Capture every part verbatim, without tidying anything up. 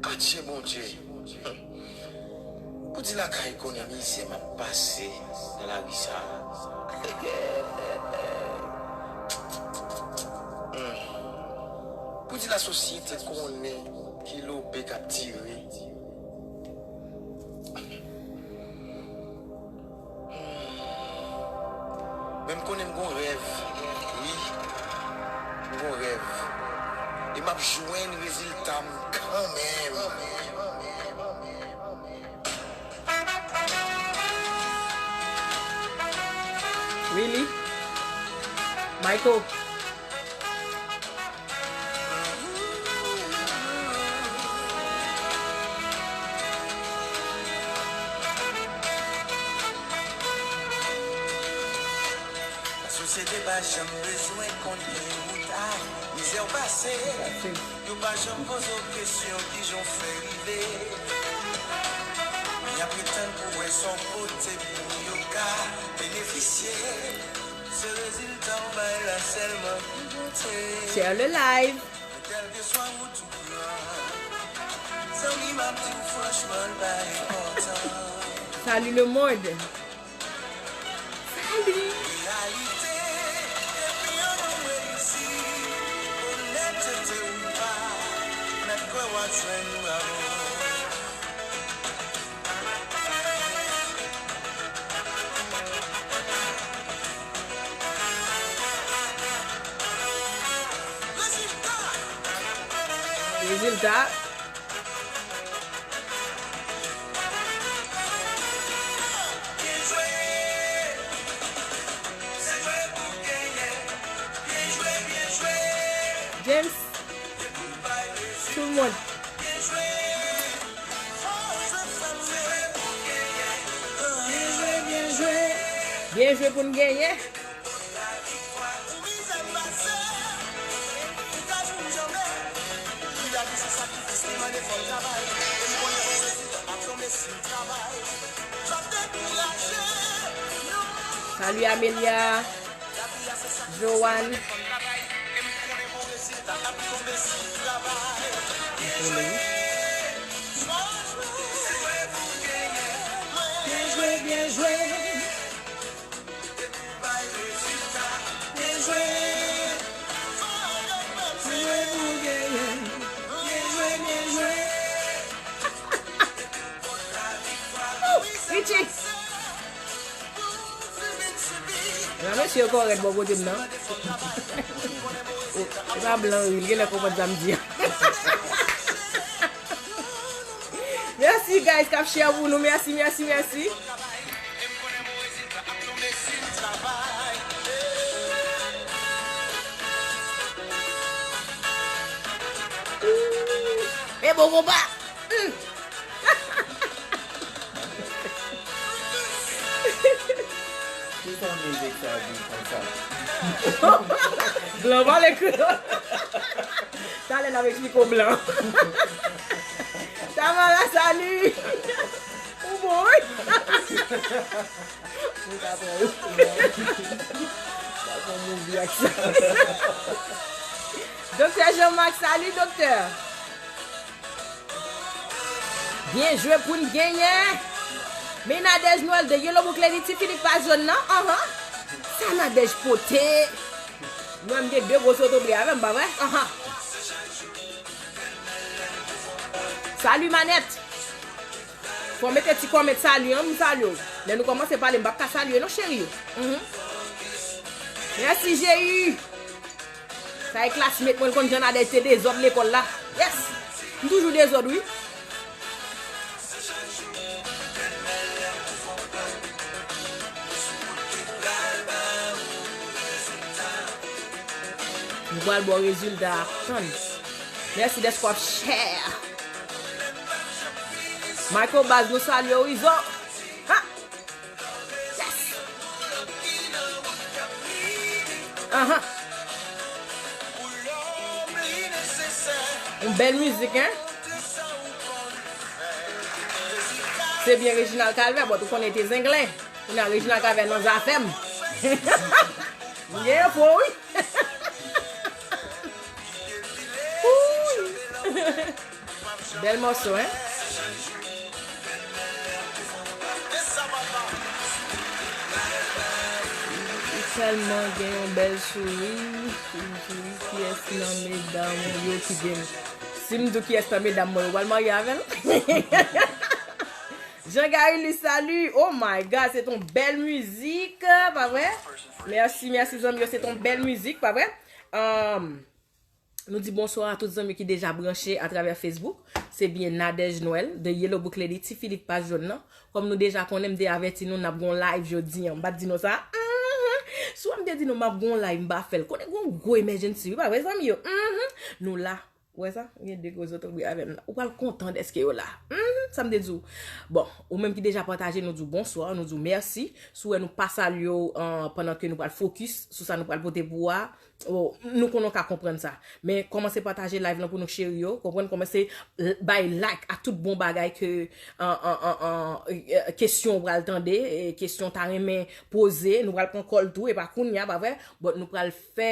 Adje Bondye. Pou di lakay konnen mizè m ap pase nan lari sa a. Hmm. Pou di lasosyete konnen ki lobe k ap tire. Men m konnen m gon rèv, wi. M gon rèv. E m ap jwenn rezilta m kanmenm. Really? Michael. Lasosyete pa janm bezwen konn ki wout ak mizè w pase. Yo pa janm poze w kesyon kijan w fè rive. Y ap ret tann pou wè sa w pote pou yo ka benefisye. Se rezilta w bay la sèlman ki konte. Share le live. Kèlkeswa wout ou pran, zanmi m ap di w franchman l pa enpòtan. Salut le monde. Salut. Reyalite, depi yon nonm reyisi, onètete ou pa, mèt kwè w ap jwenn bravo. Rezilta. James. Tout le monde. Byen jwe, byen jwe. Byen jwe pou n genyen. Salut Amelia, Joanne. Byen jwe, byen jwe. Byen jwe. Byen jwe pou genyen. Byen jwe, byen jwe. Richie. Nan mesye yo kòrèk bò kote m nan. E pa blan wi, l genlè konprann sa m di a. Mèsi guys k ap share pou nou. Mèsi, mèsi, mèsi. E bon konpa. Hmm. Kisa mizik sa di konsa? Blan pale kreyòl. Talè n ap eksplike w blan. Tamara, salut. Ou bon, wi. Ou ka pran, ou ka pran movie ak sa. Doktè Jean Marc, salut, doktè. Byen jwe pou n genyen. Men Nadège Noël de Yellowbrook, Lady Ti Filip pa jòn nan. Anhan. Sa Nadège pote. Mwen, m gen de gwo soto ble avè m, pa vre? Anhan. Salut Manette. Fò w mete ti kòmèt salut an, m salye w. Lè nou kòmanse pale, m p ap ka salye non, cheri yo. Mhm. Mèsi, G U. Sa e klasmate mwen, l konn jan Nadège te dezòd lekòl la. Yes! M toujou dezòd, wi. M pral ba w rezilta a. Tann. Mèsi dèske w ap share. Michael Baz, nou salye w, Izo. Ha! Yes! Anhan. Yon bèl mizik, en? Se byen Reginald Calvert, but ou konnen te zenglen. Kounye a Reginald Calvert nan zafè m. M gen enfo, wi. Wouy. Bèl mòso, en? Li tèlman gen yon bèl souri. Li di, kiyès nan medam ou yo ki gen. Si m di w kiyès nan medam mwen yo pral marye avè l? Jean Gary, li salut. Oh my God, se ton bèl mizik, pa vre? Mèsi, mèsi zanmi yo, se ton bèl mizik, pa vre? Um, Nou di bonswa a tout zanmi ki deja branche atravè Facebook. Se byen Nadège Noël, The Yellow Book Lady, Ti Filip paj jòn nan. Kòm nou deja konnen, m te avèti nou n ap gon live jodi an. M pa t di nou sa? Mhm. Si w wè m te di nou m ap gon live, m pa fè l. Konnen gon gwo emergency, wi, pa vre, zanmi yo? Mhm. Nou la. Ou wè sa? Gen de gwo zotobri avè m la. Ou pral kontan dèske yo la. Mhm. Sa m te di w. Bon, ou menm ki deja pataje, nou di w bonswa, nou di w mèsi. Si w wè nou pa salye w, an, pandan ke nou pral focus sou sa nou pral pote pou ou a, Oh, nou konnen w ka konprann sa. Men kòmanse pataje live lan pou nou cheri yo. Konprann, kòmanse l-, bay like a tout bon bagay ke, an, an, an, an, eh, kesyon w pral tande, eh, kesyon w ta renmen poze. Nou pral pran kòl tou, e pa kounye a, pa vre? But nou pral fè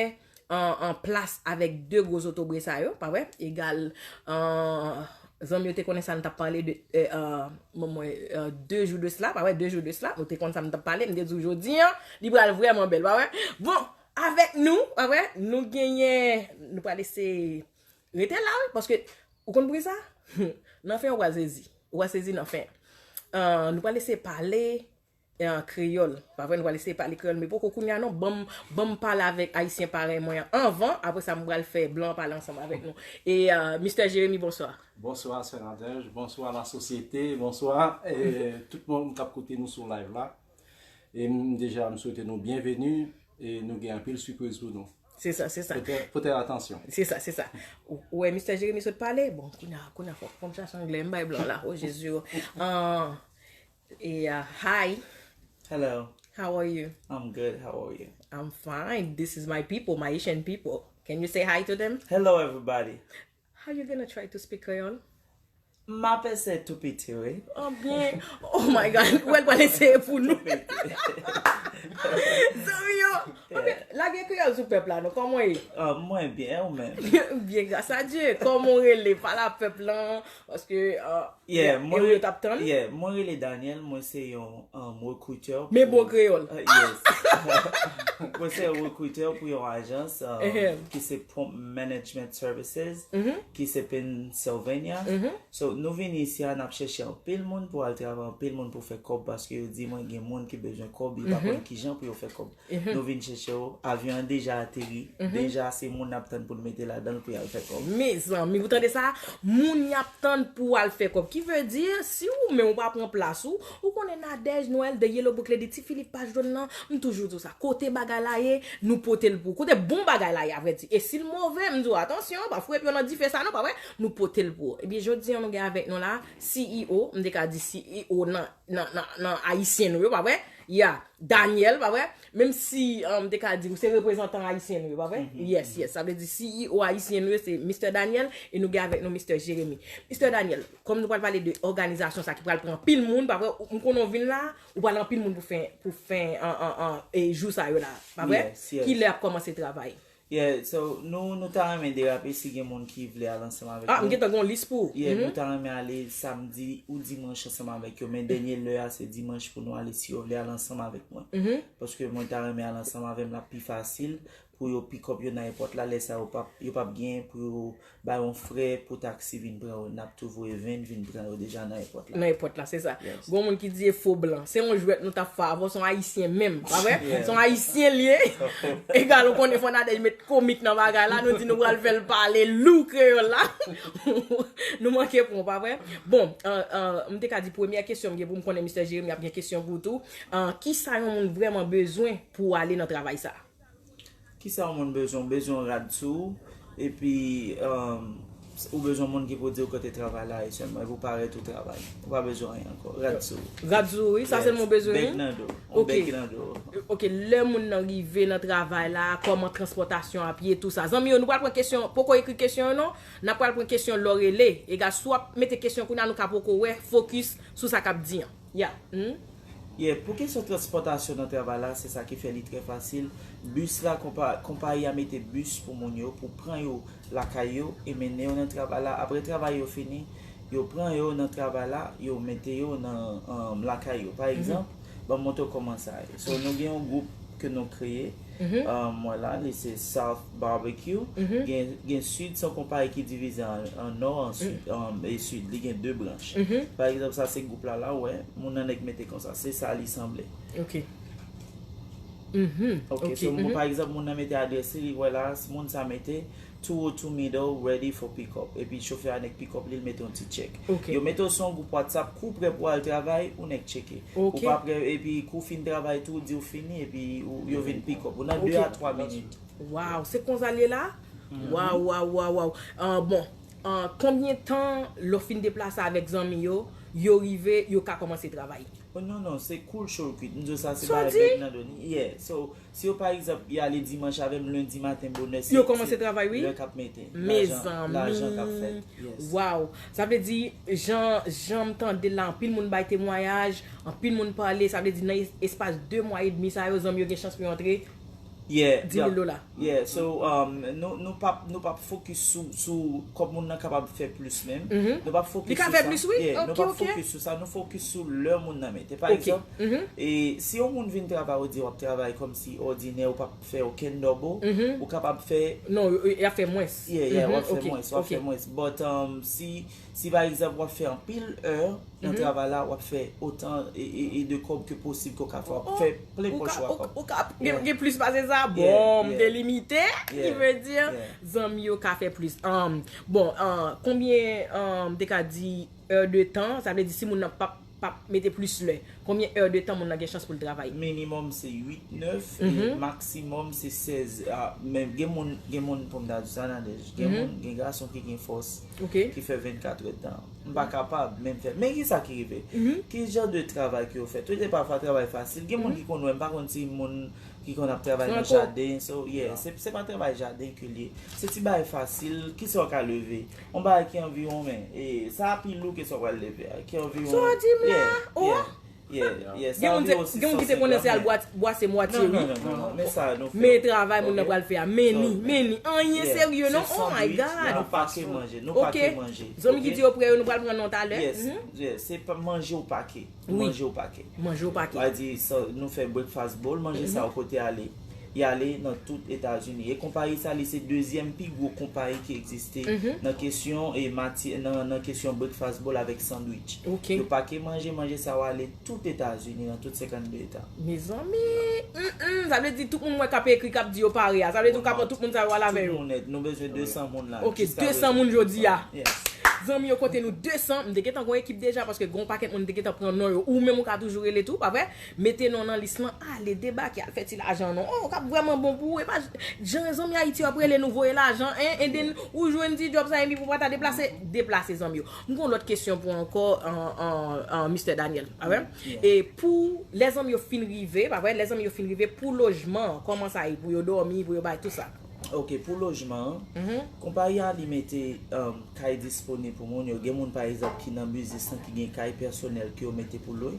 an, an plas avèk de gwo zotobre sa yo, pa vre? Egal, an, zanmi yo te konnen sa nou t ap pale de, eh, an, mwen, mwen, eh, de jou de sla, pa vre? De jou de sla, nou te konn sa nou t ap pale, m te di w jodi an, li pral vrèman bèl, pa vre? Bon, Avèk nou, pa vre, nou genyen, nou pral eseye rete la, wi, paske, ou konn poukisa? Nan fen, ou pral sezi. Ou pral sezi nan fen. Ah, nou pral eseye pale, eh, kreyòl. Pa vre, nou pral eseye pale kreyòl, men poko kounye a non. Ban m, ban m pale avèk Ayisyen parèy mwen an anvan, apre sa, m pral fè blan pale ansanm avèk nou. E, ah, Mistè Jeremi, bonswa. Bonswa, Sè Nadège. Bonswa, lasosyete. Bonswa, eh, tout moun k ap koute nou sou live la. E m, deja, m swete nou byenveni e nou gen anpil sipriz pou nou. Se sa, se sa. Pote, pote atansyon. Se sa, se sa. Ou, ou wè Mistè Jeremi sot pale? Bon, kounye a, kounye a fòk, fòk m chache anglè, m bay blan la. Oh, Jezi, oh. Ah, e, ah, hi. Hello. How are you? I'm good. How are you? I'm fine. This is my people, my Haitian people. Can you say hi to them? Hello, everybody. How you gonna try to speak Creole? M ap eseye tou piti, wi. Oh, byen. Oh my God. Ou wè l pral eseye pou nou. Tou piti. Zanmi yo. Ok, yeah. Lage kreyòl sou pèp la, non. Kòman w ye? Ah, mwen byen, ou menm? Byen, gras a Dye. Kòman w rele? Pale a pèp lan, paske, ah, yeah, e, mwen e yo re-, t ap tann? Yeah, mwen rele Daniel, mwen se yon, um, rekritè. Men bon pou kreyòl. Ah, yes. Mwen se yon rekritè pou yon ajans, um, ki se Prompt Management Services, ki se Pennsylvania. So, nou vin isi a, n ap chèche anpil moun pou al travay, anpil moun pou fè kòb, paske yo di mwen gen moun ki bezwen kòb, yo pa konn kijan pou yo fè kòb. Nou vin chèche w, avyon an deja ateri, deja se moun n ap tann pou n mete ladan l pou y al fè kòb. Mezanmi, ou tande sa? Moun y ap tann pou al fè kòb. Ki vle di, si ou menm ou pa pran plas ou, ou konnen Nadège Noël, The Yellow Book Lady, Ti Filip paj jòn nan, m toujou di w sa. Kote bagay la ye, nou pote l pou ou. Kote bon bagay la ye, avrèdi. E si l move, m di w, atansyon, pa foure pye w nan dife sa non, pa vre? Nou pote l pou ou. Ebyen, jodi an, nou gen avèk nou la, C E O, m te ka di C E O nan, nan, nan, nan ayisyen nou yo, pa vre? Ya, Daniel, pa vre? Menm si, um, m te ka di, ou se reprezantan ayisyen nou yo, pa vre? Yes, yes. Sa vle di C E O ayisyen nou yo, se Mistè Daniel, e nou gen avèk nou Mistè Jeremi. Mistè Daniel, kòm nou pral pale de òganizasyon sa ki pral pran anpil moun, pa vre? Ou, m konnen w vin la, ou pral anpil moun pou fè, pou fè, an, an, an, e jou sa yo la, pa vre? Yes, yes. Kilè ap kòmanse travay? Yeah, so, nou, nou ta renmen derape si gen moun ki vle al ansanm avèk nou. Ah, m gentan gon lis pou ou. Yeah, nou ta renmen ale samdi ou dimanch ansanm avèk yo, men dènye lè a se dimanch pou nou ale si yo vle al ansanm avèk mwen. Paske mwen ta renmen al ansanm avè m, l ap pi fasil pou yo pick up yo nan èpòt la, lè sa yo p ap, yo p ap gen pou yo bay yon frè pou taksi vin pran yo, n ap tou voye venn vin pran yo deja nan èpòt la. Nan èpòt la, se sa. Yes. Gon moun ki di e fo blan. Se yon jwèt nou t ap fè avè w, se yon ayisyen menm, pa vre? Yeah. Se yon ayisyen li ye. Egal, ou konnen fò Nadège met komik nan bagay la, nou di nou pral fè l pale lou kreyòl la. Nou manke pran, pa vre? Bon, euh, euh, m te ka di premyè kesyon m gen pou m konnen Mistè Jeremi ap gen kesyon pou ou tou. Euh, kisa yon moun vrèman bezwen pou ale nan travay sa? Kisa yon moun bezwen? Ou bezwen yon rad sou ou, epi, um, ou bezwen yon moun ki pou di w kote travay la ye sèlman, epi w parèt ou travay. Ou pa bezwen anyen ankò. Rad sou ou. Rad sou ou, wi, sa sèlman w bezwen, wi? Bèg nan do. Yon bèg nan do. Ok, lè moun nan rive nan travay la, kòman transpòtasyon ap ye, tou sa. Zanmi yo, nou pral pran kesyon, poko ekri kesyon yo non, n ap pral pran kesyon lè w rele. Egal, si w ap mete kesyon kounye a, nou ka poko wè, fokis sou sa k ap di an. Ya. Hmm? Yeah, pou kesyon transpòtasyon nan travay la, se sa ki fè li trè fasil. Bis la, konpa-, konpayi a mete bis pou moun yo, pou pran yo lakay yo e mennen yo nan travay la. Apre travay yo fini, yo pran yo nan travay la, yo mete yo nan um, lakay yo. Pa egzanp, ban m montre w kòman sa ye. So, nou gen yon gwoup ke nou kreye. Um, wala, li se South Barbecue. Gen, gen Sid, se yon konpayi ki divize an, an nò, an sid, um, e sid. Li gen de branch. Pa egzanp, sa se gwoup la, la, w wè, moun nan nèg mete konsa. Se sa li sanble. Ok. Ok, so, bon, pa egzanp, moun nan mete adrès li, li wè la, moun sa mete two oh two middle, ready for pick up. Epi chofè a nèk pick up li, l mete yon ti tchèk. Yo mete w sou yon gwoup WhatsApp, kou w prè pou al travay, ou nèk tcheke. Ou pa prè, epi kou w fin travay tou, ou di w fini, epi ou, yo vin pick up. Ou nan de a twa minit. Waw, se konsa l ye la? Waw, waw, waw, waw. Ah, bon, ah, konbyen tan lè w fin deplase avèk zanmi yo, yo rive, yo ka kòmanse travay? Oh, non, non, se cool show kwit. M di w sa, se bagay bèk nan do ni. Yeah, so, si yo pa egzanp, y ale dimanch avè m, lendi maten bonè, se yo kòmanse travay, wi. Lè k ap mete. Mezanmi. Lajan k ap fèt. Yes. Waw. Sa vle di, jan, jan m tande l la, anpil moun bay temwayaj, anpil moun pale, sa vle di, nan es- espas de mwa edmi sa yo, zanmi yo gen chans pou yo antre Yeah, di mil dola. Yeah, so um, nou, nou p ap nou p ap fokis sou, sou kòb moun nan kapab fè plis menm. Nou p ap fokis Li ka fè plis, wi. Ok, ok. Nou p ap fokis sou sa, nou fokis sou lè moun nan mete. Pa egzanp, e si yon moun vin travay, ou di w ap travay kòmsi òdinè, ou p ap fè okenn double, ou kapab fè. Non, y ap fè mwens. Yeah, yeah, w ap fè mwens, w ap fè mwens. But um, si, si pa egzanp, w ap fè anpil è, nan travay la, w ap fè otan e, e, e de kòb ke posib ke w ka fè. W ap fè plen pòch ou a kòb. Ou ka gen, gen plis pase sa? Bon, m te limite, ki vle di, zanmi yo ka fè plis. Bon, konbyen, m te ka di, è de tan, sa vle di si moun nan p ap, p ap mete plis lè, konbyen è de tan moun nan gen chans pou l travay? Minimòm se uit, nèf, e maksimòm se sèz. Men gen moun, gen moun, pou m ta di sa, Nadège, gen moun, gen gason ki gen fòs, ki fè vennkat èdtan. M pa kapab menm fè. Men ki sa ki rive? Ki jan de travay ke yo fè? Tout e pafwa travay fasil. Gen moun ki konn wè, m pa konn si moun ki konn ap travay nan jaden. So, yeah, se, se pa travay jaden ke l ye. Se ti bagay fasil. Kisa w ka leve? Yon bagay ki anviwon, men, e, sa pi lou ke sa w pral leve a. Ki anviwon. Sa w di m la? Yeah, yeah. Yeah, yeah. Gen moun ki te konnen se al bwase mwatye, wi. Men travay moun nan pral fè a. Men ni, men ni. Anyen serye, non? Oh my God. Nou pake manje, nou pake manje. Zanmi ki di yo prè yo, nou pral pran non talè. Yes, se pa manje ou pake. Manje ou pake. Manje ou pake. Pa di, nou fè breakfast bowl, manje sa yo kote ale. Y ale nan tout Etazini. E konpayi sa, li se dezyèm pi gwo konpayi ki egziste nan kesyon e mati, nan, nan kesyon breakfast bowl avèk sandwich. Yo pake manje, manje sa yo ale tout Etazini, nan tout senkannde eta. Mezanmi, mm, mm, sa vle di tout moun mwen k ap ekri, k ap di yo pare a. Sa vle di ou ka pran tout moun sa yo al avè yo. Tout moun nèt, nou bezwen desan moun la. Ok, desan moun jodi a. Zanmi yo, kote nou desan, m te gentan gon ekip deja, paske gon pakèt moun m te gentan pran non yo. Ou menm ou ka toujou rele tou, pa vre? Mete non nan lis lan, ale debake, al fè ti lajan non. Oh, k ap vrèman bon pou ou. E pa jan zanmi Ayiti yo ap rele nou voye lajan, en, and then ou jwenn ti djòb sa, epi pou pa ta deplase, deplase zanmi yo. M gon lòt kesyon pou ankò, an, an, an, Mistè Daniel, pa vre? E pou lè zanmi yo fin rive, pa vre? Lè zanmi yo fin rive, pou lojman an, kòman sa ye? Pou yo dòmi, pou yo bay tout sa. Ok, pou lojman an, konpayi a li mete um, kay disponib pou moun yo. Gen moun, pa egzanp, ki nan biznis lan ki gen kay pèsonèl ke yo mete pou lwe.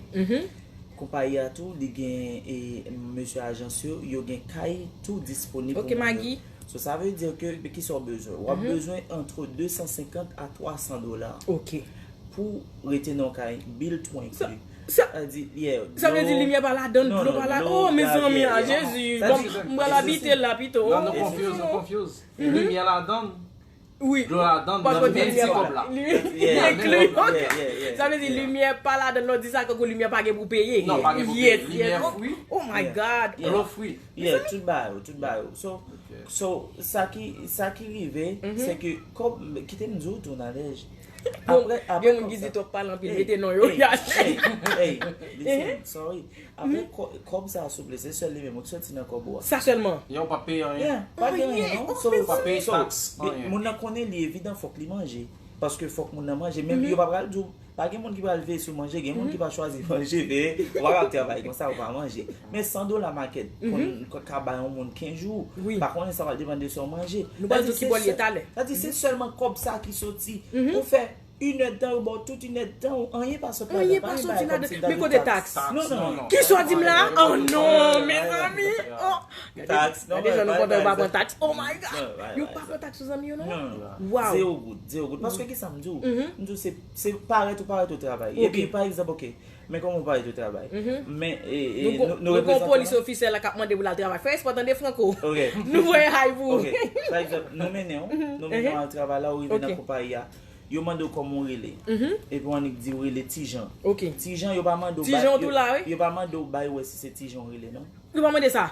Konpayi a tou, li gen e, mesye ajans yo, yo gen kay tou disponib pou moun yo. So, sa vle di ke, men kisa w bezwen? W ap bezwen antre de san senkant a twa san dola. Ok. Pou rete nan yon kay, bil tou enkli. Sa, sa vle di, yeah, sa vle di limyè pa ladan, dlo pa ladan. Oh, mezanmi, a Jezi. Bon, m pral abite la pito. Non, nou confuse, nou confuse. Limyè ladan, dlo ladan, nan menm ti kòb la. Li enkli. Sa vle di limyè pa ladan, lè w di sa, kankou limyè pa gen pou peye. Non, pa gen pou peye. Limyè fri. Oh my God. Dlo fri. Yeah, tout bagay yo, tout bagay yo. So, so, sa ki, sa ki rive, se ke, kòb, kite m di w tou, Nadège, Apre, apre gen moun ki di twòp pale anpil, mete non yo, y a chay. Hey, hey, listen, sorry. Apre kòb sa a, souple, se sèl li menm ou ki soti nan kòb ou a. Sa sèlman. Yo pa peye anyen. Yeah, pa gen anyen non. So, ou pa peye taks, anyen. Moun nan konnen li evidan fòk li manje. Paske fòk moun nan manje. Men yo pa pral di w, pa gen moun ki pral veye si w manje, gen moun ki pa chwazi manje, veye, ou pa pral travay konsa, ou pa manje. Men san dola makèt konn ka bay yon moun kenz jou. Pa konnen sa pral depann de sa w manje. Nou pral di ki bò l ye talè. Sa di se sèlman kòb sa ki soti. Ou fè Inèdtan, yo ba w tout inèdtan, anyen pa sot ladan. Anyen pa soti ladan. Men kote taks? Non, non. Kisa w di m la? Oh non, mezanmi. Oh. Gade, gade jan nou kontan yo pa pran taks. Oh my God. Yo pa pran taks sou zanmi yo, non? Wow. Zewo goud, zewo goud. Paske kisa m di w? M di w se, se parèt ou parèt ou travay. Epi, pa egzanp, ok, men kòman w parèt ou travay? Men, e, e, nou, nou gon polis ofisyèl la k ap mande pou l al travay. Fè espò tande, Franco. Nou voye hay pou ou. Ok. Pa egzanp, nou mennen w, nou mennen w al travay la, ou rive nan konpayi a. Yo mande w kòman w rele. Epi w annik di w rele Tijan. Tijan, yo pa mande w bay, yo, yo pa mande w bay wè si se Tijan w rele, non. Yo pa mande sa.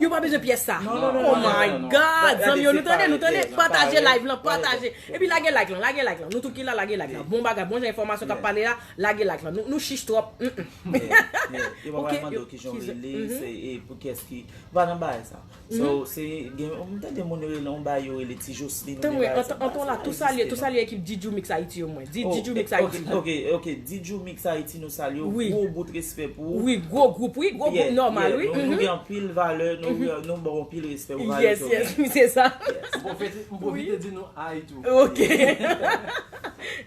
Yo pa bezwen pyès sa. Oh my God, zanmi yo, nou tande, nou tande. Pataje live lan, pataje. Epi lage like lan, lage like lan. Nou tout ki la, lage like lan. Bon bagay, bon jan enfòmasyon k ap pale la, lage like lan. Nou, nou chich twòp. Yo pa pral mande w kijan w rele, se, e, pou kiyès ki, pa nan bagay sa. So, se, gen, m tande moun yo rele yon bagay, yo rele Ti Jocelyn, ou byen bagay sa. Anton la, tou salye, tou salye ekip Didjou Mix Haiti yo mwen. Di Didjou Mix Haiti. Ok, ok, Didjou Mix Haiti, nou salye w. Gwo bout respè pou ou. Wi, gwo gwoup, wi, gwo gwoup nòmal, wi. Nou, nou gen anpil valè, nou, nou ba w anpil respè pou valè sa w genyen. Yes, yes, wi, se sa. M pwofite, m pwofite di nou hi tou. Ok.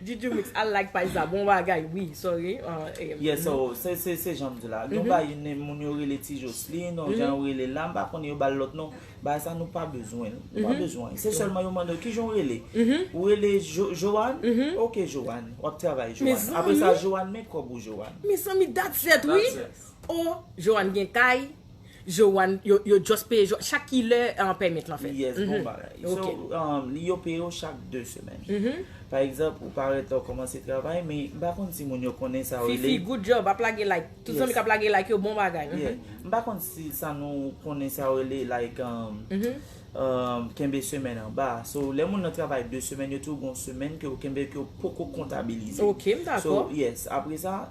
Didjou Mix, al like paj sa, bon bagay, wi, sorry. Yes, so, se, se, se jan m di la. Yon bagay, moun yo rele Ti Jocelyn, yon jan yo rele la, m pa konnen yo ba l lòt non. Bagay sa nou pa bezwen l. Nou pa bezwen l. Se sèlman yo mande w kijan w rele. Ou rele Jo-, Joanne? Ok, Joanne. W ap travay, Joanne. Apre sa, Joanne, men kòb ou, Joanne. Mezanmi, that's it, wi. Oh, Joanne gen kay. Joanne, yo, yo just peye Jo-, chak kilè, an, pèmit lan fèt. Yes, bon bagay. So, um, li yo peye w chak de semèn. Pa egzanp, ou parèt la, ou kòmanse travay, men m pa konn si moun yo konnen sa yo rele. Fifi, good job, ap lage like. Tout zanmi k ap lage like yo, bon bagay. Yeah. M pa konn si sa nou konnen sa yo rele, like, um, um, kenbe semèn anba. So, lè moun nan travay de semèn, yo tou gon semèn ke yo kenbe ke yo poko kontabilize. Ok, m dakò. So, yes, apre sa,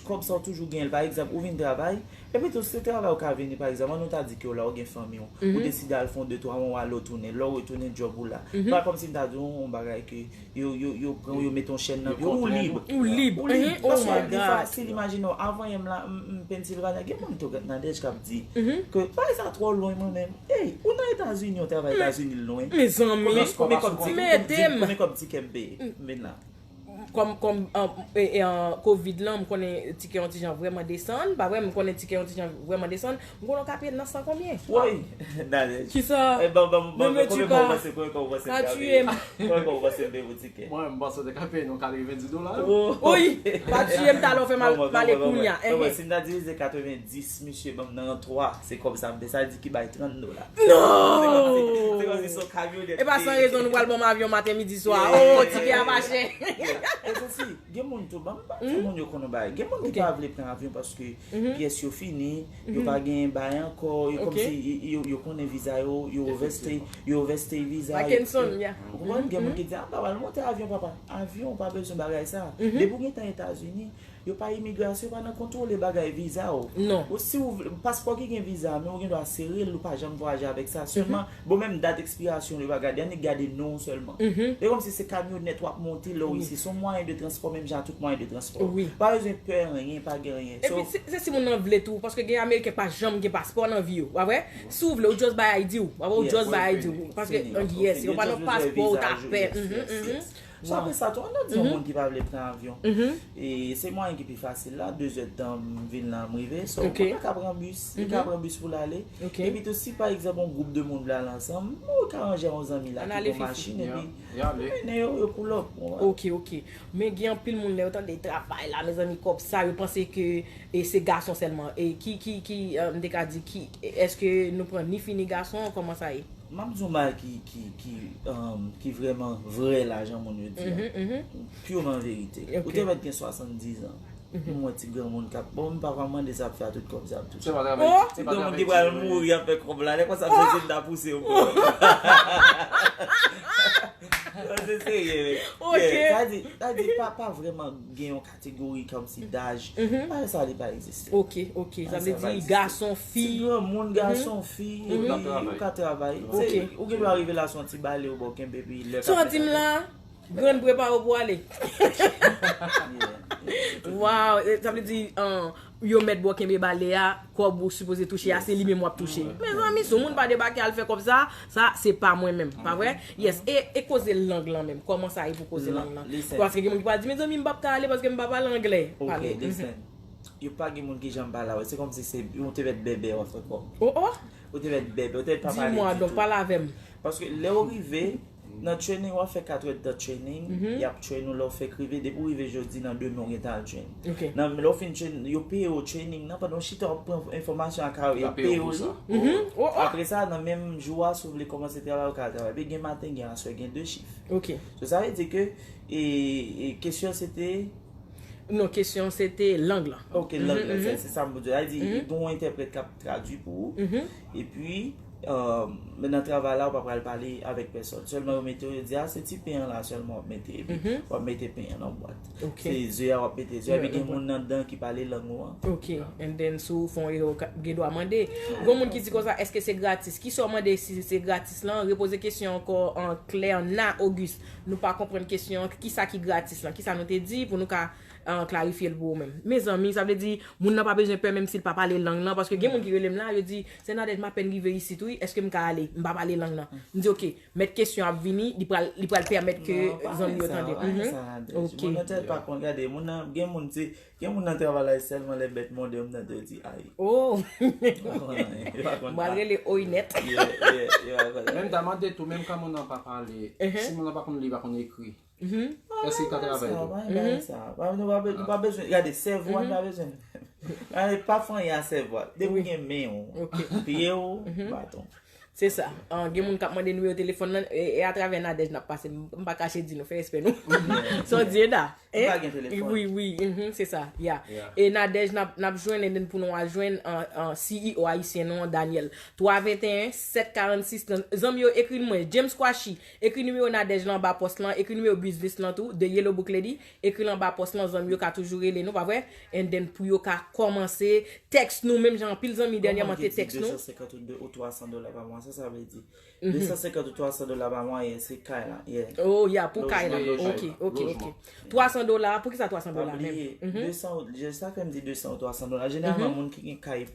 kòb sa w toujou genyen l. Pa egzanp, ou vin travay, epi tou, se travay ou ka vini, pa egzanp, an nou ta di ke w la, ou gen fanmi w, ou deside al fè yon de twa mwa, w al retounen. Lè w retounen djòb ou la. Pa kòmsi m ta di w yon bagay ke yo, yo, yo pran w, yo mete yon chèn nan pye w, ou lib. Ou lib. Ou lib. Paske li fasil, imajine w, avan yè m la, m, m Pennsylvania, gen moun tou Nadège k ap di ke bagay sa twò lwen mwen menm. Ey, ou nan Etazini, ou travay Etazini l lwen. Mezanmi. Konbyen, konbyen kòb ti, konbyen kòb tikè m peye? Men la. Kòm, kòm, an, e, e, an, covid lan, m konnen tikè yon ti jan vrèman desann. Pa vre, m konnen tikè yon ti jan vrèman desann. M konnen w ka peye nan san konbyen? Woy, Nadège. Kisa? E, ban, ban, ban, konbyen kòb ou panse, konbyen kòb ou panse m ka peye? Konbyen kòb ou panse m peye pou tikè? Mwen, m panse w te ka peye nou katrevenndis dola. Woy, pa tiye m talè w fè m al pale kounye a. Bon, bon, si m ta divize katrevenndis, misye ban m nan twa, se kòb sa m peye, sa di ki bay trant dola. Non! Se kòmsi, se kòmsi se yon kamyonèt. E pa san rezon nou pral ban m avyon maten, midi, swa. Oh, tikè a pa chè. E konsi, gen moun tou, ban m pa fè moun yo konn yon bagay. Gen moun ki pa vle pran avyon paske pyès yo fini, yo pa gen bagay ankò, yo kòmsi, yo, yo, yo konnen viza yo, yo overstay, yo overstay viza yo. Mackenson, yeah. Ou konprann? Gen moun ki di, "Ah, m pa pral monte avyon, papa." Avyon, ou pa bezwen bagay sa. Depi w gentan Etazini, yo pa imigrasyon, yo pa nan kontwole bagay viza w. Non. Ou, si w vle, paspò ki gen viza, men ou gen dwa sere l, ou pa janm vwayaje avèk sa. Sèlman, bon, menm dat ekspirasyon, yo pa gade, annik gade non w sèlman. E kòmsi se kamyonèt w ap monte lè w isi, se yon mwayen de transpò, menm jan tout mwayen de transpò. Wi. Pa bezwen pè anyen, pa gen anyen. Epi, se, se si moun nan vle tou, paske gen Ameriken pa janm gen paspò nan vi yo, pa vre? Si w vle, ou just bay I D w, pa vre? Ou just bay I D w. Paske, yes, yo pa nan paspò, ou ta pè. So, apre sa tou, ann di yon moun ki pa vle pran avyon. E se mwayen ki pi fasil la, de zè tan m vin la, m rive. So, ou pa ka pran bis, ou ka pran bis pou l ale. Epi tou, si pa egzanp, yon gwoup de moun vle al ansanm, ou ka ranje yon zanmi la ki gon machin, epi ou mennen yo, yo pull up. Ok, ok. Men gen anpil moun, lè yo tande travay la, mezanmi, kòb sa, yo panse ke, e, se gason sèlman. E ki, ki, ki, e, m te ka di, ki, èske nou pran ni fi ni gason, kòman sa ye? M ap di yon bagay ki, ki, ki, um, ki vrèman vrè la, jan moun yo di a. Purement verite. Ou te mèt gen swasanndizan. M wè ti granmoun k ap, bon, m pa va mande sa ap fè a tout kòb sa ap touche. Ti granmoun ki pral mouri ap fè kòb la, lè konsa m santi m ta pouse yon kòb. Se serye, wi. Sa di, sa di, pa, pa vrèman gen yon kategori kòmsi daj. Bagay sa li pa egziste. Ok, ok. Sa vle di gason, fi. Ti granmoun, gason, fi, epi ou ka travay. Ou gen dwa rive la sou yon ti bale ou ba w kenbe, epi lè. Sa w di m la, grann prepare w pou ale. Wow, e, sa vle di, an, yo mèt ba w kenbe bale a, kòb ou sipoze touche a, se li menm w ap touche. Mezanmi, si yon moun pa debake al fè kòb sa, sa se pa mwen menm, pa vre? Yes, e, e koze lang lan menm, kòman sa ye pou koze lang lan? Paske gen moun ki pral di, mezanmi, m p ap ka ale paske m pa pale anglè. Pale. Yo pa gen moun ki janm pale avè w, se kòmsi se, ou te mèt bèbè w ap fè kòb. Oh, oh! Ou te mèt bèbè, ou te mèt pa pale ditou. Di mwa donk, pale avè m. Paske lè w rive, nan training, w ap fè kat èdtan training, y ap train ou lè w fèk rive, depi w rive jodi nan demen w gentan al train. Nan lè w fin train, yo peye w training nan, pandan w chita w ap pran enfòmasyon ak yo, y ap peye w li. Apre sa, nan menm jou a, si w vle kòmanse travay, ou ka al travay. Epi gen maten, gen aswè, gen de chif. So sa vle di ke, e, e, kesyon se te, Non, kesyon se te lang lan. Ok, lang lan, se, se sa m vle di. Sa vle di, gen yon entèprèt k ap tradui pou ou. Epi, euh, men nan travay la, ou pa pral pale avèk pèsòn. Sèlman yo mete w, yo di, a, se ti pen an la sèlman w ap mete. Epi, w ap mete pen an nan bwat. Se ze a w ap mete, ze a, epi gen moun anndan ki pale lang ou an. Ok, and then si w fè yon erè, w ka, gen dwa mande. Gon moun ki di konsa, èske se gratis? Kisa w mande si se gratis lan? Repoze kesyon ankò an klè, an a Auguste. Nou pa konprann kesyon an, kisa ki gratis lan, kisa nou te di pou nou ka, ah, klarifye l pou ou menm. Mezanmi, sa vle di, moun nan pa bezwen pè menm si l pa pale lang lan, paske gen moun ki rele m la, yo di, Sè Nadège, m apèn rive isit, wi, èske m ka ale? M pa pale lang lan. M di, ok, mèt kesyon ap vini, li pral, li pral pèmèt ke zanmi yo tande. Mhm. Ok. Moun nan tèt pa konn, gade, moun nan, gen moun, se, gen moun nan travay la, sèlman lè bèt mòde, m tande yo di, ay. Oh! M pral rele Oynèt. Menm ta mande tou, menm kan moun nan pa pale, si moun nan pa konn li, pa konn ekri, Èske li ka travay tou? Nou pa bezwen, gade, sèvo a, nou pa bezwen. Gade, pa fè anyen a sèvo a. Depi w gen men w, pye w, baton. Se sa. Gen moun k ap mande nimewo telefòn nan, e atravè Nadège n ap pase. M pa kache di nou, fè respè nou. Son Dieda. M pa gen telefòn. Wi, wi, se sa, ya. E Nadège n ap jwenn, and then pou nou al jwenn C E O ayisyen nou an, Daniel. Twa venteyen, sèt karannsis, trant. Zanmi yo, ekri mwen, James Kwashi. Ekri nimewo Nadège lan anba pòs lan, ekri nimewo biznis lan tou, The Yellow Book Lady, ekri l anba pòs lan, zanmi yo ka toujou rele nou, pa vre? And then pou yo ka kòmanse tèks nou, menm jan anpil zanmi dènyèman te tèks nou. Kòman ki di de san senkant ou twa san dola pa mwa, sa sa vle di? De san senkant ou twa san dola pa mwa, yeah, se kay la, yeah. Oh, ya, pou kay la. Ok, ok, ok. Twa san dola, poukisa twa san dola menm? De san, sa fè m di de san ou twa san dola. Jeneralman, moun ki gen kay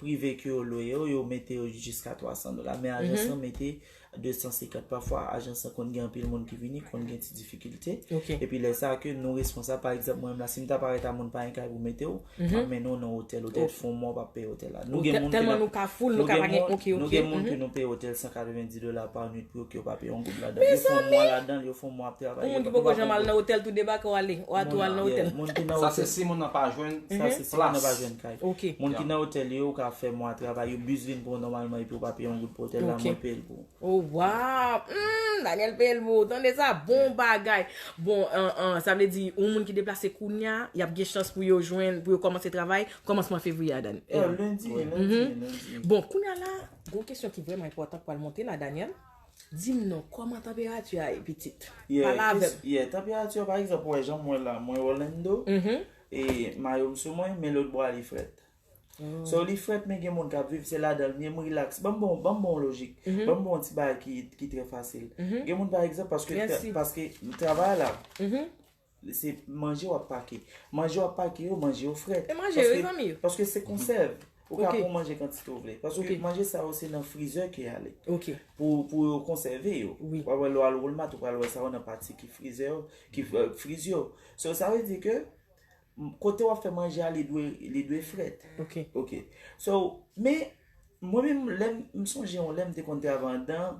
prive ke yo lwe yo, yo mete yo jiska twa san dola. Men ajans lan mete de san senkant. Pafwa, ajans lan konn gen anpil moun ki vini, konn gen ti difikilte. Epi lè sa a ke nou responsab, pa egzanp, mwen menm la, si m ta parèt a moun pa gen kay pou mete w, m ap mennen w nan otèl. Otèl fon mwa, w p ap peye otèl la. Nou gen moun ke n ap, nou gen moun, nou gen moun ke nou peye otèl san katrevenndis dola pa nwit pou yo, ke yo pa peye yon goud ladan l. Yo fè yon mwa ladan l, yo fè yon mwa ap travay. Yon moun ki poko janm al nan otèl tou debake w ale, w a tou al nan otèl. Sa se si moun nan pa jwenn plas. Sa se si moun nan pa jwenn kay. Moun ki nan otèl yo, yo ka fè mwa travay, yo biznis pou nòmalman epi yo pa peye yon goud pou otèl la, mwen peye l pou ou. Oh, wow! Hmm, Daniel peye l pou ou. Tande sa, bon bagay. Bon, an, an, sa vle di, yon moun ki deplase kounya, y ap gen chans pou yo jwenn, pou yo kòmanse travay, kòmansman fevriye a, Dan. Lendi, lendi, lendi. Bon, kounya la, gon kesyon ki vrèman enpòtan k pral monte la, Daniel. Di m non, kòman tanperati a ye, pitit? Pale avè m. Yeah, tanperati a, pa egzanp, ou wè jan mwen la, mwen Orlando, e mayo m sou mwen, men lòt bò a li frèt. So, li frèt, men gen moun k ap viv, se ladan l m ye, m rilaks. Ban m bon, ban m bon lojik. Ban m bon ti bagay ki, ki trè fasil. Gen moun, pa egzanp, paske, paske travay la, se manje w ap pake. Manje w ap pake yo, manje yo frèt. E manje yo, zanmi yo. Paske se konsèv. Ou ka pran manje kantite w vle. Paske manje sa yo, se nan frizè ke y ale. Pou, pou yo konsève yo. W ap wè lè w al Walmart, ou pral wè sa yo nan pati ki frizè yo, ki friz yo. So, sa vle di ke kote w ap fè manje a, li dwe, li dwe frèt. Ok. So, men, mwen menm, lè m, m sonje yon lè m te konn travay anndan,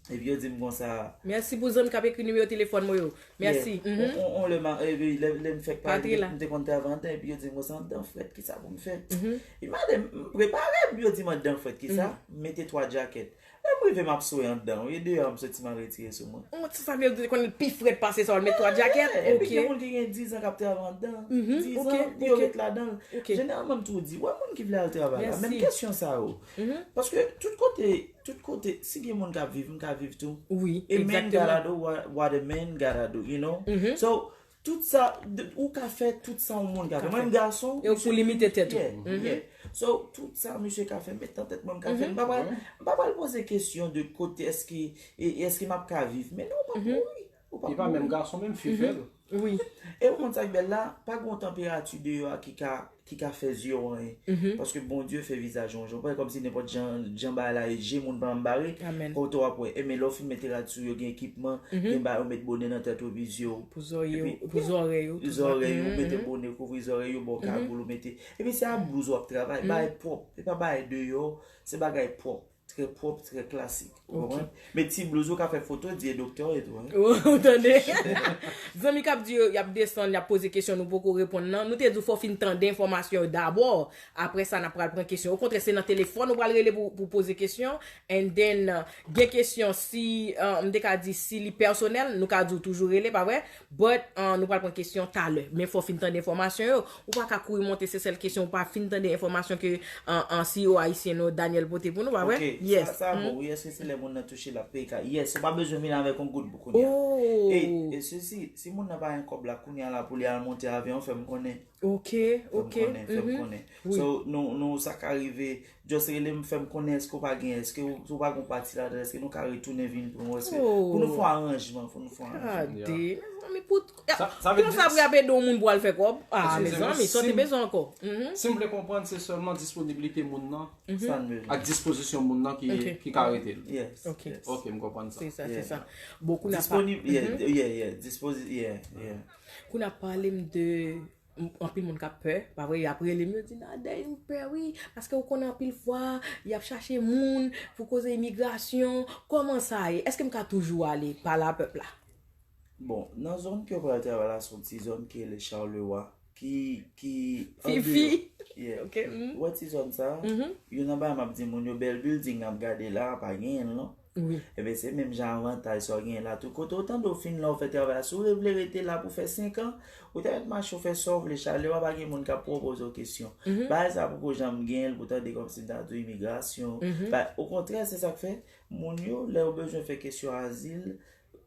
epi yo di m konsa. Mèsi pou zanmi k ap ekri nimewo telefòn mwen yo. Mèsi. On, on, on lè, lè, lè m fèk pale, m te konn travay anndan, epi yo di m konsa, anndan frèt, kisa pou m fè? Epi m ale, m prepare, epi yo di m anndan frèt, kisa? M mete twa djakèt. Lè m rive, m ap swe anndan wi, e deyò a m soti m al retire sou mwen. Yon ti sa vle di konn pi frèt pase sa w al met twa djakèt. Epi gen moun ki gen dizan k ap travay anndan. Dizan, yo ret ladan l. Jeneralman, m toujou di, wè moun ki vle al travay la, menm kesyon sa yo. Paske tout kote, tout kote, si gen moun k ap viv, m ka viv tou. A man gotta do what, what a man gotta do, you know? So, Tout sa, ou ka fè tout sa yon moun ka fè. Mwen menm gason, e pou limite tèt ou. So, tout sa misye ka fè, met nan tèt mwen m ka fè. M pa pral, m pa pral poze kesyon de kote èske, e, èske m ap ka viv. Men non, w p ap mouri. Ou p ap mouri. E pa menm gason, menm fi fè l. Wi. E ou konn sa k bèl la, pa gen yon tanperati deyò a ki ka ki ka fè zye w anyen. Paske Bondye fè vizaj yon jan. Pa kòmsi nenpòt jan, jan bagay la ye, je moun pa janm bare. Amen. Kote w ap wè. Enben lè w fin mete rad sou yo, gen ekipman, gen bagay yo met bonè nan tèt ou epi zye w. Pou zòrye yo, pou zòrèy yo, tout sa. Zòrèy yo, mete bonè, kouvri zòrèy yo, ba w kagoul ou mete. Epi se a blouz w ap travay, bagay pwòp. Se pa bagay deyò, se bagay pwòp. Trè pwòp, trè klasik. Ou konprann? Men ti blouz ou ka fè foto, di e doktè w e tou. Ou tande? Zanmi k ap di yo, y ap desann, y ap poze kesyon, nou poko reponn nan. Nou te di w fò w fin tande enfòmasyon yo dabò. Apre sa, n ap pral pran kesyon. Okontrè, se nan telefòn ou pral rele pou, pou poze kesyon. And then, uh, gen kesyon si, uh, m te ka di si li pèsonèl, nou ka di w toujou rele, pa vre? But, uh, nou pral pran kesyon talè. Men fò w fin tande enfòmasyon yo. Ou pa ka kouri monte, se sèl kesyon, ou pa fin tande enfòmasyon ke an, an, C E O ayisyen nou, Daniel pote pou nou, pa vre? Ok, Yes. Sa, sa bon, wi, èske se lè moun nan touche l ap peye ka? Yes, ou pa bezwen vin avèk yon goud pou kounye a. Oh. E, e sesi, si moun nan pa gen kòb la, kounye a la pou li al monte avyon, fè m konnen. Ok, Fè m ok. konnen, fè m Mhm. konnen. Wi. So, nou, nou, sa ka rive, just rele m, fè m konnen èske w pa gen, èske w, si w pa gen yon pati ladan, èske nou ka retounen vin pran w, èske, Oh. Pou nou fè yon aranjman, pou nou fè yon aranjman. Gade, mezanmi, pou, Sa- sa vle pou di- sa pou y ap ede yon moun pou al fè kòb? Ah, Èskize m, mezanmi, sa w te si- bezwen ankò. Mhm. Si m vle konprann, se sèlman disponiblite moun nan Sa n bezwen. ak dispozisyon moun nan ki, Ok. ki ka rete l. Yes. Ok. Yes. Ok, m konprann sa. Se sa, se Yeah. sa. Bon, kounye a pa- Disponib, yeah, Mhm. yeah, yeah. Dispozi, yeah, yeah. Kounye a pale m de anpil moun k ap pè, pa vre, y ap rele m, yo di Nadège m pè wi, paske ou konnen anpil fwa y ap chache moun pou koze imigrasyon, kòman sa ye? Èske m ka toujou ale pale a pèp la? Bon, nan zòn ke yo pral travay la, se yon ti zòn ki rele Charleroi, ki, ki Fifi. Yeah. Ok. Mm. Ou wè ti zòn sa, Mhm. Youn nan bagay m ap di moun yo, bèl building n ap gade la, pa genyen l non. Wi. Ebyen se menm jan avantaj sa w genyen la tou. Kote w tande w fin la, w fè travay la, si w vle rete la pou fè senk an, ou ta mèt mache w fè sa w vle, Charleroi pa gen moun k ap pran w poze w kesyon. Bagay sa poko janm genyen l pou tande kòmsi m ta di w imigrasyon. Ba, okontrè, se sa k fè, moun yo, lè yo bezwen fè kesyon azil,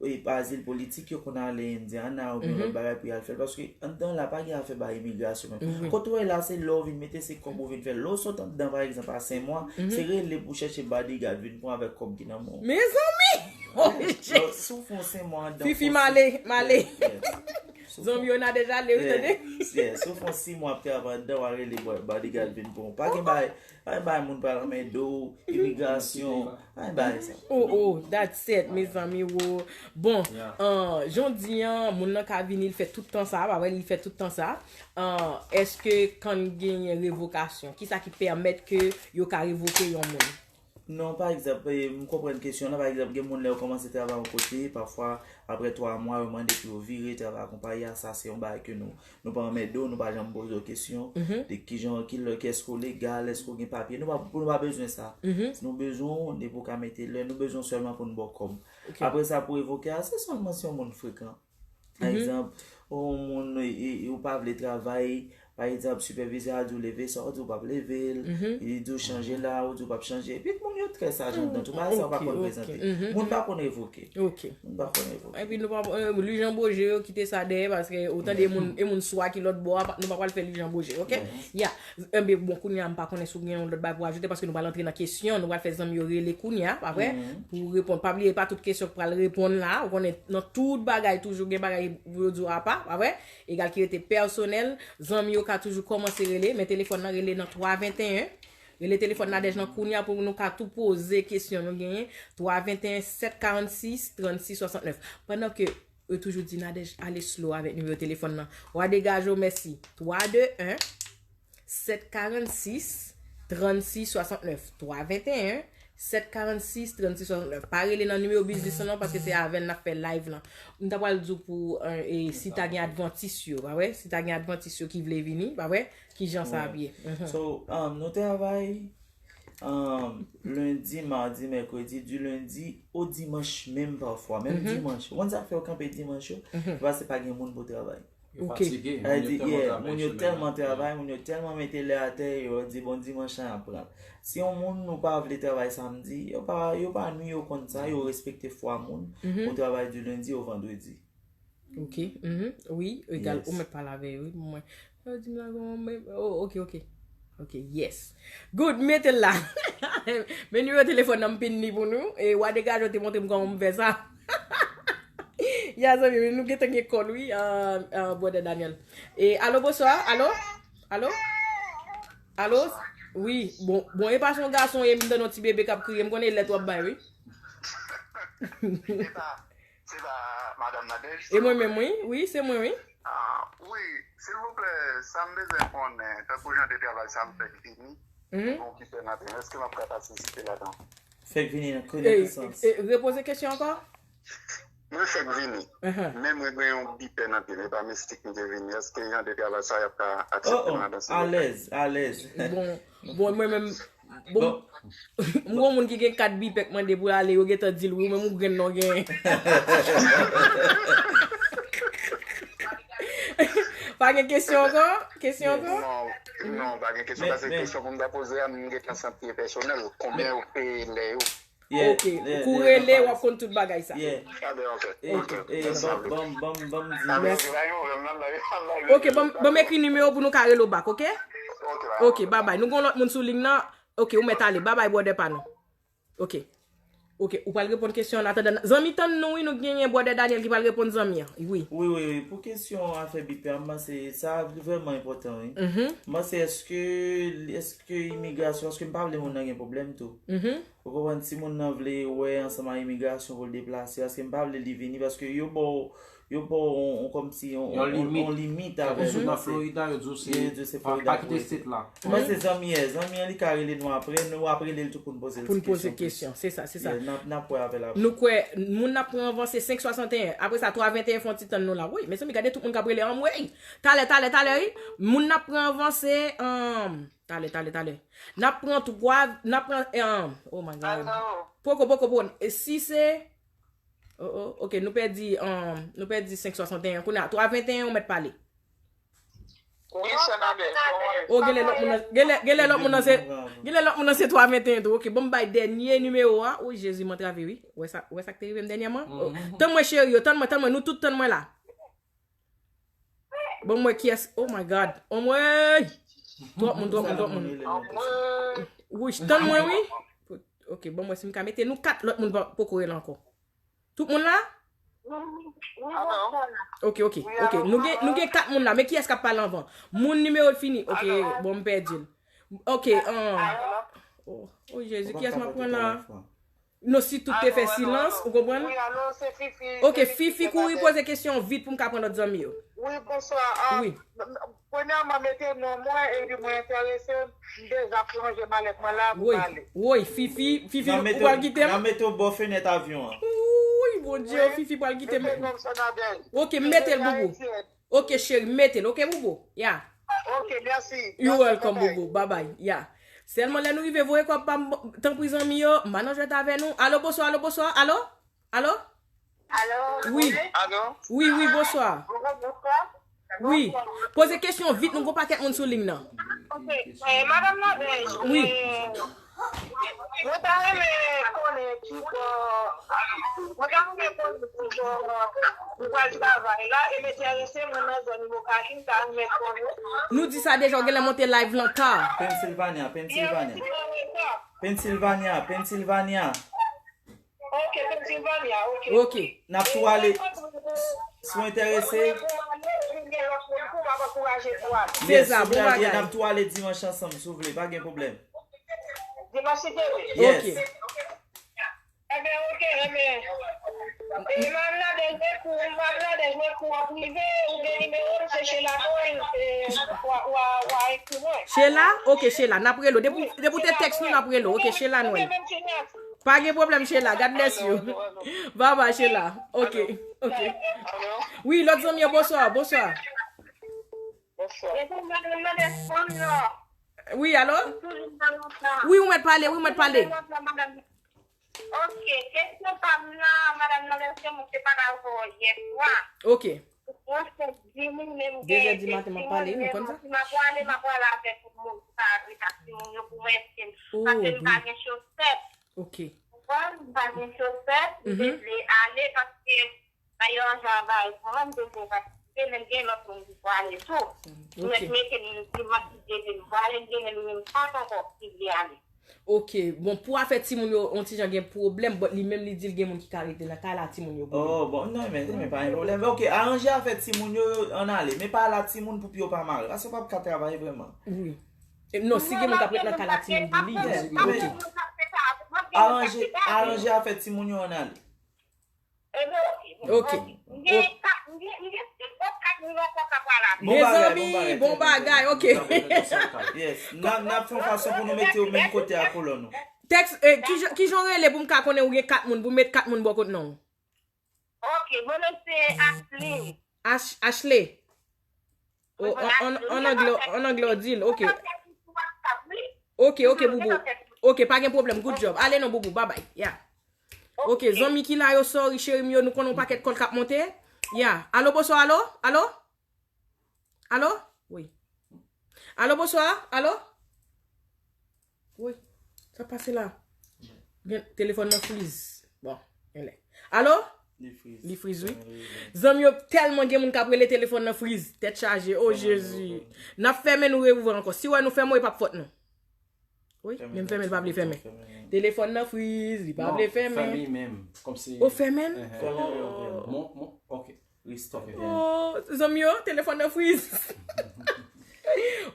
e pa azil politik, yo konn ale Indiana oubyen lòt bagay pou y al fè l. Paske anndan la, pa gen afè bay imigrasyon menm. Kote w wè la, se lè w vin mete, se kòb ou vin fè. Lè w sot anndan, pa egzanp, a Senmwa, se rele pou chèche bodyguard vin pran avèk kòb ki nan men w. Mezanmi! Oh, Lè w- si w fè yon Senmwa anndan, Fifi fò m ale, m ale. Yes. Zanmi yo nan deja ale, wi, tande? Yeah, si w fè yon sis mwa ap travay anndan, w a rele bo- bodyguard vin pran w. Pa gen bay, pa gen bay moun pral anmède w, imigrasyon, pa gen bay sa. Oh, oh, that's it, mezanmi, wo. Bon, Yeah. uh, jan w di an, moun nan ka vini, li fè tout tan sa, pa vre, li fè tout tan sa. Uh, èske kan genyen revokasyon, kisa ki pèmèt ke yo ka revoke yon moun? Non, pa egzanp, eh, m konprann kesyon nan. Pa egzanp, gen moun lè yo kòmanse travay yon kote, pafwa, apre twa mwa, yo mande pou yo vire travay a konpayi a. Sa, se yon bagay ke nou, nou pa anmède w, nou pa janm poze w kesyon de kijan, ki lè, èske w legal, èske w gen papye. Nou pa, nou pa bezwen sa. Nou bezwen w, depi w ka mete lè, nou bezwen w sèlman pou n ba w kòb. Ok. Apre sa, pou revoke a, se sèlman si yon moun frekan. Pa egzanp, yon moun, e, e, ou pa vle travay, pa egzanp, sipèvizè a di w leve, sa w di w p ap leve l, li di w chanje la, ou di w p ap chanje. Epi moun yo trè saj anndan tou, bagay sa yo pa konn prezante. Moun pa konn revoke. Ok. Moun pa konn revoke. Epi nou pa, eh, Lujan Boje yo kite sa dèyè, paske ou tande e moun, e moun swa ki lòt bò a, nou pa pral fè Lujan Boje, ok? Ya. Enben, bon, kounye a, m pa konnen si w gen yon lòt bagay pou ajoute, paske nou pral antre nan kesyon, nou pral fè zanmi yo rele kounye a, pa vre? Pou reponn. Pa bliye, pa tout kesyon k pral reponn la, ou konnen nan tout bagay, toujou gen bagay pou yo di w apa, pa vre? Egal ki rete pèsonèl, zanmi yo ka toujou kòmanse rele, men telefòn nan rele nan twa venteyen. Rele telefòn Nadège nan kounye a pou nou ka tou poze kesyon nou genyen. Twa venteyen, sèt karannsis, trannsis swasantnèf. Pandan ke yo toujou di Nadège ale slow avèk nimewo telefòn nan. W a degaje w, mèsi. Twa de en, sèt karannsis, trannsis swasantnèf. Twa venteyen, sèt karannsis, trannsis swasantnèf. Pa rele nan nimewo biznis lan non, paske se avè l n ap fè live lan. M ta pral di w pou, eh, e, si ta gen advantis yo, pa vre? Si ta gen advantis yo ki vle vini, pa vre? Kijan sa ap ye? Mhm. So, um, nou travay, um, lendi, madi, mèkredi, di lendi o dimanch menm pafwa. Menm dimanch. Ou konn sa k fè yo kanpe dimanch yo? Se paske pa gen moun pou travay. Yo Ok. fatige, Sa vle moun yo di, tèlman yeah, travay moun yo semèn tèlman nan. travay, moun yo tèlman mete lè atè, yo di bon dimanch lan ap pran. Si yon moun nou pa vle travay samdi, yo pa, yo pa nwi, yo konn sa, yo respekte fwa moun. Ou travay di lendi o vandredi. Ok, mhm, wi, egal, Yes. ou mèt pale avè yo, wi, pou mwen. Yo di m la, bon, men, oh, ok, ok. Ok, yes. Good, mete l la. Men nimewo telefòn nan m pin li pou nou. E w a degaje w te montre m kòman m fè sa. Ya, zanmi, nou gentan gen kòl, wi, ah, ah, brother Daniel. E, alo, bonswa, alo? Alo? Alo? Wi, bon, bon, e pa se yon gason, e m tande yon ti bebe k ap kriye, m konnen lèt w ap bay, wi. Se pa, se pa Madanm Nadège? E mwen menm, wi, wi, se mwen, wi. Ah, wi, silvouplè, sa m bezwen konnen, tankou jan de travay sa m fèk vini, Mhm. bon, ki fè maten, èske m ap ka patisipe ladan? Fèk vini nan E, koneksans. e, repoze kesyon ankò? Mwen fèk vini, Ahan. men mwen gen yon bipè nan pye m, e pa mistik m te vini, èske jan de travay sa y ap ka Oh, aksepte m oh, ladan silvouplè? Alèz, alèz. Bon, bon, mwen menm, bon, Bon, m gon moun ki gen kat bipè k mande pou l ale, yo gentan di l, wi, ou menm ou grenn non gen. Pa gen kesyon ankò? Kesyon ankò? Non, non, pa gen kesyon, Men, paske men- kesyon pou m ta poze a, m gentan santi e pèsonèl, konbyen yo peye lè yo? Yeah, Ok, yeah, kou yeah, rele, non, w ap konn tout bagay sa. Yeah. Ah, ben, ok, E, ok, e, mèsi. Ban, ban, ban, ban m di. Ah, ben, Mèsi. ok, pa gen pwoblèm, n ap la, n ap la. Ok, ban m, ban m ekri nimewo pou nou ka rele w back, ok? Ok, pa gen Ok, bye bye. Nou gon lòt moun sou liy nan. Ok, ou mèt ale. Bye bye, brother pa nou. Ok. Ok, ou pral reponn kesyon an atandan. Zanmi, tann nou, wi, nou genyen brother Daniel ki pral reponn zanmi an. Wi. Wi, wi, wi. Pou kesyon afè bipè, m panse sa vrèman enpòtan, wi. Mhm, M panse èske, èske imigrasyon, èske m pa vle moun nan gen pwoblèm tou. mhm. Ou konprann, si moun nan vle wè ansanm ak imigrasyon pou l deplase, paske m pa vle li vini, paske yo ba w, yo ba w on, on, kòmsi on, Yon on, limit. On limit Tankou avè si w l, nan se- Florida, yo di w se yo di w se pa, Florida pa pou kite rete. State la. Mwen se zanmi, zanmi an li ka rele nou apre, nou ap rele l tou pou n poze l Pou n ti poze kesyon tou. Kesyon, se sa, se sa. Yeah, n ap, n ap wè avè l apre. Nou kwè, moun n ap pran avanse senk swasanteyen. Apre sa, twa venteyen fè yon ti tann nou la. Wi, mesye, mi gade tout moun k ap rele anmwey. Talè, talè, talè, wi. Moun n ap pran avanse, um, talè, talè, talè. N ap pran twa, n ap pran, um, oh my God. Poko, poko, poko. E si se, oh, oh, ok, nou pèdi, um, nou pèdi senk swasanteyen. Kounye a, twa venteyen, ou mèt pale. Wi, sè Nadège, kòman ye? Oh, genlè lòt moun nan, genlè, genlè lòt moun nan se, genlè lòt moun nan se twa venteyen tou. Ok, bon, m bay dènye nimewo a. Oh, Jezi, m antrave, wi. Wè sa, wè sa k te rive m dènyèman? Oh, tann mwen, cheri yo, tann mwen, tann mwen, nou tout tann mwen la. Bon, mwen, kiyès? Oh my God. Oh, mwen. Twòp moun, twòp moun, twòp moun. Wouch, tann mwen, wi. Ok, bon, mwen, si m ka mete nou kat, lòt moun pa, poko rele ankò. Tout moun la? Ok, ok, ok. Nou gen, nou gen kat moun la, men kiyès k ap pale anvan? Moun nimewo l fini. Ok, bon, m pèdi l. Ok, an. Oh, oh, Jezi, kiyès m ap pran la? Non, si tout te fè silans, ou konprann? Wi, alo, se Fifi. Ok, Fifi, kouri poze kesyon vit pou m ka pran lòt zanmi yo. Wi, bonswa. Ah, Wi. m- m- Premyèman, mete non mwen, epi mwen enterese, m deja plonje malèt mwen la pou Woy, pale. Woy, Fifi, Fifi, N ap ou mete pral w- kite n ap m? mete w bò fenèt avyon an. Woy, Bondye, Fifi pral kite m. Mete non m sou Nadège. Ok, mete l, boubou. Ayisyen. Ok, cheri, mete l, ok, boubou? Ya. Ok, mèsi. You Mèsi, welcome, bye-bye. Boubou. Bye bye. Ya. Sèlman lè nou rive voye kòb pa m, tanpri zanmi yo, m pa nan jwèt avè nou. Alo, bonswa, alo, bonswa, alo? Alo? Alo? Wi. Alo? Wi, wi, bonswa. Bonjou, bonswa. Wi. Poze kesyon vit, nou gon pakèt moun sou liy nan. Ok. Eh, Madanm Nadège, Wi. eh, mwen ta renmen konnen ki bò, mwen ta renmen konnen ki bò ou pral travay la, e m enterese mwen nan zòn Ibokachi, m ta renmen konnen. Nou di sa deja, ou genlè monte live lan ta. Pennsylvania, Byen, Pennsylvania. mwen ti nan reta. Pennsylvania, Pennsylvania. Ok, Pennsylvania, ok. Ok. N ap tou ale. Si w enterese. Se sa, bon N bagay. ap tou ale dimanch ansanm, si w vle, pa gen pwoblèm. Dimanch si Dye vle. Yes. Ok. Ebyen, ok, ebyen. E, Madanm Nadège, mwen kou, Madanm Nadège, mwen kou an prive, ou gen nimewo m, se Sheila Noël, e, w a, w a, w a ekri mwen. Sheila? Ok, Sheila, n ap rele w. Depi, depi w te tèks nou, n ap rele w. Ok, Sheila Noël. Pa gen pwoblèm, Sheila. God bless you. Bye bye, Sheila. Ok, ok. Wi, lòt zanmi yo, bonswa, bonswa. Wi, alo? Wi, ou mèt pale, wi, ou mèt pale. Ok, kesyon pa m nan, madanm nan, lèske mwen te pale avè w yè swa. Ok. Mwen se di moun, men m Dezè di maten, m ap pale, nou konn sa? Si m ap pale, m ap pale avèk moun sa, avèk ak timoun yo pou mwen, eske m, Oh, paske m pa gen chosèt. Ok. Ou konprann? M pa gen chosèt, m te vle ale, paske dayè jan bagay pou mwen, m te vle patisipe, men gen lòt moun ki pou ale tou. M mèt mete m di m ap kite, m pale, m gen menm yon sant ankò ki vle ale. Ok, bon, pou afè timoun yo, yon ti jan gen pwoblèm, but li menm li di l gen moun ki ka rete nan kay la, timoun yo pou li. Oh, bon, non, men, men pa gen pwoblèm. Ok, aranje afè timoun yo, ann ale. Men pa la timoun pou pye yo pa mare. Ase w p ap ka travay vrèman. Wi. E, non, si gen moun k ap ret nan kay la, timoun pou li. Yeah, men aranje, aranje afè timoun yo, ann ale. Ebyen, ok. Ok. M gen, m gen, m gen, m gen sis lòt kat mil ankò k ap pral avè. Bon bagay, bon bagay, tèt mwen, ok. Yes. N a, n ap fè yon fason pou nou mete yo menm kote a kolòn ou. Tèks, eh, ki jan, ki jan w rele pou m ka konnen ou gen kat moun, pou m met kat moun bò kot non w? Ok, mwen menm se Ashley. Ash-, Ashley. Oh, an, an, an anglè, an anglè w di l, ok. Ok, ok, boubou. Ok, pa gen pwoblèm, good job. Ale non, boubou, babay. Yeah. Ok, zanmi ki la yo, sorry, cheri m yo, nou konnen yon pakèt kòl k ap monte. Yeah. Alo, bonswa, alo? Alo? Alo? Wi. Alo, bonswa? Alo? Wi. Sa pase la? Gen telefòn nan friz. Bon, genlè. Alo? Li friz. Li friz, wi. Zanmi yo, tèlman gen moun k ap rele telefòn nan friz. Tèt chaje. Oh, Jezi. N ap fèmen, nou reouvri ankò. Si w wè nou fèmen, e p ap fòt nou. Wi, men m fèmen, li pa vle fèmen. Telefòn nan friz, li pa vle fèmen. Fèmen menm, kòmsi. O, fèmen? Fèmen, ok. Mon, mon, ok. Respè. Oh, zanmi yo, telefòn nan friz.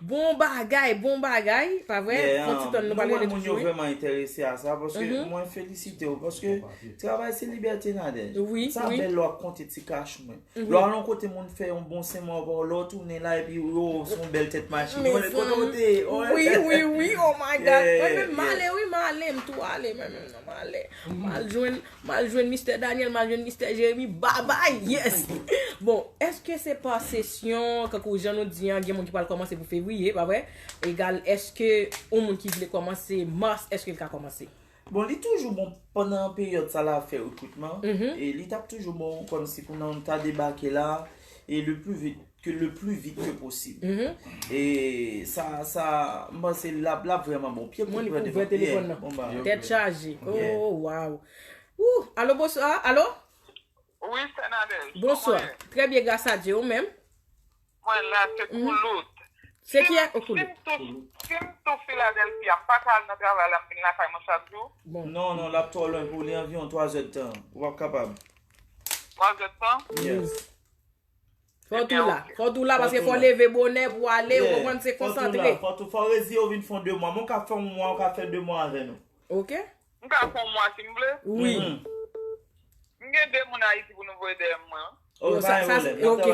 Bon bagay, bon bagay, pa vre? Yeah, fon ti tann, nou pral rele moun yo toujou, wi. Vrèman enterese a sa, paske mwen felisite w, paske travay se libète, Nadège. Wi, wi. Sa bèl lè w ap konte ti kach mwen. Lè w al yon kote moun fè yon bon senmò ba w, lè w tounen la epi yo se yon bèl tèt machin. Mezanmi. Wi, wi, wi, oh my God. Mwen menm m ale, wi, m ale, m tou ale, mwen menm non, m ale. M al jwenn, m al jwenn Mistè Daniel, m al jwenn Mistè Jeremi, babay, yes. Bon, èske se pa sesyon, kankou jan nou di an, gen moun ki pral kòmanse pou fevriye, pa vre? Egal, èske yon moun ki vle kòmanse mas, èske l ka kòmanse? Bon, li toujou bon pandan peryòd sa la ap fè rekritman. E li t ap toujou bon kòmsi pou nou ta debake la, e le plus vite que, le plus vite que possible. E sa, sa, m panse l ap, l ap vrèman bon. Pye kout vrè devan. Mwen, li pou vrè telefòn nan. Tèt chaje. Oh, wow. Ou, alo, bonswa. Alo? Wi, Sè Nadège. Bonswa. Kòman w ye? Trè byen, gras a Dye. Ou menm? Mwen la, se Koulout. Se kiyès? O, Koulout. Si m tou, si m tou Filadèlfi a, m pa ka al nan travay la, m vin lakay mwen chak jou? Bon. Non, non, l ap twò lwen pou li, anviwon twa zè tan. Ou p ap kapab. Twa zè tan? Yes. Fò w tou la. Fò w tou la, paske fò w leve bonè pou w ale, ou konprann, se konsantre. Fò w tou la. Fò w tou, fò w reziye w vin fè yon de mwa. Mwen ka fè yon mwa, ou ka fè de mwa avè nou. Ok. M ka fè yon mwa si m vle? Wi. M gen de moun Ayiti pou nou voye dèyè mwen. Ok, sa, sa, ok.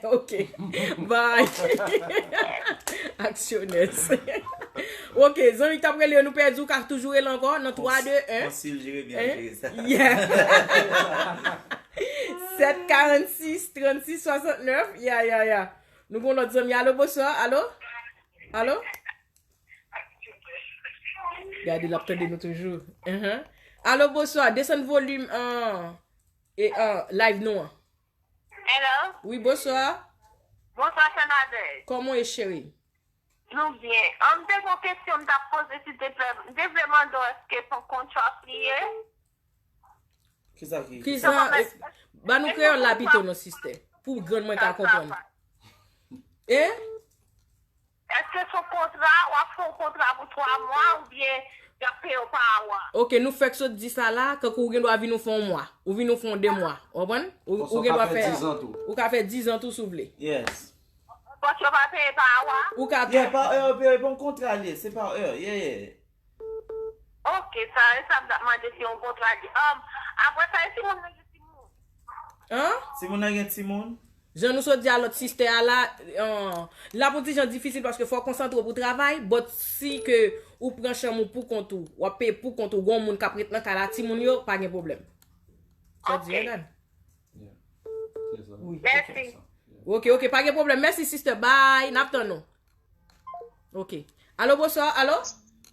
Ok. Bye. Aksyonè. Ok, zanmi k t ap rele yo, nou pèdi, ou ka toujou rele ankò nan twa, de, en. Konsil jere byen jere sa. Yeah. Sèt karannsis trannsis swasantnèf. Ya, ya, ya. Nou gon lòt zanmi. Alo, bonswa. Alo? Alo? Gade, l ap tande nou toujou. Alo, bonswa. Desann volim an, e, an, live nou an. Hello? Wi, bonswa. Bonswa, Sè Nadège. Kòman w ye, cheri? Nou byen. An, m te gon kesyon m t ap poze, silteplè. M te vle mande w, èske se yon kontra li ye? Kisa ki? Kisa, ba nou kreyòl la pito non, sistè. Pou grann mwen ka konprann. E? Èske se yon kontra, w ap fè yon kontra pou twa mwa oubyen y ap peye w pa awa? Ok, nou fèk sot di sa la, kankou ou gen dwa vin ou fè yon mwa. Ou vin ou fè yon de mwa. Ou konprann? Ou, ou gen dwa fè, ou ka fè dizan tou si w vle. Yes. Paske yo pa peye pa awa? Ou ka tou. Yeah, pa è, yo peye, bon kontra li ye, se pa è, yeah, yeah. Ok, sa, e sa m t ap mande si yon kontra li. Um, apre sa, e timoun nan gen timoun? An? Timoun nan gen timoun? Jan nou sot di a lòt sistè a la, an, la pou ti jan difisil paske fò w konsantre w pou travay, but si ke ou pran chanm ou pou kont ou, w ap peye pou kont ou, gon moun k ap ret nan kay la, timoun yo, pa gen pwoblèm. Sa w di, Jordan? Wi. Mèsi. Ok, ok, pa gen pwoblèm. Mèsi, sister. Bye. N ap tann ou. Ok. Alo, bonswa. Alo?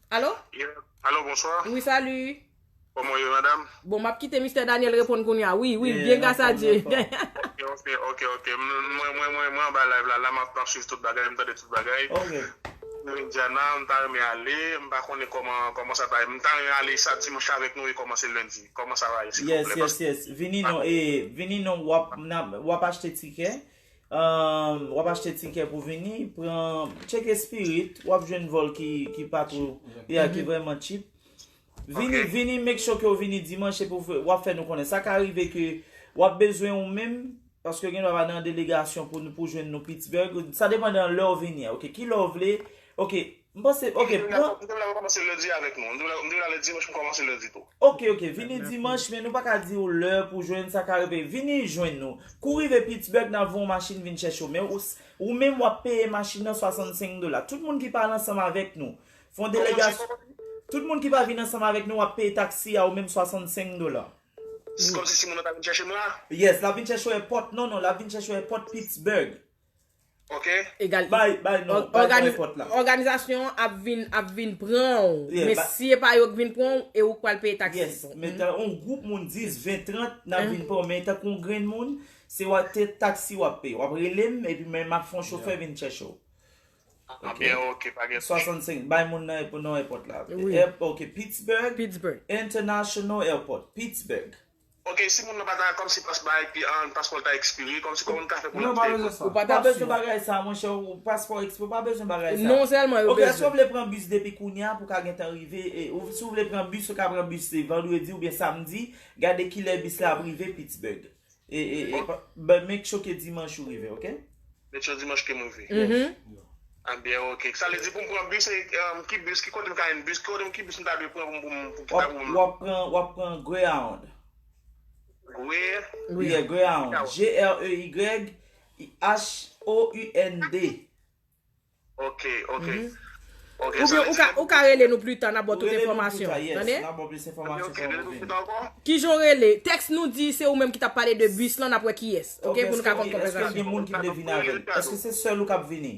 Alo? Yeah. Alo, bonswa. Wi, salut. Kòman w ye, madanm? Bon, m ap kite Mistè Daniel reponn kounye a. Wi, wi, byen gras a Dye. Ok, ok, ok, ok. M, mwen, mwen, mwen, mwen anba live la. La, m ap, m ap swiv tout bagay, m tande tout bagay. Ok. Indiana, m ta renmen ale, m pa konnen kòman, kòman sa va ye. M ta renmen ale sa dimanch la avèk nou e kòmanse lendi. Kòman sa va ye, silvouplè? Yes, yes, yes. Vini non, e, vini non, w ap, w ap achte tikè. Um, w ap achte tikè pou vini, pran, tcheke Spirit, w ap jwenn vòl ki, ki pa twò, yeah, ki vrèman cheap. Vini, vini, make sure ke w vini dimanch epi w fè, w ap fè nou konnen. Sa ka rive ke w ap bezwen ou menm, paske gen dwa pa nan delegasyon pou nou, pou jwenn nou Pittsburgh. Sa depandan lè w vini a, ok? Ki lè w vle? Ok, m panse, ok, pran. M te vle kòmanse lendi avèk nou. M te vle, m te vle ale dimanch pou kòmanse lendi tou. Ok, ok, vini dimanch, men nou pa ka di w lè pou jwenn, sa ka rive. Vini jwenn nou. Kou rive Pittsburgh, n ap voye yon machin vin chèche w. Men ou, ou menm w ap peye machin nan swasannsenk dola. Tout moun ki pa al ansanm avèk nou, fè yon delegasyon. Tout moun ki pa vin ansanm avèk nou, w ap peye taksi a ou menm swasannsenk dola. Kòmsi si moun nan ta vin chèche m la? Yes, l ap vin chèche w airport. Non, non, l ap vin chèche w airport Pittsburgh. Ok. Egal. Bay, bay, non, bay, bay airport la. Òganizasyon an ap vin, ap vin pran w. Yeah, men si e pa yo k vin pran w, e ou k pral peye taksi. Yes, men yon gwoup moun dis, ven, trant, n ap vin pran w. Men tankou yon grenn moun, se w a, te, taksi w ap peye. W ap rele m, epi men m ap fè yon chofè vin chèche w. Ah, ok. Byen, ok, pa gen. Swasannsenk, bay moun nan pou non airport la. Wi. Air-, ok, Pittsburgh, Pittsburgh International Airport, Pittsburgh. Ok, si moun nan pa ta kòmsi pas bay, pi, an, paspò l ta ekspire, kòmsi kòman n ka fè pou l antre? Non, pa bezwen sa. Ou pa bezwen bagay sa, monchè, ou paspò ekspire, ou pa bezwen bagay sa. Non sèlman yo bezwen. Ok, èske w vle pran bis depi kounye a pou w ka gentan rive? E, ou, si w vle pran bis, ou ka pran bis se vandredi oubyen samdi. Gade kilè bis la ap rive Pittsburgh. E, e, e, pa, but make sure ke dimanch ou rive, ok? Make sure dimanch ke m rive. Yes. Ah, byen, ok. Sa vle di pou m pran bis, e, um, ki bis, ki kote m ka jwenn bis, ki kote m, ki bis m ta dwe pran pou m, pou m, pou m, pou ki ta pou m? W ap pran, w ap pran Greyhound. Grey? Yeah, Greyhound. Greyhound. G R E Y H O U N D. Ok, ok. Ok, oubyen ou ka, ou ka rele nou pli ta, n ap ba w tout enfòmasyon. Tande? N ap ba w plis enfòmasyon. Ok, ok, rele nou pli ta ankò? Kijan w rele? Tèks nou di se ou menm ki t ap pale de bis lan, n ap wè kiyès. Ok, pou nou ka konn konvèsasyon. Èske gen moun ki vle vini avè l? Èske se sèl ou k ap vini?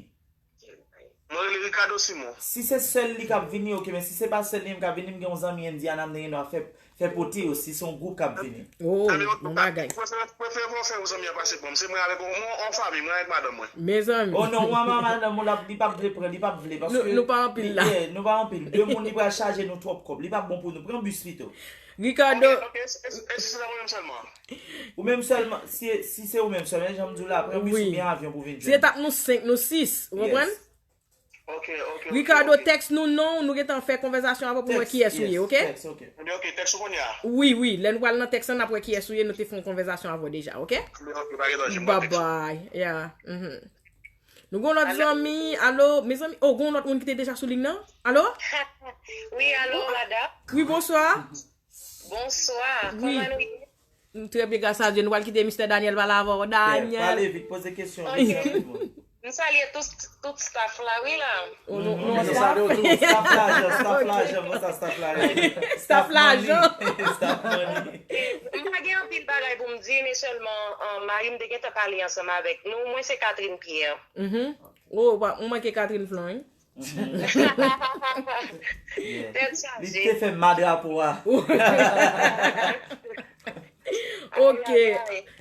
Mwen rele Ricardo Simon. Si se sèl li k ap vini, ok, men si se pa sèl li menm k ap vini, m gen yon zanmi Indiana, m te gen dwa fè, fè pote yo, si se yon gwoup k ap vini. Oh, bon bagay. Prefere, prefere fè yon zanmi an pase pran m. Se mwen avèk yon, yon, yon fanmi, mwen avèk madanm mwen. Mezanmi. Oh non, mwen, mwen, madanm mwen, l ap, li p ap vle pran, li p ap vle, paske nou pa anpil la. Yeah, nou pa anpil. De moun, li pral chaje nou twòp kòb. Li p ap bon pou nou. Pran bis pito. Ricardo. Ok, ok, e, e, e si se mwen menm sèlman? Ou menm sèlman, si, si se ou menm sèlman, jan m di w la, pran bis oubyen avyon pou vin jwenn. Si se t ap nou senk, nou sis, ou konprann? Ok, ok, ok. Ricardo, tèks nou non, nou gentan fè konvèsasyon avè w pou nou wè kiyès ou ye, ok? Tèks, ok. Ebyen, ok, tèks ou kounye a? Wi, wi, lè nou pral nan tèks lan, n ap wè kiyès ou ye, nou te fè yon konvèsasyon avè w deja, ok? Ebyen, ok, pa gen danje, m pral tèks ou. Bye bye, yeah, mhm. Nou gon lòt zanmi, alo, mezanmi, oh, gon lòt moun ki te deja sou liy nan? Alo? Wi, alo, madam. Wi, bonswa. Bonswa, kòman nou ye? Trè byen, gras a Dye. Nou pral kite mistè Daniel pale avè w. Daniel. Pale vit, poze kesyon, mistè Daniel. M salye tout, tout staff la, wi, la. Oh, nou, nou, staff. Staff lajan, staff lajan, bon, sa staff lajan. Staff lajan. Staff money. M pa gen anpil bagay pou m di, men sèlman, uh, mari m te gentan pale ansanm avèk nou. Mwen se Catherine Pierre. Mhm. Oh, ou manke Catherine Flon, wi. Tèt chaje. Li te fè m madrapo a. Ok.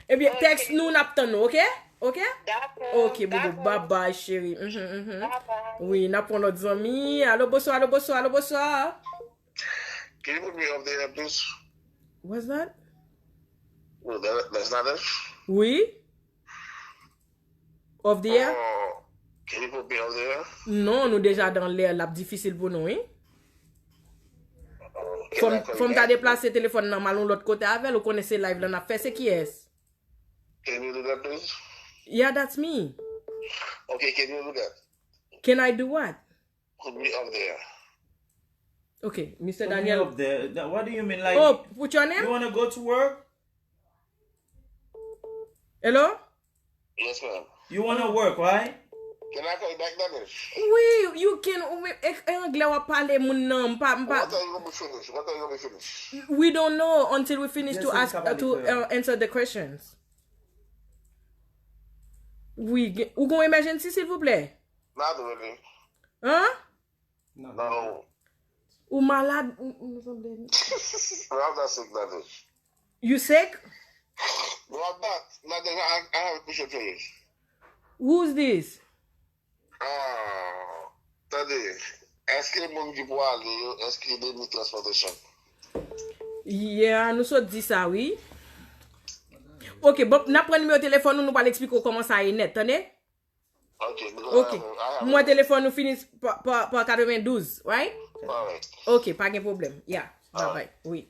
Ebyen, tèks nou, n ap tann nou, ok? Ok? Dakò. Ok, bobo, bye bye, cheri. Mhm, mhm. Bye bye. Wi, n ap pran lòt zanmi. Alo, bonswa, alo, bonswa, alo, bonswa. Can you put me off the air, please? What's that? Well, that, that's not it. Wi. Off the air? Oh, can you put me off the air? Non, nou deja dan lè, l ap difisil pou nou, wi. Fò m, fò m ta deplase telefòn nan, m al yon lòt kote avè l, ou konnen se live lan n ap fè, se kiyès? Can you do that, please? Yeah, that's me. Okay, can you do that? Can I do what? Put me up there. Okay, mistè Daniel. Put me up there. What do you mean? Like, oh, put your name? You wanna go to work? Hello? Yes, ma'am. You wanna work, right? Can I call you back, Daniel? Wi, you can. Ou men, e, e anglè w ap pale moun nan, m pa, m pa. What time you gonna be finished? What time you gonna be finished? We don't know until we finish to ask, uh, to, uh, answer the questions. Wi, gen, ou gon emergency, silvouplè? Not really. Hein? No. Ou malad? Ou, ou sanble. No, I'm not sick, nothing. You sick? No, I'm not. Nothing. I, I have a question for you. Who's this? Ah, tande, èske moun ki pou ale yo, èske they need transportation? Yeah, nou sot di sa, wi. Ok, bon, n ap pran nimewo telefòn ou, nou pral eksplike w kòman sa ye nèt, tande? Ok, m gen Ok. Mwen telefòn ou fini pa, pa, pa katrevendouz, right? Correct. Ok, pa gen pwoblèm. Yeah, bye bye. Wi.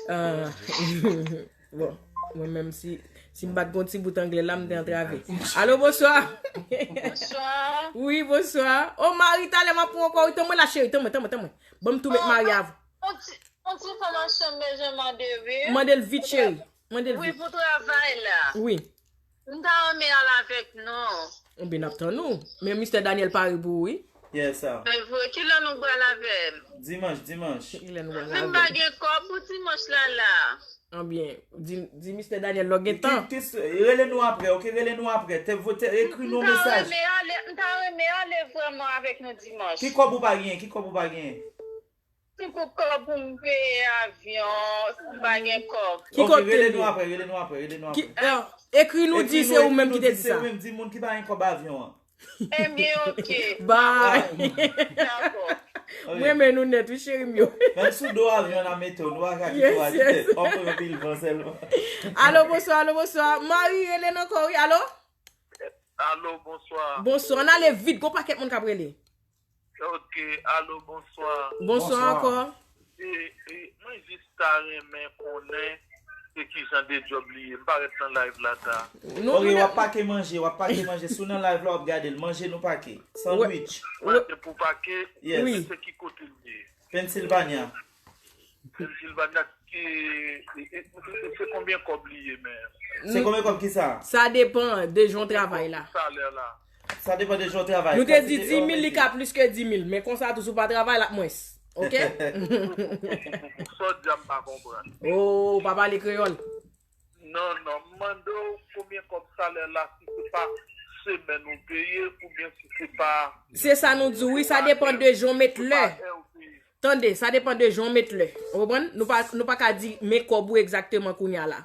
Euh, bon, mwen menm si, si m pa t gon ti bout anglè la, m te antrave. Alo, bonswa. Bonswa. Wi, bonswa. Oh, Marie, talè m ap pran ankò, wi, tann mwen la, cheri, tann mwen, tann mwen, tann mwen. Ban m tou met Marie avan. On ti, on ti fanm an chanm bezwen mande, wi. Mande l vit, cheri. Mande l Wi, vit. Pou travay la. Wi. M ta renmen al avèk nou. Ebyen, n ap tann ou. Men mistè Daniel pare pou ou, wi. Yes, sir. Men vre, kilè nou pral avè l? Dimanch, dimanch. Kilè nou pral Men m avè pa l? gen kòb pou dimanch la la. Ebyen, di, di mistè Daniel lò gen tan. Ki, ki, rele nou apre, ok? Rele nou apre. Te, te, ekri nou M ta mesaj. renmen ale, m ta renmen ale vrèman avèk nou dimanch. Ki kòb ou pa genyen? Ki kòb ou pa genyen? Si pou kòb pou m peye avyon, si m pa gen kòb. Ki Ok, kote rele li? nou apre, rele nou apre, rele nou Ki, apre. euh, ekri nou Ekri di nou, se ou ekri menm nou ki te di di se sa. ou menm, di moun ki pa gen kòb avyon an. Ebyen, ok. Bye. Dakò. Ok. Mwen renmen nou nèt, wi, cheri m yo. Menm sou do avyon an mete w, nou pa ka kite w Yes, ale. yes. W ap pran anpil van sèlman. Alo, bonswa, alo, bonswa. Marie, rele n ankò, wi, alo? Alo, bonswa. Bonswa, ann ale vit, gon pakèt moun k ap rele. Ok, alo, bonswa. Bonswa Bonswa. ankò. E, e, mwen jis ta renmen konnen se ki jan de djòb li ye. M parèt nan live la ta. Nou, Ok, nou w ap pake manje, w ap pake manje. Si w nan live la, w ap gade l. Manje nou pake. Sandwich. Manje pou pake, Yes. Wi. se ki kote l ye? Pennsylvania. Pennsylvania, ki, e, e, e, se konbyen kòb li ye, men? Se konbyen kòb ki sa? Sa depan de jan w travay la. Salè la. Sa depan de jan w travay. Nou te di Kantite di mil, li ka plis ke di mil, men konsa tou, si w pa travay, l ap mwens. Ok? Sa w di a, m pa konprann. Oh, ou pa pale kreyòl. Non, non, m mande w konbyen kòb salè la, si se pa semèn ou peye, oubyen si se pa Se sa nou di, wi, sa depan de jan w met lè. Tande, sa depan de jan w met lè. Ou konprann? Nou pa, nou pa ka di men kòb ou egzakteman kounye a la.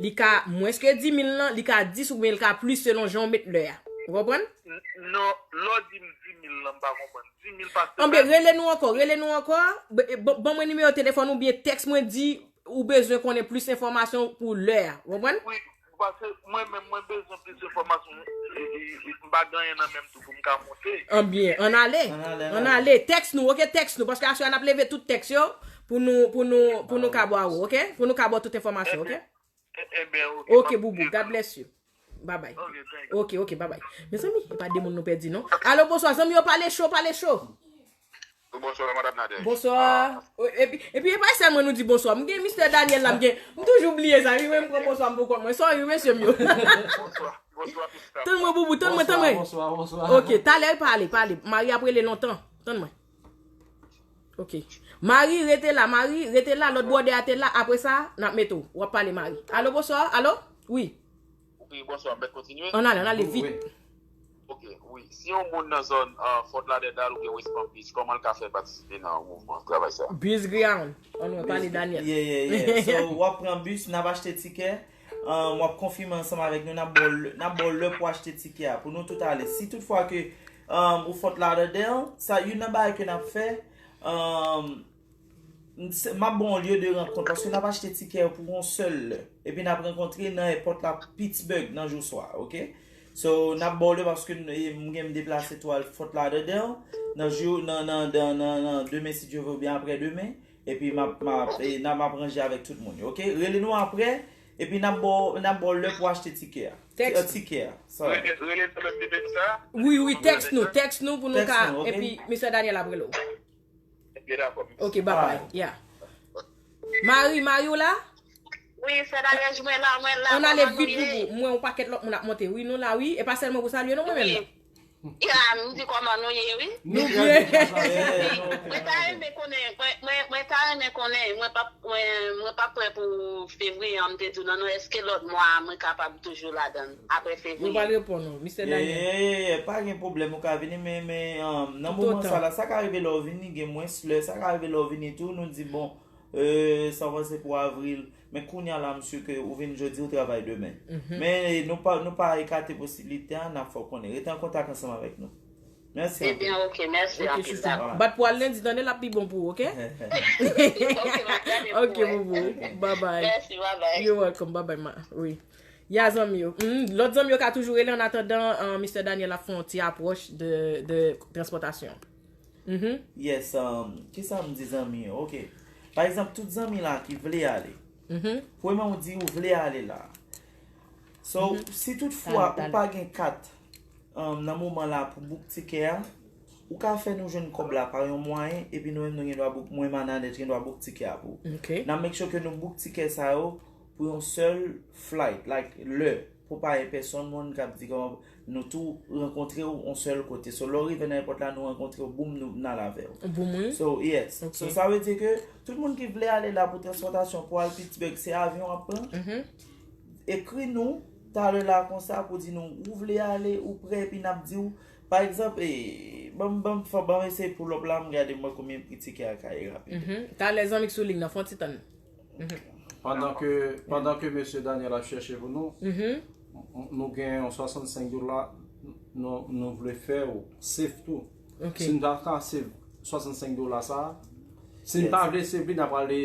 Li ka mwens ke di mil lan, li ka dis oubyen li ka plis selon jan w met lè a. Ou konprann? N-, non, lè w di m di mil lan, m pa konprann. Di mil pa semèn. Anben, rele nou ankò, rele nou ankò. B-, b-, ban mwen nimewo telefòn ou byen tèks mwen di ou bezwen konnen plis enfòmasyon pou lè a. Ou konprann? Wi, paske mwen menm, mwen bezwen plis enfòmasyon. E, e, e, m pa gen anyen nan men m tou pou m ka monte. Anbyen, ann ale. Ann ale, ann Ann ale. ale. Tèks nou, ok? Tèks nou. Paske aswè a n ap leve tout tèks yo pou nou, pou nou, pou nou ka ba ou, ok? Pou nou ka ba w tout enfòmasyon, ok? Ebyen, e, ebyen, ok, Ok, m ap boubou. God bless you. Bye bye. Ok, thank you. Ok, ok, bye bye. Mezanmi, e pa de moun nou pèdi, non. Alo, bonswa, zanmi yo, pale cho, pale cho. Bonswa, madanm Nadège. Bonswa. Ah. O, epi, epi, e pa sèlman nou di bonswa. M gen mistè Daniel la, m gen, m toujou bliye sa. Wi, mwen, m pran bonswa m pou kont mwen. Sorry, mesye m yo. Bonswa, bonswa, tout staff. Tann mwen, boubou, tann mwen, tann mwen. Bonswa, bonswa, bonswa. Ok, talè, pale, pale. Marie ap rele lontan. Tann mwen. Ok. Marie, rete la. Marie, rete la. Lòt bwòdè a te la. Apre sa, n ap mete w. W ap pale, Marie. Alo, bonswa. Alo? Wi. Wi, bonswa. M mèt kontinye? Ann ale, ann ale vit. Wi. Ok, wi. Si yon moun nan zòn, ah, Fort Lauderdale oubyen West Palm Beach, kòman l ka fè patisipe nan mouvman travay sa? Bus Ground. Ann wè, pale Daniel. Yeah, yeah, yeah. So, w ap pran bis, n ap achte tikè. Um, w ap konfime ansanm avèk nou, n ap ba w lè, n ap ba w lè pou achte tikè a, pou nou tout ale. Si toutfwa ke, um, ou Fort Lauderdale, sa youn nan bagay ke n ap fè, um, m, se, m ap ba w lye de rankont, paske n ap achte tikè yo pou yon sèl lè. Epi n ap rankontre nan èpòt la Pittsburgh nan jou swa, ok? So, n ap ba w lè paske n, e, m gen m deplase tou al Fort Lauderdale, nan jou, nan, nan, nan, nan, nan demen, si Dye vle, oubyen aprè demen. Epi m ap, m ap, e, n ap, m ap ranje avèk tout moun yo, ok? Rele nou aprè, epi n ap ba w, n ap ba w lè pou achte tikè a. Tèks. Ti, e, tikè a, sorry. Rele, rele nan menm nimewo sa? Wi, wi, tèks nou, tèks nou pou nou ka, Tèks nou, ok? Epi mistè Daniel ap rele w. Ok, dakò, mèsi. Ok, bye bye. Alright. Yeah. Marie, Marie, w la? Wi, sè Nadège, mwen la, mwen la, Ann ale vit, boubou. Mwen, yon pakèt lòt moun ap monte. Wi, nou la, wi. E pa sèlman pou salye nou, mwen menm la. Ya, m di kòman nou ye, wi. Nou byen. Mwen ta renmen konnen, mwen, mwen, mwen ta renmen konnen, mwen pa, mwen, mwen pa prè pou fevriye an, m te di w non, non, èske lòt mwa a, mwen kapab toujou ladan l, aprè fevriye? Yo pral reponn ou, mistè Daniel. Yeah, yeah, yeah, pa gen pwoblèm, ou ka vini, men, men, um, nan moman sa la, sa ka rive lè w vini, gen mwens lè, sa ka rive lè w vini tou, nou di, bon, euh, sa w panse pou avril, men kounye a la, m si ke ou vin jodi, ou travay demen. Mhm. Men, eh, nou pa, nou pa ekate posiblite a, n ap fè w konnen. Rete an kontak ansanm avèk nou. Mèsi anpil. Ebyen, ok, mèsi anpil, dakò. Bat pou al lendi, tande, l ap pi bon pou ou, ok? Ok, m ap gade pou wè. Ok, boubou. Bye bye. Mèsi, bye bye. You're welcome. Bye bye, ma. Wi. Ya zanmi yo. Mm, lòt zanmi yo ka toujou rele an atandan uh, Mister Daniel ap fè yon ti apwòch de, de transpòtasyon. Mhm. Yes, um, kisa m di zanmi yo? Ok. Pa egzanp, tout zanmi la ki vle ale. Mhm. Premyèman, ou di ou vle ale la. So, si toutfwa ou pa gen kat um, nan moman la pou book tikè a, ou ka fè nou jwenn kòb la pa yon mwayen, epi nou menm nou gen dwa book, mwen manadè gen dwa book tikè a pou ou. Ok. N ap make sure ke nou book tikè sa yo pou yon sèl flight, like, lè, pou pa gen pèsonn moun k ap di kòman nou tou rankontre w yon sèl kote. So, lè w rive nan èpòt la, nou rankontre w, boum, nou n al avè w. Boum, wi. So, yes. Ok. So, sa vle di ke tout moun ki vle ale la pou transpòtasyon, pou al Pittsburgh, se avyon w ap pran. Mhm. Ekri nou talè la konsa pou di nou ou vle ale, ou prè, epi n ap di w, pa egzanp, e, ban m, ban m, fò, ban m eseye pull up la, m gade mwen konbyen pri tikè a ka ye rapid. Mhm. Talè zanmi k sou liy nan, fè yon ti tann. Pandan ke, pandan ke mesye Daniel ap chèche pou nou, Mhm. nou gen yon swasannsenk dola, nou, nou vle fè w save tou. Ok. Si nou ta ka save swasannsenk dola sa, si nou pa vle save li, n ap ale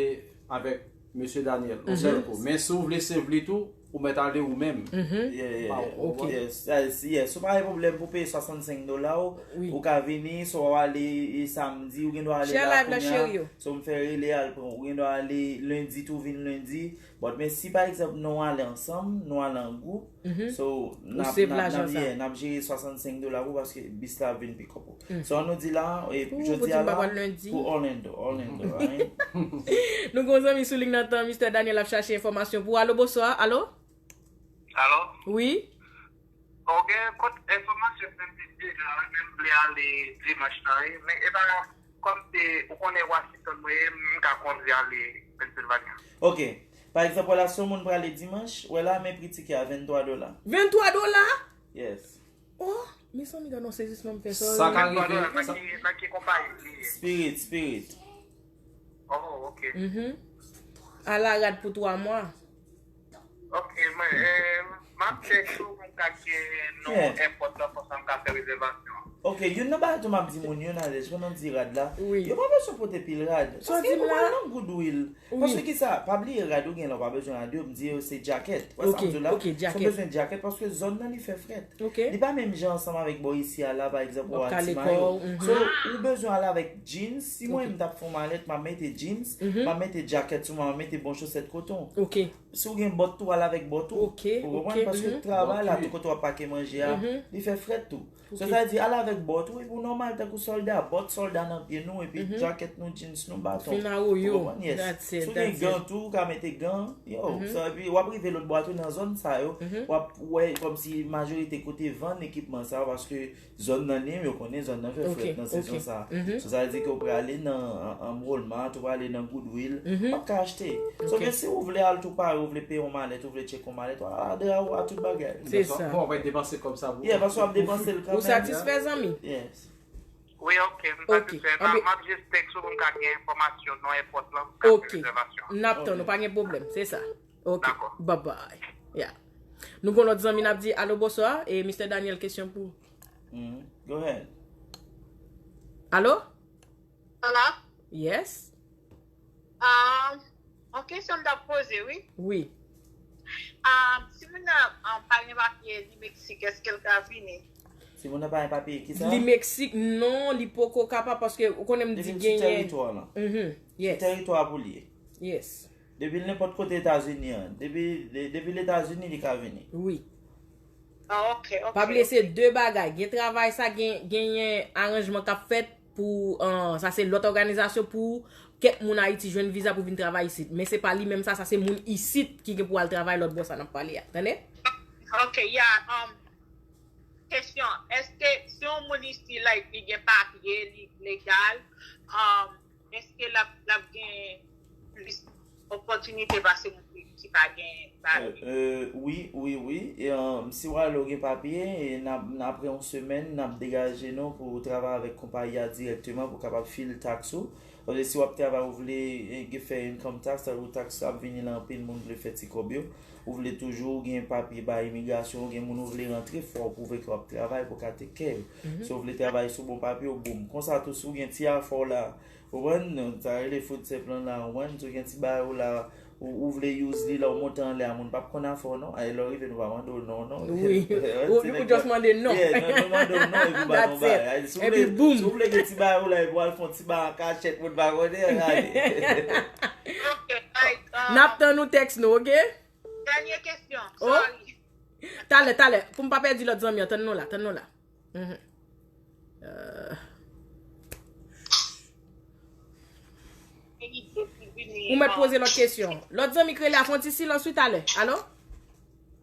avèk mesye Daniel, yon sèl kou. Men si w vle save li tou, ou mèt ale ou menm. Mhm. Yeah, yeah, Wow, yeah. Ok. Yes, yes, yes. Ou pa gen pwoblèm pou peye swasannsenk dola ou, Wi. ou ka vini, so w ale e samdi, ou gen dwa ale Share la live la, kounye cheri a. Yo. So m fè rele al pran, ou gen dwa ale lendi tou vin lendi. But men si pa egzanp nou ale ansanm, nou ale an gwoup, Mhm. so n ap, save n ap, n lajan ap, sa. Yeah, n ap jere swasannsenk dola pou paske bis la vin pikòp ou. So an nou di la, e Ooh, jodi pou di a m pa la, pral lendi. Pou Orlando, Orlando, right? Nou gon zanmi sou liy nan tan, Mister Daniel ap chache enfòmasyon pou. Alo, bonswa. Alo? Alo? Wi? Ok, kot enfòmasyon se m te deja men m vle ale dimanch nan wi. Men e pa kòm se ou konnen Washington mwen ye, m ka kondwi ale Pennsylvania. Ok. Pa egzanp, wè la, si yon moun prale dimanch, wè la, men pri tikè a venntwa dola. Venntwa dola? Yes. Oh, mezanmi, gade yon sezisman m fè sa. Sa ka Nan rive. ki, nan ki konpayi li ye? Spirit, Spirit. Oh, ok. Mhm. A la rad pou twa mwa. Ok, mwen, eh, m ap chèche pou m ka gen non Yeah. èpòt la konsa m ka fè rezèvasyon. Ok, youn nan bagay tou m ap di moun yo nan lèj, pandan m di rad la, Wi. Yo pa bezwen pote pil rad. Sa w Paske di m nou la? Pral nan Goodwill. Wi. Paske ki sa, pa bliye rad ou gen la, ou pa bezwen rad yo, m di yo se jacket. Wè sa Ok, m di w la? ok, jacket. Ou bezwen jacket paske zòn nan li fè frèt. Ok. Li pa menm jan ansanm avèk bò isi a la, pa egzanp, W ap ou al kale Timayo. kò w, mhm. So, ou bezwen ale avèk jeans. Si mwen Ok. m t ap fè yon malèt, m ap mete jeans, Mhm. m ap mete jacket sou mwen, m ap mete bon chosèt koton. Ok. Si w gen bòt tou, al avèk bòt ou. Ok, Ou konprann? ok, Paske mhm. Travay la, Bòt, wi. Tout kote w ap pake manje a, Mhm. li fè frèt tou. So, Ok. sa vle di, al avèk bòt ou, epi w nòmal tankou sòlda, bòt sòlda nan pye nou, epi Mhm. jacket nou, jeans nou, baton. Fin awoyo. Ou konprann? Yes. That's it, Si w gen that's gan it. tou, ou ka mete gan, yo, Mhm. sa, epi w ap rive lòt bò a tou nan zòn sa yo, Mhm. w ap wè kòmsi majorite kote vann ekipman sa yo, paske zòn nan li menm, yo konnen zòn nan fè Ok, frèt nan sezon ok. sa. Mhm. So, sa vle di ke w prale nan, an, an Walmart, ou prale nan Goodwill, Mhm. w ap ka achte. So, Ok. Men si w vle al tou pare, ou vle peye yon malèt, ou vle tcheke yon malèt, w al adra ou a tout bagay. Se sa. Bon, w ap depanse kòb sa pou Yeah, paske w ap depanse l Ou kanmenm. satisfè, zanmi? Yes. Wi, ok, m Ok, satisfè. anbe- M ap jis text ou pou m ka gen enfòmasyon, non, èpòt la, pou m ka Ok. fè rezèvasyon. N ap tann ou, pa gen pwoblèm, se sa. Ok, Dakò. Bye bye. Yeah. Nou gon lòt zanmi n ap di, alo, bonswa, e Mister Daniel, kesyon pou. Mhm. Go ahead. Alo? Hello? Yes? Um, yon kesyon m t ap poze, wi. Wi. Um, si moun nan um, pa gen papye li Meksik, èske l ka vini? Si moun nan pa gen papye, ki sa? Li Meksik, non, li poko kapab, paske ou konnen m Li di vin sou genyen. Teritwa lan. Mhm, yes. Teritwa pou li ye. Yes. Depi nenpòt kote Etazini an. Depi, de- depi Letazini, li ka vini. Wi. Ah, ok, ok. Pa bliye se de bagay. Gen travay sa, gen, genyen aranjman k ap fèt pou, uh, sa se lòt òganizasyon pou kèk moun Ayiti jwenn viza pou vin travay isit. Men se pa li menm sa, sa se moun isit ki gen pou al travay lòt bò sa n ap pale a. Tande? Ok, ya, um, kesyon, èske si yon moun isi, like, li gen papye, li legal, um, èske l ap, l ap gen plis opòtinite pase moun ki, ki pa gen papye? Euh, wi, wi, wi. E, um, si w ale ou gen papye, e n ap, n- apre yon semèn, n ap degaje nou pou travay avèk konpayi a dirèkteman pou kapab fil taks ou. Paske si w ap travay, ou vle e, gen fè income tax, tankou taks ap vini la, anpil moun vle fè ti kòb yo. Ou vle toujou gen papye bay imigrasyon, ou gen moun ou vle rantre, fò w pwouve ke w ap travay pou ka take care yo. Si w vle travay sou bon papye, ou boum. Konsa tou, si w gen ti afè w la, ou konprann, sa rele food stamp lan la, ou konprann, si w gen ti bagay ou la, Ou, ou vle use li, lè w monte anlè a, moun p ap konn afè w non. Ay, lè w rive, nou pa mande w non, non. Wi. Ou, ou just mande non. Yeah, nou, nou mande w non, epi w ba nou bagay. Si w vle, si w vle gen ti bagay ou la, epi w al fè yon ti bagay an kachèt, moun pa konnen, gade. N ap tann ou tèks nou, oke? Dènye kesyon. Sorry. Talè, talè. Pou m pa pèdi lòt zanmi an, tann nou la, tann nou la. Mhm. Euh. Ou mèt poze lòt kesyon. Lòt zanmi k rele a, fè yon ti silans wi talè. Alo?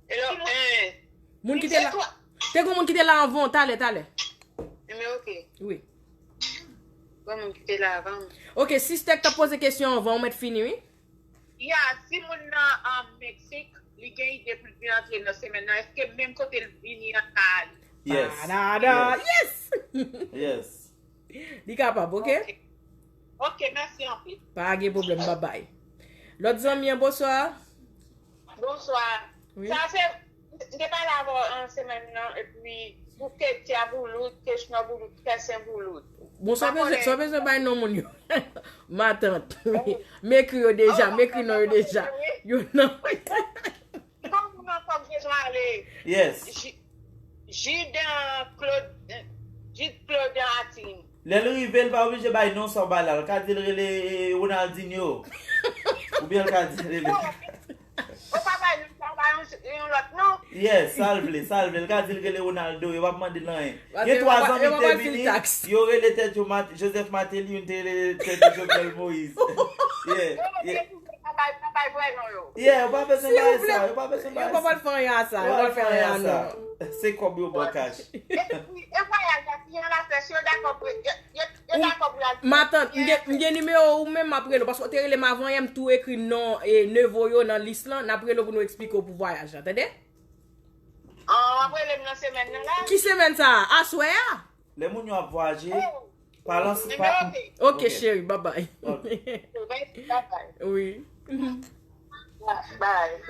Hello, eh. Moun ki te la. Te gon moun ki te la anvan w, talè, talè. Wi. Gon moun ki te la avan m. Ok, sistè k t ap poze kesyon anvan, ou mèt fini wi. Ya, si moun nan an Meksik, li gen ide pou l vin antre nan semèn nan, èske menm kote l vini an ka ale? Yes. Yes. Yes. Li kapab, ok? Ok, mèsi anpil. Pa gen pwoblèm, babay. Lòt zanmi an, bonswa. Bonswa. Sa se, m te pale avè w an semèn nan, epi pou Ketia Boulout, Kechna Boulout, Kèsen Boulout. Bonswa, sa w bezwen bay non moun yo. Matant. M ekri yo deja, m ekri non yo deja. Yo nan. Kòm nan fòk bezwen ale. Yes. Jide Claude, Jide Claude Atin. Lè l rive, l pa oblije bay non sa w bay la. L ka di l rele Ronaldinho. Oubyen l ka di l rele. Ou pa bay non sa, bay yon lòt non. Yes, sa l vle, sa l vle. L ka di l rele Ronaldo, yo p ap mande l anyen. Gen twa zanmi ki te vini, yo rele tèt yo Joseph Martelly, youn te rele tèt yo Jovenel Moïse. Yeah, yeah. Yeah, yo pa bezwen bay sa, yo pa bezwen bay sa. Yo pa pral fè anyen a sa, yo pa pral fè anyen a non. Se kòb yo ba w kach. E vwayaj la, si yon lafè, si yo dakò pou yo, yo dakò pou y al. Matant, m gen, m gen nimewo ou menm m ap rele w, paske w te rele m avan yè, m tou ekri non e nevo yo nan lis lan, n ap rele w pou nou eksplike w pou vwayaj la, tande? An, w ap rele m nan semèn nan la? Ki semèn sa a? Aswè a? Lè moun yo ap vwayaje, pa lanse, pa. Ok, cheri, babay. Wi.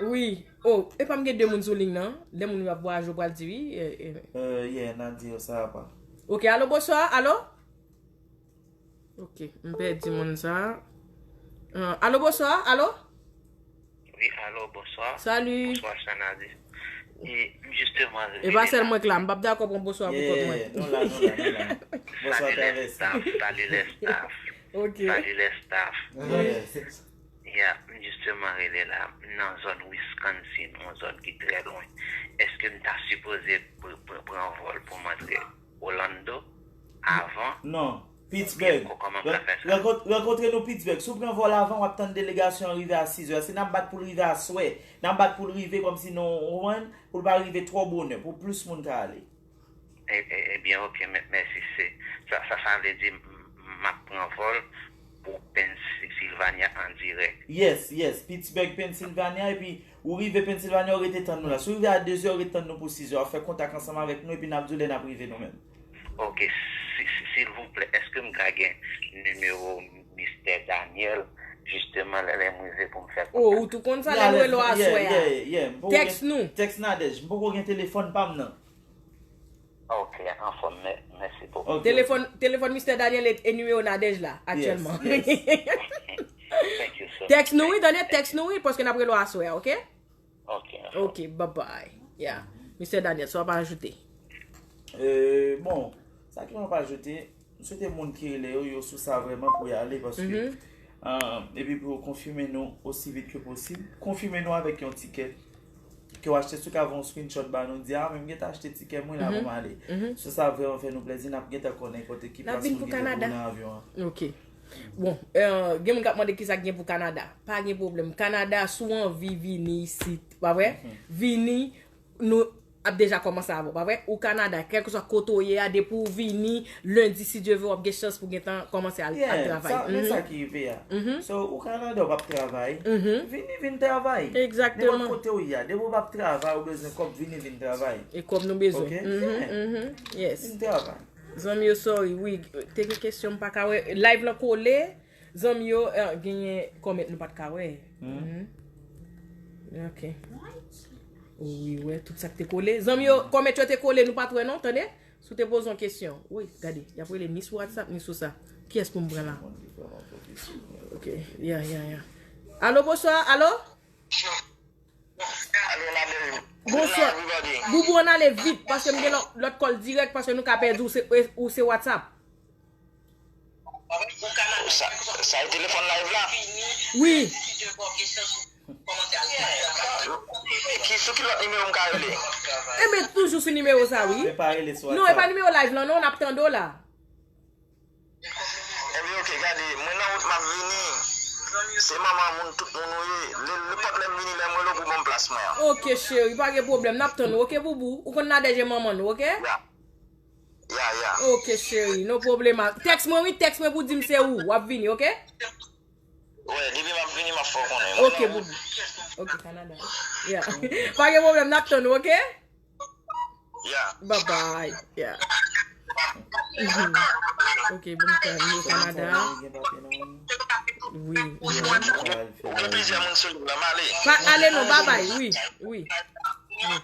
Wi. Oh, epa m gen de moun sou liy nan. Lè moun yo ap vwayaje, ou pral di wi. Yeah, n a di yo sa apa. Ok, alo, bonswa, alo? Ok, m pèdi moun sa. Alo, bonswa, alo? Wi, alo, bonswa. Salut. Bonswa, Chanadi. E, m jisteman rele la. E pa sèl mwen k la, m p ap dakò pran bonswa pou kont mwen. Yeah, nou la, nou la, nou la. Bonswa, Travèse. Salut, lè staff. Ok. Salut, lè staff. Yes. Ya, m jisteman rele la. M nan zòn Wisconsin, yon zòn ki trè lwen. Èske m ta sipoze pr-, pr-, pran vòl pou m antre Orlando avan? Non. Pittsburgh. Rankontre nou Pittsburgh. Si w pran vòl avan, w ap tann delegasyon an rive a sis è. Se n ap bat pou l rive aswè. N ap bat pou l rive kòmsi nou, ou konprann, pou l pa rive twò bonè, pou plis moun ka ale. Ebyen, ok, mèsi. Se sa, sa, sa vle di m ap pran vòl pou Pennsylvania an dirèk. Yes, yes, Pittsburgh, Pennsylvania, epi ou rive Pennsylvania, ou rete tann nou la. Si w rive a dezè, ou rete tann nou pou sizè, w ap fè kontak ansanm avèk nou, epi n ap di w lè n ap rive nou menm. Ok, silvouplè, èske m ka gen nimewo Mistè Daniel, jisteman, lè, lè m rive pou m fè kontak? Oh, ou tou konn sa, lè nou rele w aswè a. Tèks nou. Tèks Nadège, m poko gen telefòn pa m nan. Ok, anfòm, mèsi bokou. Telefòn, telefòn Mistè Daniel e, e nimewo Nadège la, aktyèlman. Tèks nou wi, tande, tèks nou wi, paske n ap rele w aswè a, ok? Ok, anfòm. Ok, babay. Yeah. Mistè Daniel, sa w ap ajoute? Euh, bon, sa ke m ap ajoute, m swete moun ki rele yo, yo sou sa vrèman pou y ale, paske, euh, epi pou yo konfime nou osi vit ke posib. Konfime nou avèk yon tikè ke w achte, si w ka voye yon screenshot ba nou, di, a, men m gentan achte tikè m wi la pou m ale. So sa vrèman fè nou plèzi, n ap gentan konnen kote ki plas pou n kite pou w nan avyon an. Ok. Bon, euh, gen moun k ap mande kisa k gen pou Kanada. Pa gen pwoblèm. Kanada, si w anvi vini isit, pa vre? Vini, nou ap deja kòmanse avè w, pa vre? Ou Kanada, kèlkeswa kote w ye a, depi w vini, lendi, si Dye vle, w ap gen chans pou w gentan kòmanse al, al travay. Men sa ki rive a. So, ou Kanada, w p ap travay. Vini, vin travay. Egzakteman. Nenpòt kote w ye a, depi w p ap travay, ou bezwen kòb, vini, vin travay. E kòb nou bezwen. Ok? Yes. Vin travay. Zanmi yo, sorry, wi, te gen kesyon m pa ka wè. Live lan kole. Zanmi yo, eh, genyen kòmèt nou pa t ka wè. Ok. Wi, wè, tout sa k te kole. Zanmi yo, kòmèt yo te kole, nou pa t wè non, tande? Si w te poze yon kesyon. Wi, gade, y ap rele ni sou WhatsApp, ni sou sa. Kiyès pou m pran la? Ok, ya, ya, ya. Alo, bonswa, alo? Bonswa. Boubou, ann ale vit, paske m gen lòt, lòt kòl dirèk, paske nou ka pèdi ou se, ou se WhatsApp. Sa, sa e telefòn live la? Wi. Ki, sou ki lòt nimewo m ka rele? Enben, toujou sou nimewo sa, wi. Men pa rele sou WhatsApp. Non, e pa nimewo live lan, non, n ap tande w la. Enben, oke, gade, mwen nan wout m ap vini. Se manman moun, tout moun ou ye. Lè, nenpòt lè m vini, lè m rele w pou ban m plas mwen an. Oke, cheri, pa gen pwoblèm. N ap tann ou, oke, boubou? Ou konn Nadège manman nou, oke? Ya. Ya, ya. Oke, cheri, no problema. Tèks mwen, wi, tèks mwen pou di m se ou. W ap vini, oke? Wè, depi m ap vini, m ap fè w konnen. Oke, boubou. Oke, Kanada. Ya. Pa gen pwoblèm, n ap tann ou, oke? Ya. Bye bye. Ya. Mhm. Oke, bon, sa vini Kanada. Wi, wi. Ou gen plizyè moun sou liy la, m ale. Pa ale non, bye bye, wi, wi. Wi.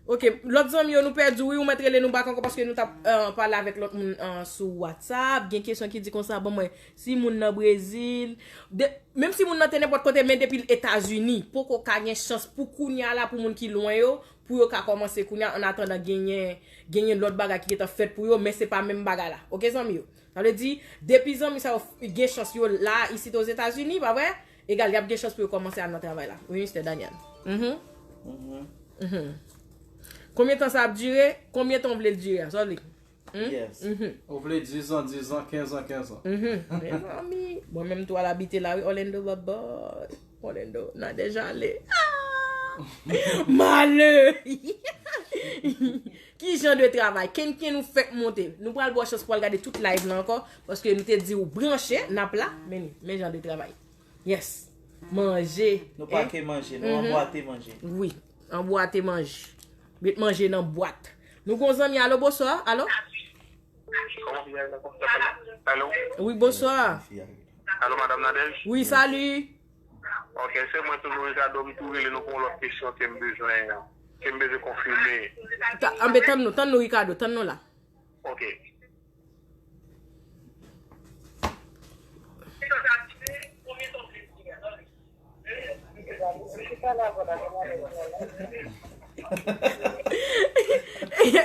Oke, lòt zanmi yo, nou pèdi w, wi, ou mèt rele nou bak ankò paske nou t ap, eh, pale avèk lòt moun, eh, sou WhatsApp. Gen kesyon ki di konsa, ban mwen, si moun nan Brezil, de, menm si moun nan te nenpòt kote, men depi l Etazini, poko ka gen chans pou kounye a la, pou moun ki lwen yo, pou yo ka kòmanse kounye a, an atandan genyen, genyen lòt bagay ki gentan fèt pou yo, men se pa menm bagay la. Oke, zanmi yo? Sa vle di, depi zanmi sa yo f-, gen chans yo la, isit Ozetazini, pa vre? Egal, y ap gen chans pou yo kòmanse al nan travay la. Wi, mistè Daniel. Mhm. Mhm. Mhm. Konbyen tan sa ap dire? Konbyen tan w vle l dire a? Sa w vle? Hmm? Yes. Mhm. Ou vle diz an, diz an, kenz an, kenz an. Mhm. Mezanmi. Mwen menm tou al abite la, wi, Orlando, baba. Orlando, n a deja ale. Ah! Malè! Ki jan de travay? Kenken nou fèk monte. Nou pral ba w chans pou al gade tout live la ankò. Paske nou te di w branche, n ap la. Men, men jan de travay. Yes. Manje. Nou pake manje, nou anbwate manje. Wi, anbwate manje. Met manje nan bwat. Nou gon zanmi, alo, bonswa, alo? Kòman fi a ye la, kòman sa fè? Alo? Wi, bonswa. Alo, madanm Nadège? Wi, salut. Ok, se mwen toujou, Ricardo, m tou rele nou pou yon lòt kesyon ke m bezwen, ke m bezwen konfime. Ta, anben, tann nou, tann nou, Ricardo, tann nou la. Ok.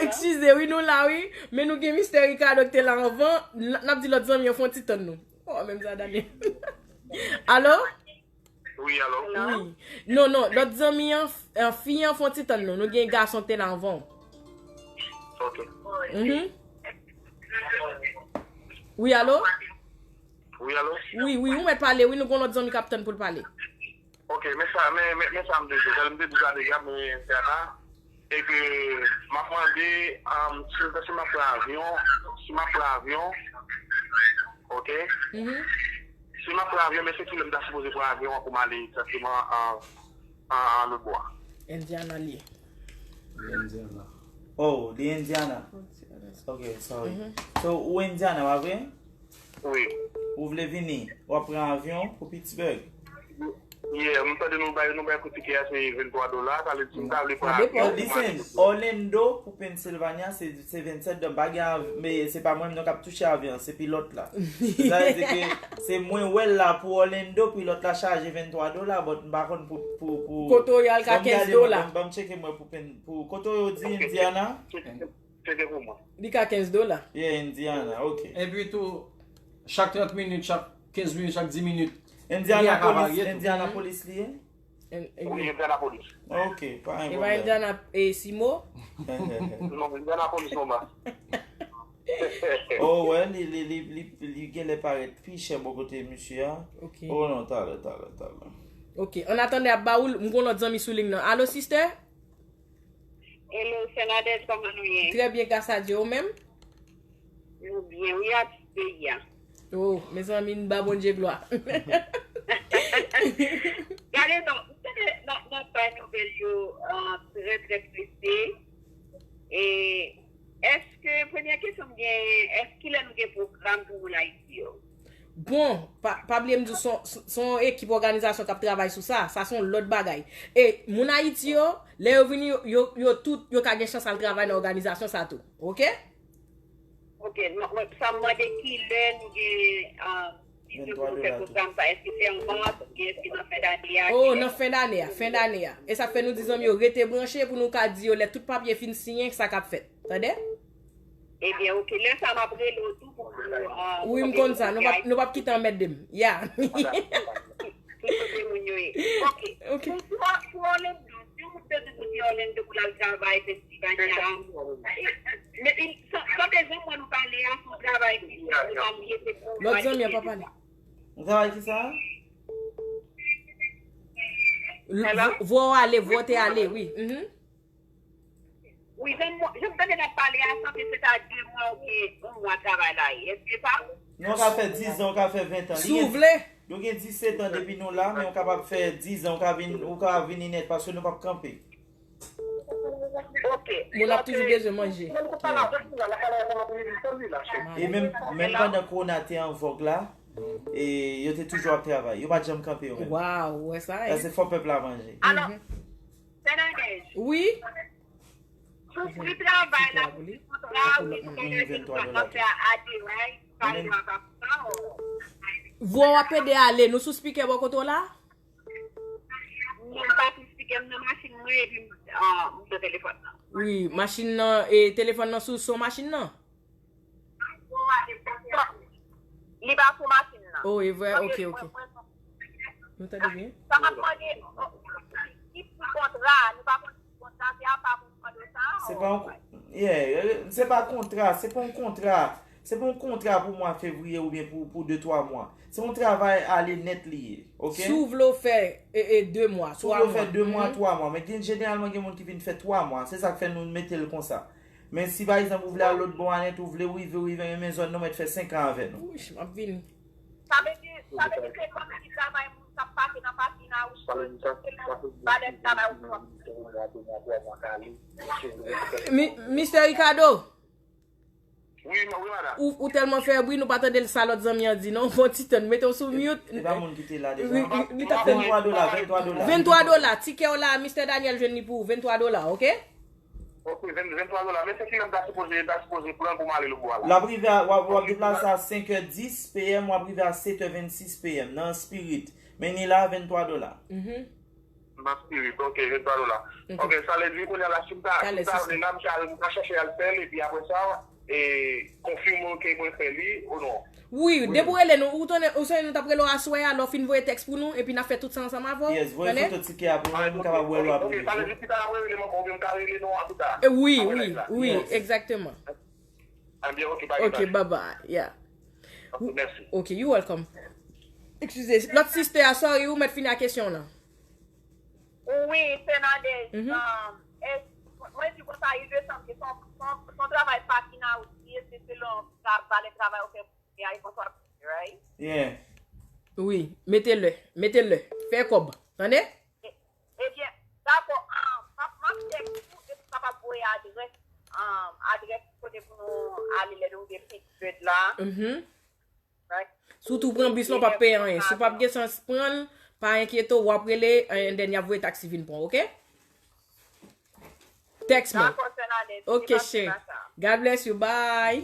Eskize, wi, nou la, wi. Men nou gen mistè Ricardo ki te la anvan. N, n ap di lòt zanmi an fè yon ti tann nou. Oh, menm sa, Dani. Alo? Wi, alo? Wi. Non, non, lòt zanmi an, f-, an, fi an fè yon ti tann nou. Nou gen gason ki te la anvan w. Ok. Mhm. Wi, alo? Wi, alo? Wi, wi, ou mèt pale, wi, nou gon lòt zanmi k ap tann pou l pale. Ok, men sa, men, men, men sa m te di, sa m te di sa deja, men Diana, e ke m ap mande, um, si, si m ap pran avyon, si m ap pran avyon, ok? Mhm. Si m ap pran avyon, men se kilè m ta sipoze pran avyon an pou m ale egzakteman an, an, an lòtbò a? Indiana li ye. Li Indiana. Oh, li Indiana. Ok, sorry. Mhm. So, ou Indiana, pa vre? Wi. Ou vle vini? W ap pran avyon pou Pittsburgh? Yeah, m tande nou bay, nou bay kou tikè a se venntwa dola, sa vle di m ta vle pran avyon pou m ale. Listen, Orlando pou Pennsylvania se, se vennsèt dola, pa gen av-, men se pa mwen menm non k ap touche avyon, se pilòt la. Sa vle di ke se mwen wè l la pou Orlando, pilòt la chaje venntwa dola, but m pa konn pou, pou, pou. Kote w ye a l ka kenz dola. Ban m tcheke mwen pou Penn-, pou, kote w di Indiana? Tcheke pou mwen. Li ka kenz dola. Yeah, Indiana, ok. Epi tou, chak trant minit, chak kenz minit, chak dis minit, pri a ka varye tou. Indianapolis li ye? Wi, Indianapolis. Ok, pa gen pwoblèm. E pa Indiana, e Simo? Non, Indianapolis, non, ba. Oh, wè, li, li, li, li, li genlè parèt pi chè bò kote misye a. Ok. Oh, non, talè, talè, talè. Ok, an atandan y ap ba ou l, m gon lòt zanmi sou liy nan. Alo, sister? Hello, sè Nadège, kòman nou ye? Trè byen, gras a Dye, ou menm? Nou byen, wi, a ti peyi a. Oh, mezanmi, n ba Bondye glwa. Gade non, m tande nan, nan paj nouvèl yo, ah, trè, trè prese. E èske, premyè kesyon m genyen, èske kilè nou gen pwogram pou moun Ayiti yo? Bon, pa, pa bliye m di w, se yon, se yon ekip òganizasyon k ap travay sou sa. Sa se yon lòt bagay. E moun Ayiti yo, lè yo vini, yo, yo, yo tout, yo ka gen chans al travay nan òganizasyon sa tou. Oke? Oke, mwen, mwen, sa m mande kilè nou gen, ah, Vennntwa dola tou. Èske se an mas oubyen èske nan fen dane a? Oh, nan fen dane a, fen dane a. E sa fè nou di zanmi yo rete branche pou nou ka di yo lè tout papye fin siyen sa k ap fèt. Tande? Ebyen, oke, lè sa m ap rele w tou pou pou, ah, wi, m konn sa. Nou p ap, nou p ap kite anmède m. Ya. Pou kote moun yo ye. Oke. Oke. Pou, pou, pou Orlando, si yon moun te di pou di Orlando pou l al travay Pennsylvania, men, san, san bezwen mwen nou pale a, se yon travay ki pou nou al mete pou lòt zanmi an pa pale. Yon travay ki sa? Hello? Vo, vo ale, vo te ale, wi. Mhm. Wi, jan m, jan m tande n ap pale a, sanble se ta de mwa oubyen yon mwa travay la ye. Èske pa? Non, w ka fè diz an, w ka fè ven an. Si w vle. Nou gen disèt an depi nou la, men w kapab fè diz an, w ka vin, w ka vini nèt, paske nou p ap kanpe. Oke. Moun ap toujou bezwen manje. E menm, menm pandan kowona te an vòg la, e yo te toujou ap travay. Yo pa t janm kanpe yo menm. Waw, ou wè sa, e? Paske fò pèp la manje. Alò, Fernandez. Wi. Pou pri travay la, pou kontra, wi, pou kontra, se kontra fè a de, right? Pale nou ap ap sa, o. Vwa w ap ede ale, nou sou spikè bò kote w la? Non, m pa sou spikè, m nan machin mwen, epi m, ah, m nan telefòn nan. Wi, machin nan, e telefòn nan sou son machin nan? Li pa sou machin nan. Oh, e vre? Ok, ok. Nou tande byen? Sa m ap mande, ki pou kontra, nou pa konn ki kontra, se apa pou mande sa. Se pa yon, yeah, se pa kontra, se pa yon kontra. Se pa yon kontra pou mwa fevriye oubyen pou, pou de twa mwa. Se yon travay ale nèt li ye, ok? Si w vle w fè, e, e, de mwa, twa mwa. Si w vle w fè de mwa, twa mwa. Men gen, jeneralman, gen moun ki vin fè twa mwa. Se sa k fè nou mete l konsa. Men si, pa egzanp, ou vle al lòt bò a nèt, ou vle rive, rive, men zòn nan mèt fè senk an avè nou. Wouch, m ap vini. Sa vle di, sa vle di se fanmi ki travay, moun k ap pake nan pakin a, ou valè travay ou pran. Mi-, Mister Ricardo. Wi, ma-, wi, madanm. Ou, ou tèlman fè bri, nou pa tande l sa lòt zanmi an di, non. Fè yon ti tann, mete w sou mute. E pa moun ki te la deja. Li, li, li t ap fè vennntwa dola, vennntwa dola. Vennntwa dola, tikè w la, Mister Daniel jwenn li pou ou, vennntwa dola, ok? Ok, ven-, vennntwa dola. Men se kilè m ta sipoze, ta sipoze pran pou m ale lòt bò a la? L ap rive a, w ap, w ap deplase a senk è dis P M, w ap rive a sèt è vennsis P M nan Spirit. Men ni la, vennntwa dola. Mhm. Nan Spirit, ok, vennntwa dola. Ok. Ok, sa vle di kounye a la, si m ta, si m ta vle la, m ka, m ka chèche al fè l, epi apre sa, e, konfime w ke mwen fè li, ou non? Wi, depi w rele nou, ou konnen, ou sonje nou t ap rele w aswè a, lè w fin voye tèks pou nou, epi n ap fè tout sa ansanm avè w. Yes, voye foto tikè a pou mwen, m kapab wè l apre. Ok, sa vle di pita n ap rele m ankò, oubyen m ka rele nou an pita? E, wi, wi, wi, egzakteman. Ebyen, ok, pa gen pwoblèm. Ok, bye bye, yeah. Ok, mèsi. Ok, you welcome. Eskize, lòt sister a, sorry, ou mèt fini ak kesyon w lan. Wi, Fernandez, um, e, mwen di konsa, il me semble que son, son, son travay pa fin a osi, e se selon sa, valè travay ou fè pou li a, e konsa, right? Yeah. Wi, mete lè, mete lè. Fè kòb, tande? E, ebyen, dakò, um, m ap, m ap tèks ou, epi w kapab voye adrès, um, adrès kote pou nou ale lè nou rive Pittsburgh la. Mhm. Si w tou pran bis la, w p ap peye anyen. Si w p ap gen sans pran l, pa enkyete w, w ap rele, and then y ap voye taksi vin pran w, ok? Tèks mwen. Ok, cheri. God bless you. Bye.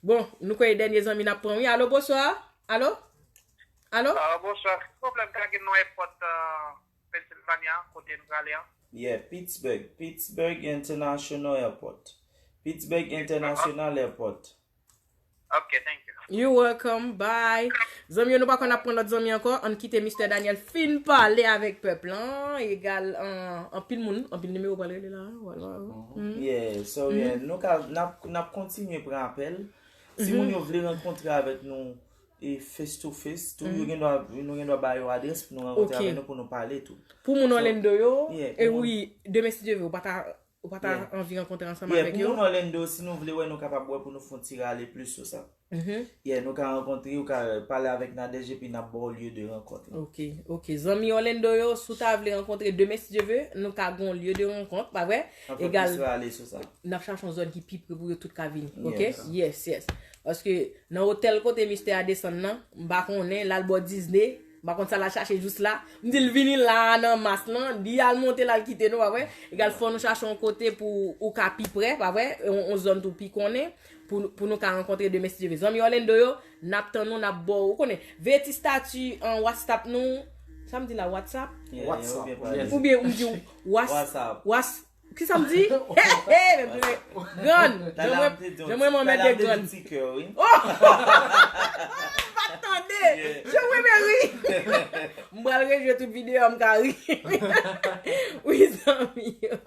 Bon, nou kwè e dènye zanmi n ap pran, wi. Alo, bonswa. Alo? Alo? Alo, bonswa. Ki pwoblèm ka gen nan èpòt, euh, Pennsylvania, kote n prale an? Yeah, Pittsburgh. Pittsburgh International Airport. Pittsburgh International Airport. Ok, thank you. You welcome, bye. Zanmi yo, nou pa konn ap pran lòt zanmi ankò. Ann kite Mister Daniel fin pale avèk pèp lan. Egal, an, anpil moun, anpil nimewo pral rele la. Wala. Yeah, so, yeah, nou ka, n ap, n ap kontinye pran apèl. Si moun yo vle rankontre avèk nou, e face to face, tou, yo gen dwa, nou gen dwa ba yo adrès pou nou rankontre avèk nou, pou nou pale tou. Pou moun Orlando yo, e wi, demen si Dye vle, ou pa ta Ou pa ta anvi rankontre ansanm avèk yo? Yeah, pou moun Orlando, si nou vle wè, nou kapab wè pou nou fè yon ti rale plis sou sa. Yeah, nou ka rankontre, ou ka pale avèk Nadège, epi n ap ba w lye de rankont lan. Ok, ok. Zanmi Orlando yo, si w ta vle rankontre demen, si Dye vle, nou ka gen yon lye de rankont, pa vre? Egal, n ap chache yon zòn ki pi pre pou yo tout ka vini. Ok? Yes, yes. Paske nan otèl kote mistè a desann nan, m pa konnen, l al bò Disney, m pa konn sa l al chache jous la. M di l vini la a nan mas lan, li al monte l al kite nou, pa vre? Egal, fò nou chache yon kote pou ou ka pi pre, pa vre? Yon, yon zòn tou pi konnen, pou, pou nou ka rankontre demen si Dye vle. Zanmi Orlando yo, n ap tann nou, n ap ba w, ou konnen, veye ti stati an WhatsApp nou. Sa m di la, WhatsApp? Yeah, yeah, ou byen WhatsApp, pale. yes. Oubyen ou di was, WhatsApp. Was, ki sa m di? Hey, hey, men mwen grann. Talè Jan a mwen, m te di jan mwen mwen talè a mèt m te di grann. Ti kè, wi. Oh! M pa t tande. Jan mwen mèt ri. M pral rejwe tout videyo a, m ka ri. Wi, zanmi yo.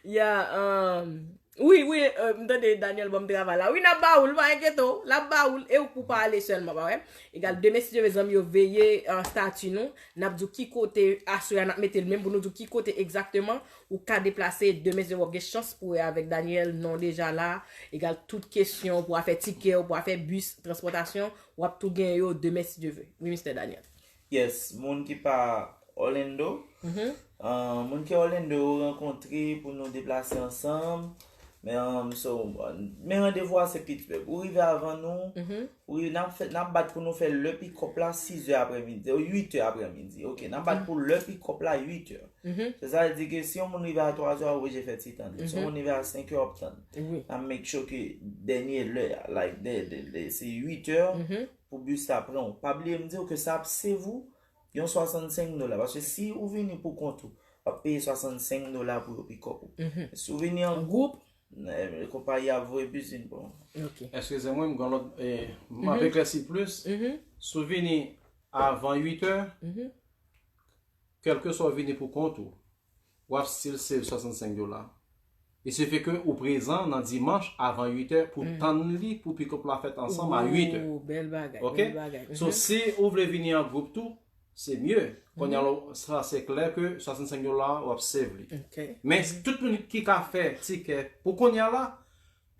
Ya, um, wi, wi, euh, m tande Daniel ban m travay la. Wi, n ap ba ou l, pa enkyete w. L ap ba ou l, e ou pou pa ale sèlman, pa wè? Egal, demen, si Dye vle, zanmi yo, veye uh, stati nou. N ap di w ki kote aswè a n ap mete l menm pou nou di w ki kote egzakteman ou ka deplase. Demen, si Dye vle, w ap gen chans pou wè avèk Daniel, non deja la. Egal, tout kesyon pou afè tikè, pou afè bis, transpòtasyon, w ap tou gen yo demen, si Dye vle. Wi, mistè Daniel. Yes, moun ki pa Orlando. Mhm. Ah, moun ki Orlando yo rankontre pou nou deplase ansanm. Men, um, so, men randevou a se Pittsburgh. Ou rive avan nou, Mhm. ou rive, n ap fè, n ap bat pou nou fè lè pikòp la sizè aprèmidi, ou uitè aprèmidi. Ok, n ap bat pou lè pikòp la uitè. Mhm. Se sa vle di ke si yon moun rive a twazè, ou oblije fè ti tann. Si yon moun rive a senkè, w ap tann. Wi. N ap make sure ke dènye lè a, like, de, de, de, se uitè Mhm. pou bis la pran w. Pa bliye m di w ke sa ap save ou yon swasannsenk dola. Paske si ou vini pou kont ou, w ap peye swasannsenk dola pou yo pikòp ou. Mhm. Si ou vini an An gwoup, gwoup? eh, konpayi a ap voye bis vin pran w. Ok. Eskize mwen, m gen lòt, eh, m ap eklèsi plis. Mhm. Si w vini avan uitè, Mhm. kèlkeswa w vini pou kont ou, w ap still save swasannsenk dola. Il suffit ke ou prezan nan dimanch avan uitè pou tann li pou pikòp la fèt ansanm a uitè. Oh, bèl bagay, Ok? bèl bagay. So, Mhm. si ou vle vini an gwoup tou, se mye. Kounye a la, sa se klè ke swasannsenk dola w ap save li. Ok. Men tout moun ki ka fè tikè pou kounye a la,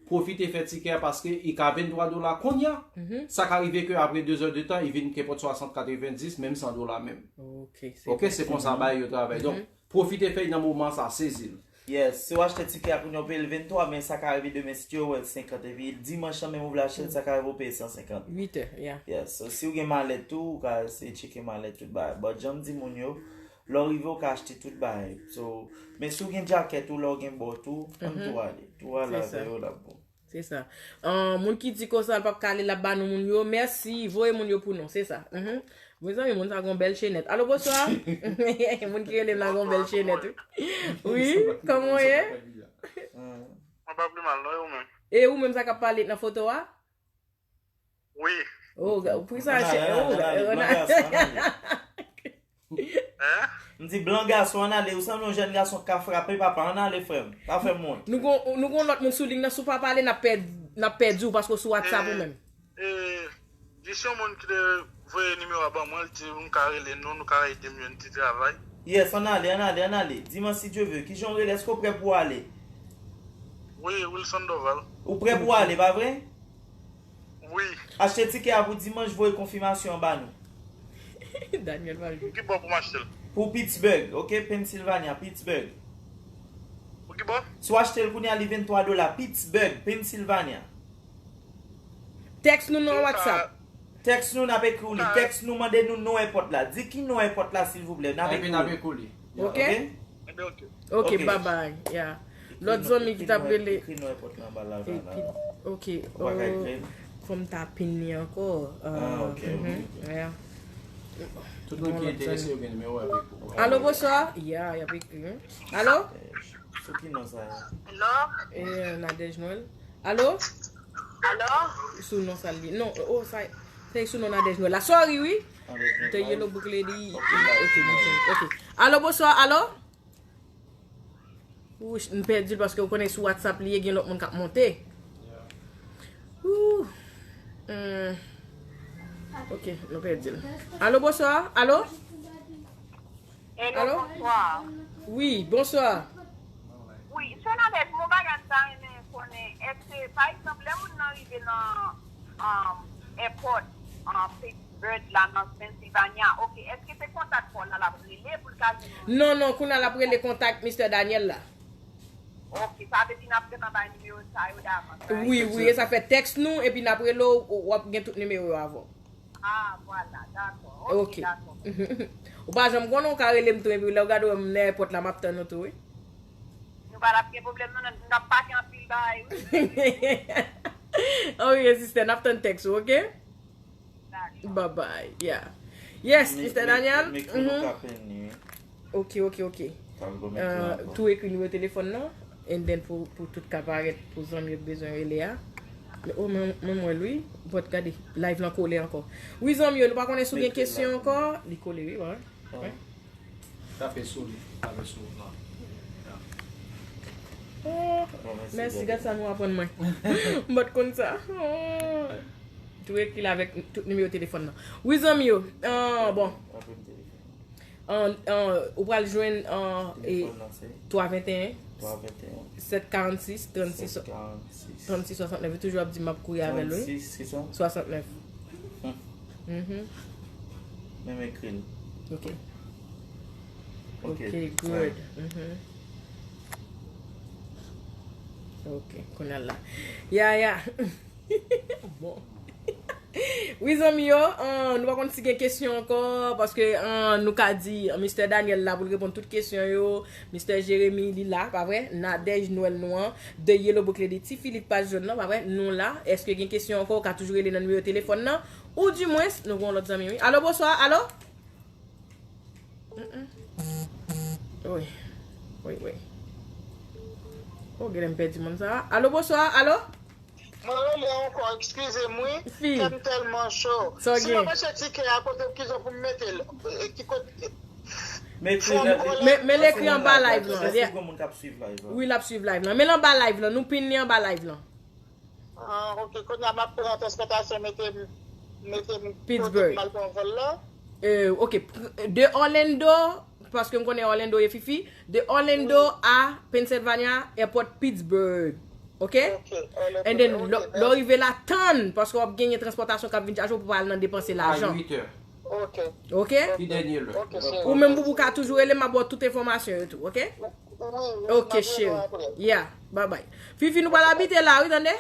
pwofite fè tikè a paske i ka venntwa dola kounye a. Mhm. Sa ka rive ke apre de zè de tan, i vin kenpòt swasant, katrevenndis, menm san dola menm. Ok, se Ok, se konsa bagay yo travay. Donk, pwofite fè l nan moman sa, sezi l. Yes, si w achte tikè a kounye a, ou peye l venntwa, men sa ka rive demen si Dye vle, senkant, epi dimanch lan menm ou vle achte l, sa ka rive ou peye san senkant. Uitè, ya. Yes, so si w gen malèt tou, ou ka eseye tcheke malèt, tout bagay. But jan m di moun yo, lè w rive, ou ka achte tout bagay. So, men si w gen djakèt ou, lè w gen bòt ou, ann tou ale. Tou ale Se sa. Avè yo, l ap bon. Se sa. An, moun ki di konsa l p ap ka ale, l ap ba nou moun yo. Mèsi, voye moun yo pou nou, se sa. Mhm. Mezanmi, moun sa gon bèl chenèt. Alo, bonswa. Moun ki rele m la gon bèl chenèt, wi. Wi, kòman w ye? Mwen pa pi mal, non, e ou menm? E ou menm sa k ap pale nan foto a? Wi. Oh, ga- pou sa, Ann ale, chè- ann oh, ale, ga- ann ale, oh, blan na- gason, ann ale. Hein? M di blan gason, ann ale, ou sanble yon jèn gason k ka frape papa, ann ale, frè m. Pa fè m wont. Nou gon, nou gon lòt moun sou liy nan, si w pa pale, n ap pèd, n ap pèdi w paske w sou WhatsApp ou menm. E, jis yon moun ki te voye nimewo a ban mwen, li di m ka rele nou, nou ka ede m jwenn ti travay. Yes, ann ale, ann ale, ann ale. Dimanch, si Dye vle. Kijan w rele? Èske w prè pou w ale? Wi, Wilson Doval. Ou prè pou w ale, pa vre? Wi. Achte tikè a pou dimanch, voye konfimasyon an ba nou. Daniel pa jwe. Pou ki bò pou m achte l? Pou Pittsburgh, ok? Pennsylvania, Pittsburgh. Pou ki bò? Si w achte l kounye a, li venntwa dola. Pittsburgh, Pennsylvania. Tèks nou nan WhatsApp. Tèks nou, n ap ekri w li. Tèks nou, mande nou non èpòt la. Di ki non èpòt la, silvouplè. N ap Epi n ap ekri w. Ekri w li. Ok? Ok? Ebyen, ok. Ok, Ok. Bye bye. Yeah. Lòt zanmi ki t ap rele. Ekri non èpòt lan ba la. Epi, ok. Ou pa ka Oh, ekri l? Fò m ta pin li ankò. Ah, ok, Mhm, ok. Yeah. Tout moun ki enterese yo gen nimewo avèk ou. Alo, bonswa. Yeah, y ap ekri, wi. Alo? Sou ki non sa? Hello? Eh, Nadège Noël. Alo? Alo? Sou non sa li. Non, oh, sa, se sou non Nadège Noël la. Sorry, wi. Avec Te Noël. Yellow Book Lady. Ok, Ok, bye. ok. Alo, bonswa. Alo? Wouch, m pèdi l paske w konnen sou WhatsApp li ye, gen lòt moun k ap monte. Wouh. Hmm. Ok, nou pèdi l. Alo, bonswa. Alo? Hello, Alo? Bonswa. Wi, bonswa. Wi, se nan tèt mwen bagay m ta renmen konnen, èske, pa egzanp, lè moun nan rive nan um, èpòt, um, Pittsburgh, la, nan Pennsylvania, ok, èske se kontak pa w la l ap rele pou l ka jwenn moun? Non, non, kounye a l ap rele kontak mistè Daniel la. Ok, sa vle di n ap gentan bay nimewo sa yo davans, right? Wi, wi, e sa fè tèks nou, epi n ap rele w, w ap gen tout nimewo yo avè w. Ah, vwala, dakò. Ok. Ok, dakò. Ou pa janm konnen, ou ka rele m tou, epi lè w gade w nan èpòt la, m ap tann ou tou, wi. Nou pa t ap gen pwoblèm, non, n ap pake anpil bagay, wi. Ok, sister, n ap tann tèks ou, ok? Bye bye. Yeah. Yes, Mè- Mister mè- Daniel. Mè kri nou ka penn li, wi. Ok, ok, ok. Ka l gwo mè kri ankò. Tou ekri nimewo telefòn nan, and then pou, pou tout ka parèt pou zanmi yo k bezwen rele a. Men, oh, mwen, mwen, mwen, wi, but gade, live lan kole ankò. Wi, zanmi yo, nou pa konnen si w gen kesyon ankò. Li kole, wi, wi. Tape sou li, tape sou non. Oh, mèsi, gad sa nou aprann mwen. M pa t konn sa. Oh. Tou ekri l avèk tout nimewo telefòn nan. Wi, zanmi yo. Ah, bon. An, an, ou pral jwenn an, e, twa venteyen, sèt karannsis, trannsis, trannsis swasantnèf. Li toujou ap di m ap kouri avè l, wi. Swasantnèf. Mhm. Menm ekri l. Ok. Ok, good. Mhm. Ok, kounye a la. Ya, ya. Bon. Wi, zanmi yo, an, nou pa konn si gen kesyon ankò, paske, an, nou ka di, an, Mister Daniel la pou l reponn tout kesyon yo, Mister Jeremy, li la, pa vre? Nadège Noël nou an, The Yellow Book Lady, Ti Filip paj jòn nan, pa vre? Nou la. Èske gen kesyon ankò, ou ka toujou rele nan nimewo telefòn nan, ou dimwens, nou gen yon lòt zanmi, wi. Alo, bonswa, alo? Mm, mm. Wi. Wi, wi. Oh, genlè m pèdi moun sa. Alo, bonswa, alo? Mwen rele ankò, eskize m wi. Fi. Kè m tèlman cho. Sa w gen? Si mwen mache tikè a, kote, ki zòn pou m mete l? E, ki kote? Mete l. Men, men l ekri anba live lan. Èske gen moun k ap swiv live lan? Wi, l ap swiv live lan. Men l anba live lan. Nou pin li anba live lan. Ah, ok. Kounye a m ap pran transpòtasyon, mete m, mete m kote m al pran vòl la. Eh, ok. Pr- De Orlando, paske m konnen Orlando ye, Fifi. De Orlando a Pennsylvania Airport, Pittsburgh. Ok? Ok, Orlando, and then, ok, lè, lè w rive la, tann, paske w ap genyen transpòtasyon k ap vin chache w pou w al nan depanse lajan. A uit è. Ok. Ok? Pi dènye lè. Ok, cheri. Ou menm, Boubou, ka toujou rele m, m ap ba w tout enfòmasyon yo tou, ok? Wi, wi, m ap rele w apre. Ok, cheri. Yeah, bye bye. Fifi, nou pral abite la, wi, tande?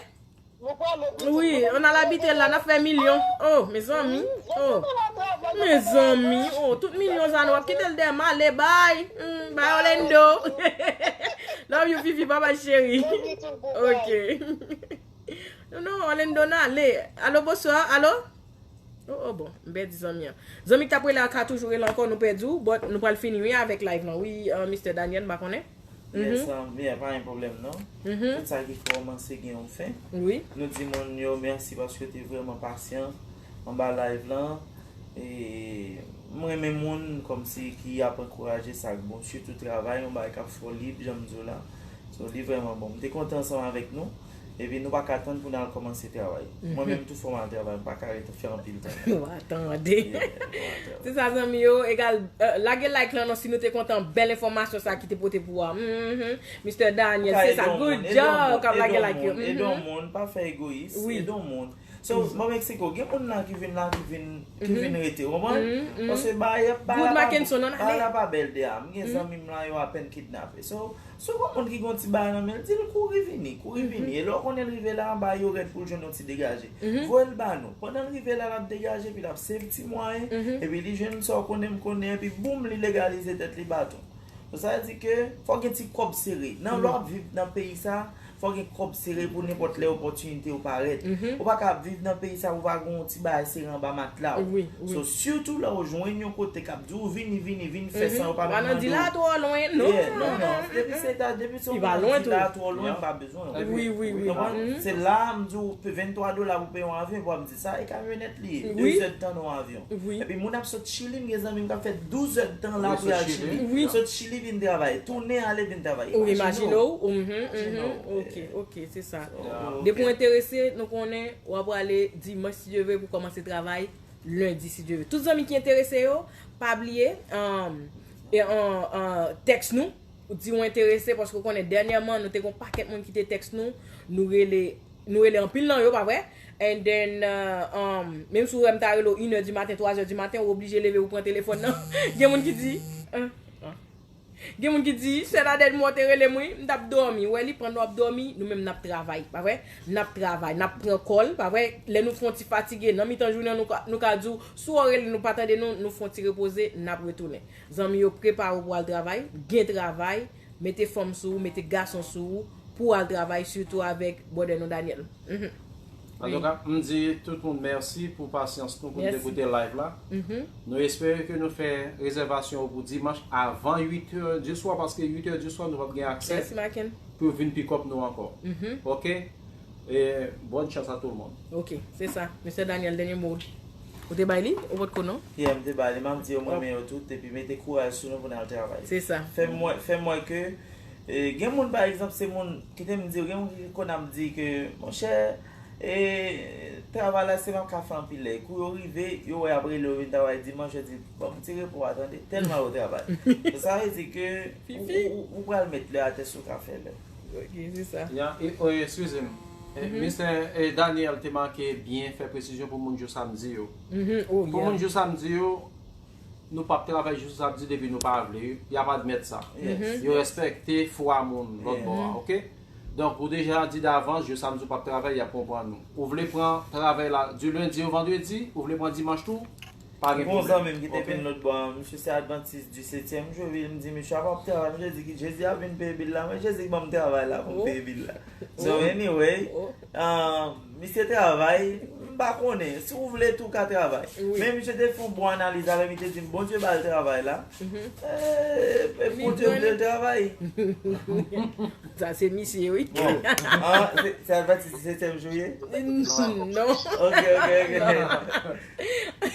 Nou pral abite. Wi, nou pral abite la, n ap fè milyon. Oh, mezanmi. Oh. Mezanmi. Oh, tout milyon sa nou ap kite l dèyè m ale, bye. Mm, bye, Orlando. Love you, Fifi. Bye bye, cheri. Love you too, boo. Ok. Non, non, Orlando, n ale. Alo, bonswa. Alo? Oh, oh, bon, m pèdi zanmi an. Zanmi k t ap rele a ka toujou rele ankò, nou pèdi w, but nou pral fini, wi, avèk live lan. Wi, euh, Mister Daniel, m pa konnen. Yes, um, yeah, pa gen pwoblèm, non. Tout sa ki kòmanse gen yon fen. Wi. Nou di moun yo mèsi paske yo te vrèman pasyan anba live lan. E m renmen moun kòmsi ki ap ankouraje sa k bon, sitou travay, yon bagay k ap fè w lib, jan m di w la. So, li vrèman bon. M te kontan ansanm avèk nou. Epi nou pa ka tann pou n al kòmanse travay. Mwen menm tou fò m al travay, m pa ka ret fè anpil tan. Wa tande. Yeah, wa tande. Se sa, zanmi yo, egal, euh, lage like lan non si nou te kontan bèl enfòmasyon sa ki te pote pou ou a. Mhm. Mister Daniel, se sa, good job, k ap lage like yo. Ede yon moun, pa fè egoyis, ede yon moun. So, Bon Mexico, gen moun la ki vin la, ki vin, ki vin rete, ou konprann? Paske bagay, bagay la pa bèl deja. M gen zanmi m la, yo apèn kidnape. So, si w gen moun ki gen yon ti bagay nan men l, di l kouri vini, kouri vini. E lè w konnen l rive la, bagay yo rèd pou l jwenn yon ti degaje. Voye l ba nou. Pandan l rive la, l ap degaje, epi l ap save ti mwayen, epi li jwenn sa w konnen m konnen, epi boum, li legalize tèt li baton. Donk, sa vle di ke fò gen ti kòb sere. Nan lè w ap viv nan peyi sa, fò gen kòb sere pou nenpòt lè opòtinite yo parèt. Ou pa ka ap viv nan peyi sa pou pa gen yon ti bagay sere anba matla w. So, sitou lè w jwenn yon kote k ap di w vini, vini, vin fè san yo pa menm mande w. Nan di la twò lwen, non. Yeah, non, non. Depi se ta, depi se yon moun di la twò lwen, m pa bezwen w. Wi, wi, wi. Ou konprann? Se la m di w, vennntwa dola pou peye yon avyon, epi w ap di sa, e kamyonèt li ye. De zèdtan nan yon avyon. Epi moun ap sot Chili, m gen zanmi m k ap fè douz èdtan la pou y al Chili. Sot Chili vin travay, tounen ale vin travay. Ou imajine w? Imajine w. Ok, ok, se sa. Depi w enterese, nou konnen w ap prale dimanch si Dye vle pou kòmanse travay lendi si Dye vle. Tout zanmi ki enterese yo, pa bliye, um, e, um, um, tèks nou, ou di w enterese, paske w konnen dènyèman nou te gen yon pakèt moun ki te tèks nou, nou rele, nou rele anpil nan yo, pa vre? And then, uh, um, menm si w wè m ta rele w inè di maten, twazè di maten, ou oblije leve ou pran telefòn nan. Gen moun ki di, uh, uh. Gen moun ki di, Sè Nadège mwen te rele m wi, m t ap dòmi. Ou wè li, pandan w ap dòmi, nou menm n ap travay, pa vre? N ap travay, n ap pran kòl, pa vre? Lè nou fè yon ti fatige, nan mitan jounen an, nou ka, nou ka di w, si w rele nou pa tande nou, nou fè yon ti repoze, n ap retounen. Zanmi yo, prepare w pou w al travay, gen travay, mete fanm sou ou, mete gason sou ou, pou w al travay, sitou avèk brother nou Daniel. Mhm. Antouka, m di tout moun mèsi pou pasyans nou pou n te koute live la. Nou espere ke nou fè rezèvasyon yo pou dimanch avan uit è di swa, paske uit è di swa nou p ap gen aksè pou vin pick up nou ankò. Oke? E bòn chans a tout moun. Ok, se sa. Mesye Daniel, dènye mo. Ou te bay li? Ou potko non? Yeah, m te bay li, m ap di yo m renmen yo tout, epi mete kouraj sou nou pou n al travay. Se sa. Fè m wè, fè m wè ke, e, gen moun, pa egzanp, se moun, kite m di w, gen moun ki konn ap di ke, monchè, e, travay la, se m ap ka fè anpil lè. Kou yo rive, yo wè ap rele yo vin travay dimanch, yo di, bon, m ti repo a, tande, tèlman yo travay. Sa vle di ke ou, ou, ou pral met lè atè si w ka fè lè. Ok, se sa. Ya, e, o, eskize m. E, Mistè, e, Daniel te make byen fè presizyon pou moun jou samdi yo. Pou moun jou samdi yo, nou p ap travay jou samdi depi nou pa vle. Y ap admèt sa. Yo respekte fwa moun lòt bò a, oke? Donk, ou deja di davans, jou samdi ou p ap travay, y ap konprann ou. Ou vle pran travay la di lendi o vandredi, ou vle pran dimanch tou, pa gen pwoblèm. Gon zanmi m ki te vin lòt bò a, misye se advantis di setyèm jou, epi m di misye a p ap travay, misye di ki Jezi ap vin peye bil la, men Jezi ban m travay la pou m peye bil la. So, anyway, um, misye travay, m pa konnen, si w vle tou w ka travay. Men misye te fè yon bon analiz avè m, li te di m, Bondye ba l travay la. E, e Bondye vle l travay. Sa se misye, wi. Bon, ah, se, se advantis di setyèm jou ye? Non. Ok, ok, ok.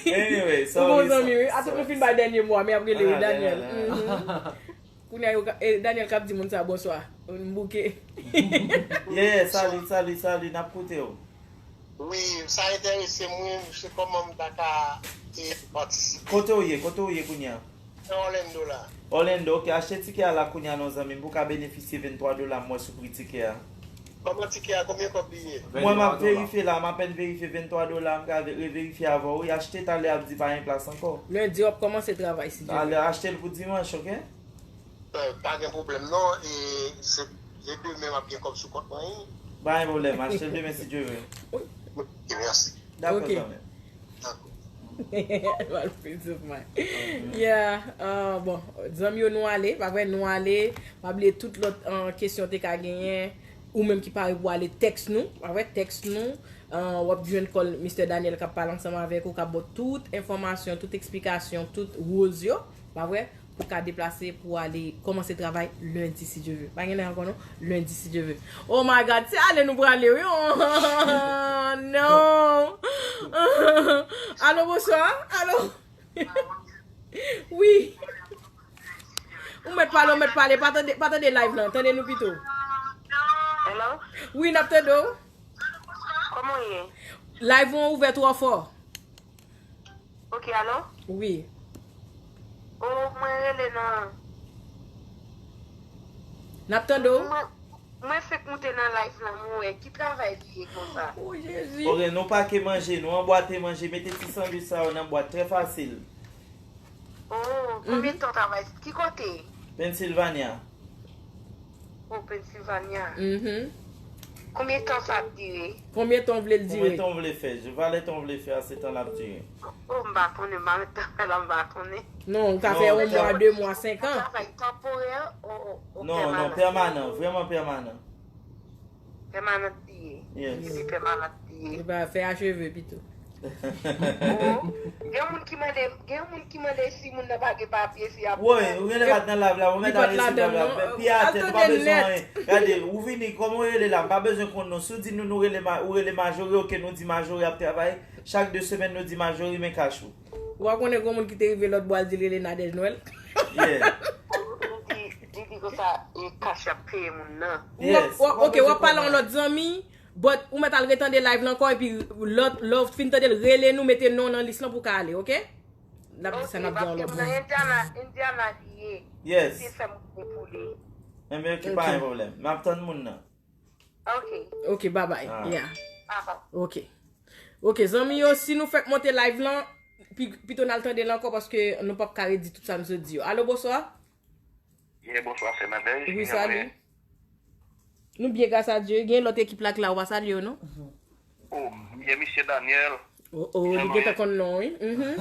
Anyway, sorry. Bon zanmi, wi. Atann nou fin bay dènye mo a, men ap rele, wi, Daniel. Kounye a, yo ka, e, Daniel k ap di moun sa bonswa. M bouke. Yeah, yeah, salut, salut, salut, n ap koute w. Wi, sa enterese m, wi, se kòman m ta ka, e, patisipe. Kote w ye? Kote w ye kounye a? Nan Orlando la. Orlando, ok, achte tikè a la kounye a non zanmi m pou w ka benefisye venntwa dola m wè sou pri tikè a. Kòman tikè a, konbyen kòb li ye? Mwen m ap verifye la, m apèn verifye venntwa dola, m ka ve- reverifye avè w, wi, achte talè ap di pa gen plas ankò. Lendi w ap kòmanse travay si Dye vle. Talè achte l pou dimanch, ok? Pa gen pwoblèm non, e se, se demen m ap gen kòb sou kont mwen, wi. Pa gen pwoblèm, achte l demen si Dye vle. Ok, mèsi. Dakò, zanmi. Dakò. Mal filozòf man. Yeah, ah, bon, zanmi yo nou ale, pa vre nou ale, pa bliye tout lòt, ah, kesyon te ka genyen, ou menm ki pare pou ale tèks nou, pa vre tèks nou, ah, w ap jwenn kòl Mistè Daniel k ap pale ansanm avèk ou, k ap ba w tout enfòmasyon, tout eksplikasyon, tout rules yo, pa vre? Pou ka deplase pou ale kòmanse travay lendi si Dye ve. Pa gen lè ankò non, lendi si Dye ve. Oh my God, se ale nou prale wi. Oh, non. Alo, bonswa. Alo. Wi. Ou mèt pale, ou mèt pale. Pa tande, pa tande live lan. Tande nou pito. Hello? Wi, n ap tande w. Kòman w ye? Live ou an ouvè twò fò. Ok, alo? Wi. O, mwen rele nan N ap tande w. Mwen, mwen fèk moute nan live lan, mwen wè ki travay li ye konsa. O Jezi. Ok, nou pake manje, nou anbwate manje, mete ti sandwich sa yo nan bwat, trè fasil. O, konbyen tan w travay? Ki kote? Pennsylvania. O, Pennsylvania. Mhm. Konbyen tan sa ap dire? Konbyen tan w vle l dire? Konbyen tan w vle fè? Valè tan w vle fè a, se tan l ap dire. O, m pa konnen, m pa met travay la, m pa konnen. Non, ou ka fè yon mwa, de mwa, senk an. Travay tanporè, o, o, o pèmanan? Non, non, pèmanan, vrèman pèmanan. Pèmanan li ye. Yes. Li pèmanan li ye. Li pa fè acheve pito. O, gen moun ki mande, gen moun ki mande si moun nan pa gen papye, si y ap... Woy, ou genlè pa t nan live la, ou mèt al resi live la. Pi atè, nou pa bezwen anyen. Gade, ou vini, kòman w rele la? M pa bezwen konn non. Si w di nou, nou rele, ou rele Majori, ok, nou di Majori ap travay. Chak de semèn, nou di Majori, men kach ou. Ou pa konnen gon moun ki te rive lòt bò, al di l rele Nadège Nwèl? Yeah. Li di, li di konsa, e, kach ap peye moun nan. Yes. W ap, w ap, ok, w ap pale a yon lòt zanmi, but ou mèt al retande live lan ankò, epi lòt, lè w fin tande l, rele nou, mete non w nan lis lan pou w ka ale, ok? N ap di sa, n ap di a yon lòt moun. Indiana, Indiana li ye. Yes. Li te fè m pou li. Enben, ok, pa gen pwoblèm. M ap tann moun nan. Ok. Ok, bye bye. Yeah. Ok. Ok, zanmi yo, si nou fèk monte live lan, pi, pito n al tande l ankò paske nou p ap ka redi tout sa nou sot di yo. Alo, bonswa. Yeah, bonswa, sè Nadège. Wi, salut. Nou byen, gras a Dye. Gen lòt ekip la ki la, ou pa salye yo, non? Oh, yeah, misye Daniel. Oh, oh, li gentan konn non, wi. Mhm.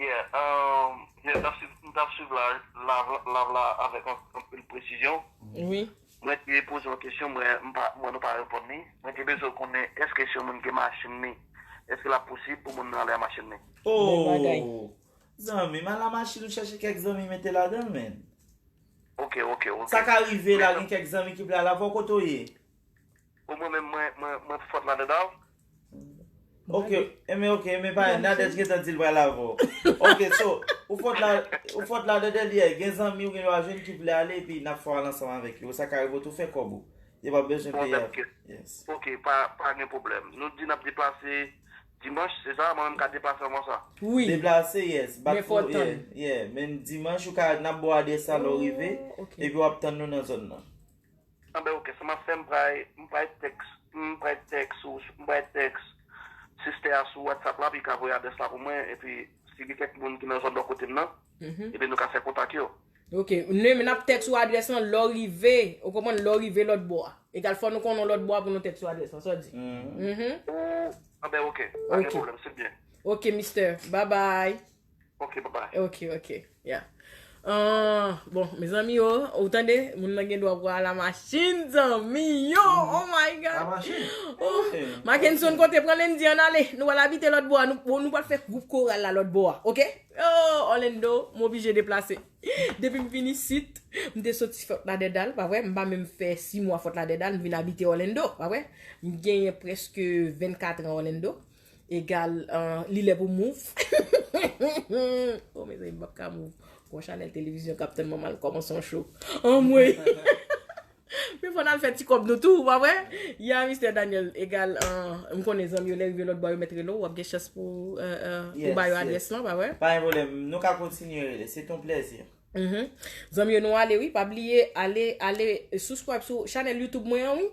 Yeah, um, yeah, m t ap swiv, m t ap swiv la, la, la, la avèk an, anpil presizyon. Wi. Mwen te poze yon kesyon, mwen, m pa, mwen nou pa reponn li. Mwen te bezwen konnen, èske si yon moun gen machin li, èske l ap posib pou moun nan ale a machin li? Bèl bagay. Oh, zanmi, m al a machin ou chèche kèk zanmi mete ladan l, men. Ok, ok, ok. Sa ka rive la, gen kèk zanmi ki vle al avè w kote w ye. Ou mwen menm, mwen, mwen, mwen fòt ladan w. Ok, enben ok, enben pa Nadège gentan di l pral avè w. Ok, so, ou fòt la, ou fòt la de dèyè, gen zanmi ou gen dwa jwenn ki vle ale, epi n ap fè w al ansanm avèk yo. Sa ka rive w tou fè kòb ou. Yo p ap bezwen peye. Yes. Ok, pa, pa gen pwoblèm. Nou di n ap deplase dimanch, se sa? Mwen menm ka deplase anvan sa? Wi. Deplase, yes. Bat men fò tann. Yeah, yeah. Men dimanch, ou ka, n ap ba w adrès la lè w rive, epi w ap tann nou nan zòn nan. Anben, ok, sa m ap fè, m pral, m pral tèks, m pral tèks ou, m pral tèks sistè a sou WhatsApp la, pou l ka voye adrès la pou mwen, epi si gen kèk moun ki nan zòn bò kote m nan, epi nou ka fè kontak yo. Ok, nou, n ap tèks ou adrès lan, lè w rive, ou konprann, lè w rive lòt bò a. Egal, fò nou konnen lòt bò a pou nou tèks ou adrès lan, sa w di? Mhm. Anben, ok, pa gen pwoblèm, se byen. Ok, mister, bye bye. Ok, bye bye. Ok, ok, yeah. Ah, bon, mezanmi yo, ou tande, moun nan gen dwa pral a machin, zanmi yo, oh my God. A machin? Oh, Mackenson, kote pran lendi an ale, nou pral abite lòt bò a, nou, bon, nou pral fè gwoup koral la lòt bò a, ok? Oh, Orlando, m oblije deplase. Depi m vin isit, m te soti Fòt Ladèdal, pa vre, m pa menm fè sis mwa Fòt Ladèdal, m vin abite Orlando, pa vre? M genyen prèske vennkat an Orlando. Egal, ah, li lè pou move. Oh, mezanmi, m p ap ka move. Gon chanèl televizyon k ap tann mwen, m al kòmanse yon show. Anmwey. Men fò n al fè ti kòb nou tou, pa vre? Ya, mistè Daniel, egal, ah, m konnen zanmi yo, lè rive lòt bò, yo mèt rele w, w ap gen chans pou, eh, eh, pou ba yo adrès lan, pa vre? Pa gen pwoblèm, nou ka kontinye rele, se ton plèzi. Mhm. Zanmi yo, nou ale, wi, pa bliye, ale, ale, subscribe sou chanèl YouTube mwen an, wi,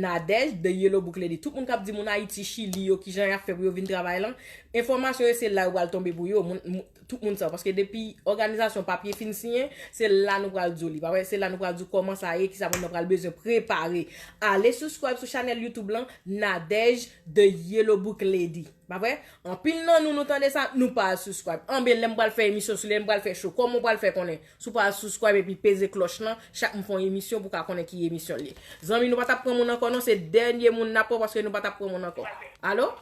Nadège The Yellow Book Lady. Tout moun k ap di moun Ayiti, Chili yo, kijan y ap fè pou yo vin travay lan, enfòmasyon yo se la yo pral tonbe pou yo, moun, moun, tout moun sa, paske depi òganizasyon papye fin siyen, se la nou pral di w li, pa vre? Se la nou pral di w kòman sa ye, kisa moun nan pral bezwen prepare. Ale subscribe sou chanèl YouTube lan, Nadège The Yellow Book Lady. Pa vre? Anpil nan nou, nou tande sa, nou pa al subscribe. Anben, lè m pral fè emisyon sou li, lè m pral fè show, kòman w pral fè konnen? Si w pa al subscribe epi peze klòch lan, chak m fè yon emisyon pou w ka konnen ki emisyon l ye. Zanmi, nou pa t ap pran moun ankò non, se dènye moun n ap pran paske nou pa t ap pran moun ankò. Alo?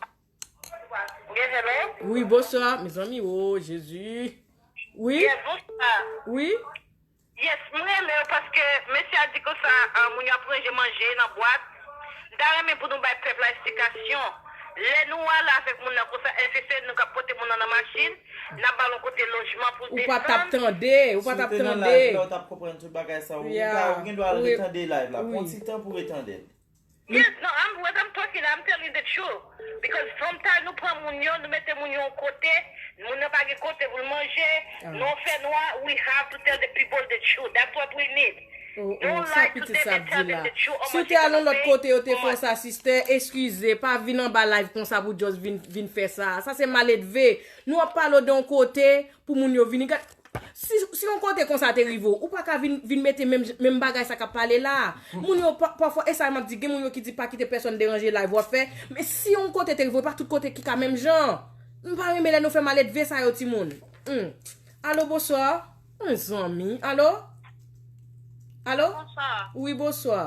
Wi, bonswa, mezanmi, oh, Jezi. Wi? Yes, bonswa. Wi? Yes, m renmen w paske mesye a di konsa, ah, moun yo ap ranje manje nan bwat. M ta renmen pou nou bay pèp la esplikasyon. Lè nou ale avèk moun nan konsa, èske se nou k ap pote moun nan nan machin, n ap ba l yon kote lojman pou l desann? Ou pa t ap tande, ou pa t ap tande. Si w te nan live la, ou t ap konprann tout bagay sa. Ou, ou gen dwa al retande live la. Pran ti tan pou retande l. Yes, no, I'm, what I'm talking, I'm telling the truth. Because sometimes nou pran moun yo, nou mete moun yo yon kote, moun nan pa gen kote pou l manje, nou fè nwa, we have to tell the people the truth. That's what we need. Oh, oh, sa pitit sa ap di la. Si w te al yon lòt kote, yo te fè w sa, sistè, eskize, pa vin anba live konsa pou just vin, vin fè sa. Sa se maledve. Nou ap pale w de yon kote pou moun yo vini. Gad, Si, si yon kote konsa te rive w, ou pa ka vin, vin mete menm, menm bagay sa k ap pale la. Moun yo, pa, pafwa, e sa m ap di, gen moun yo ki di pa kite pèsòn deranje live w ap fè. Men si yon kote te rive w, e pa tout kote ki ka menm jan. M pa renmen lè nou fè maledve sa yo, timoun. Hmm. Alo, bonswa. Mezanmi. Alo? Alo? Bonswa. Wi, bonswa.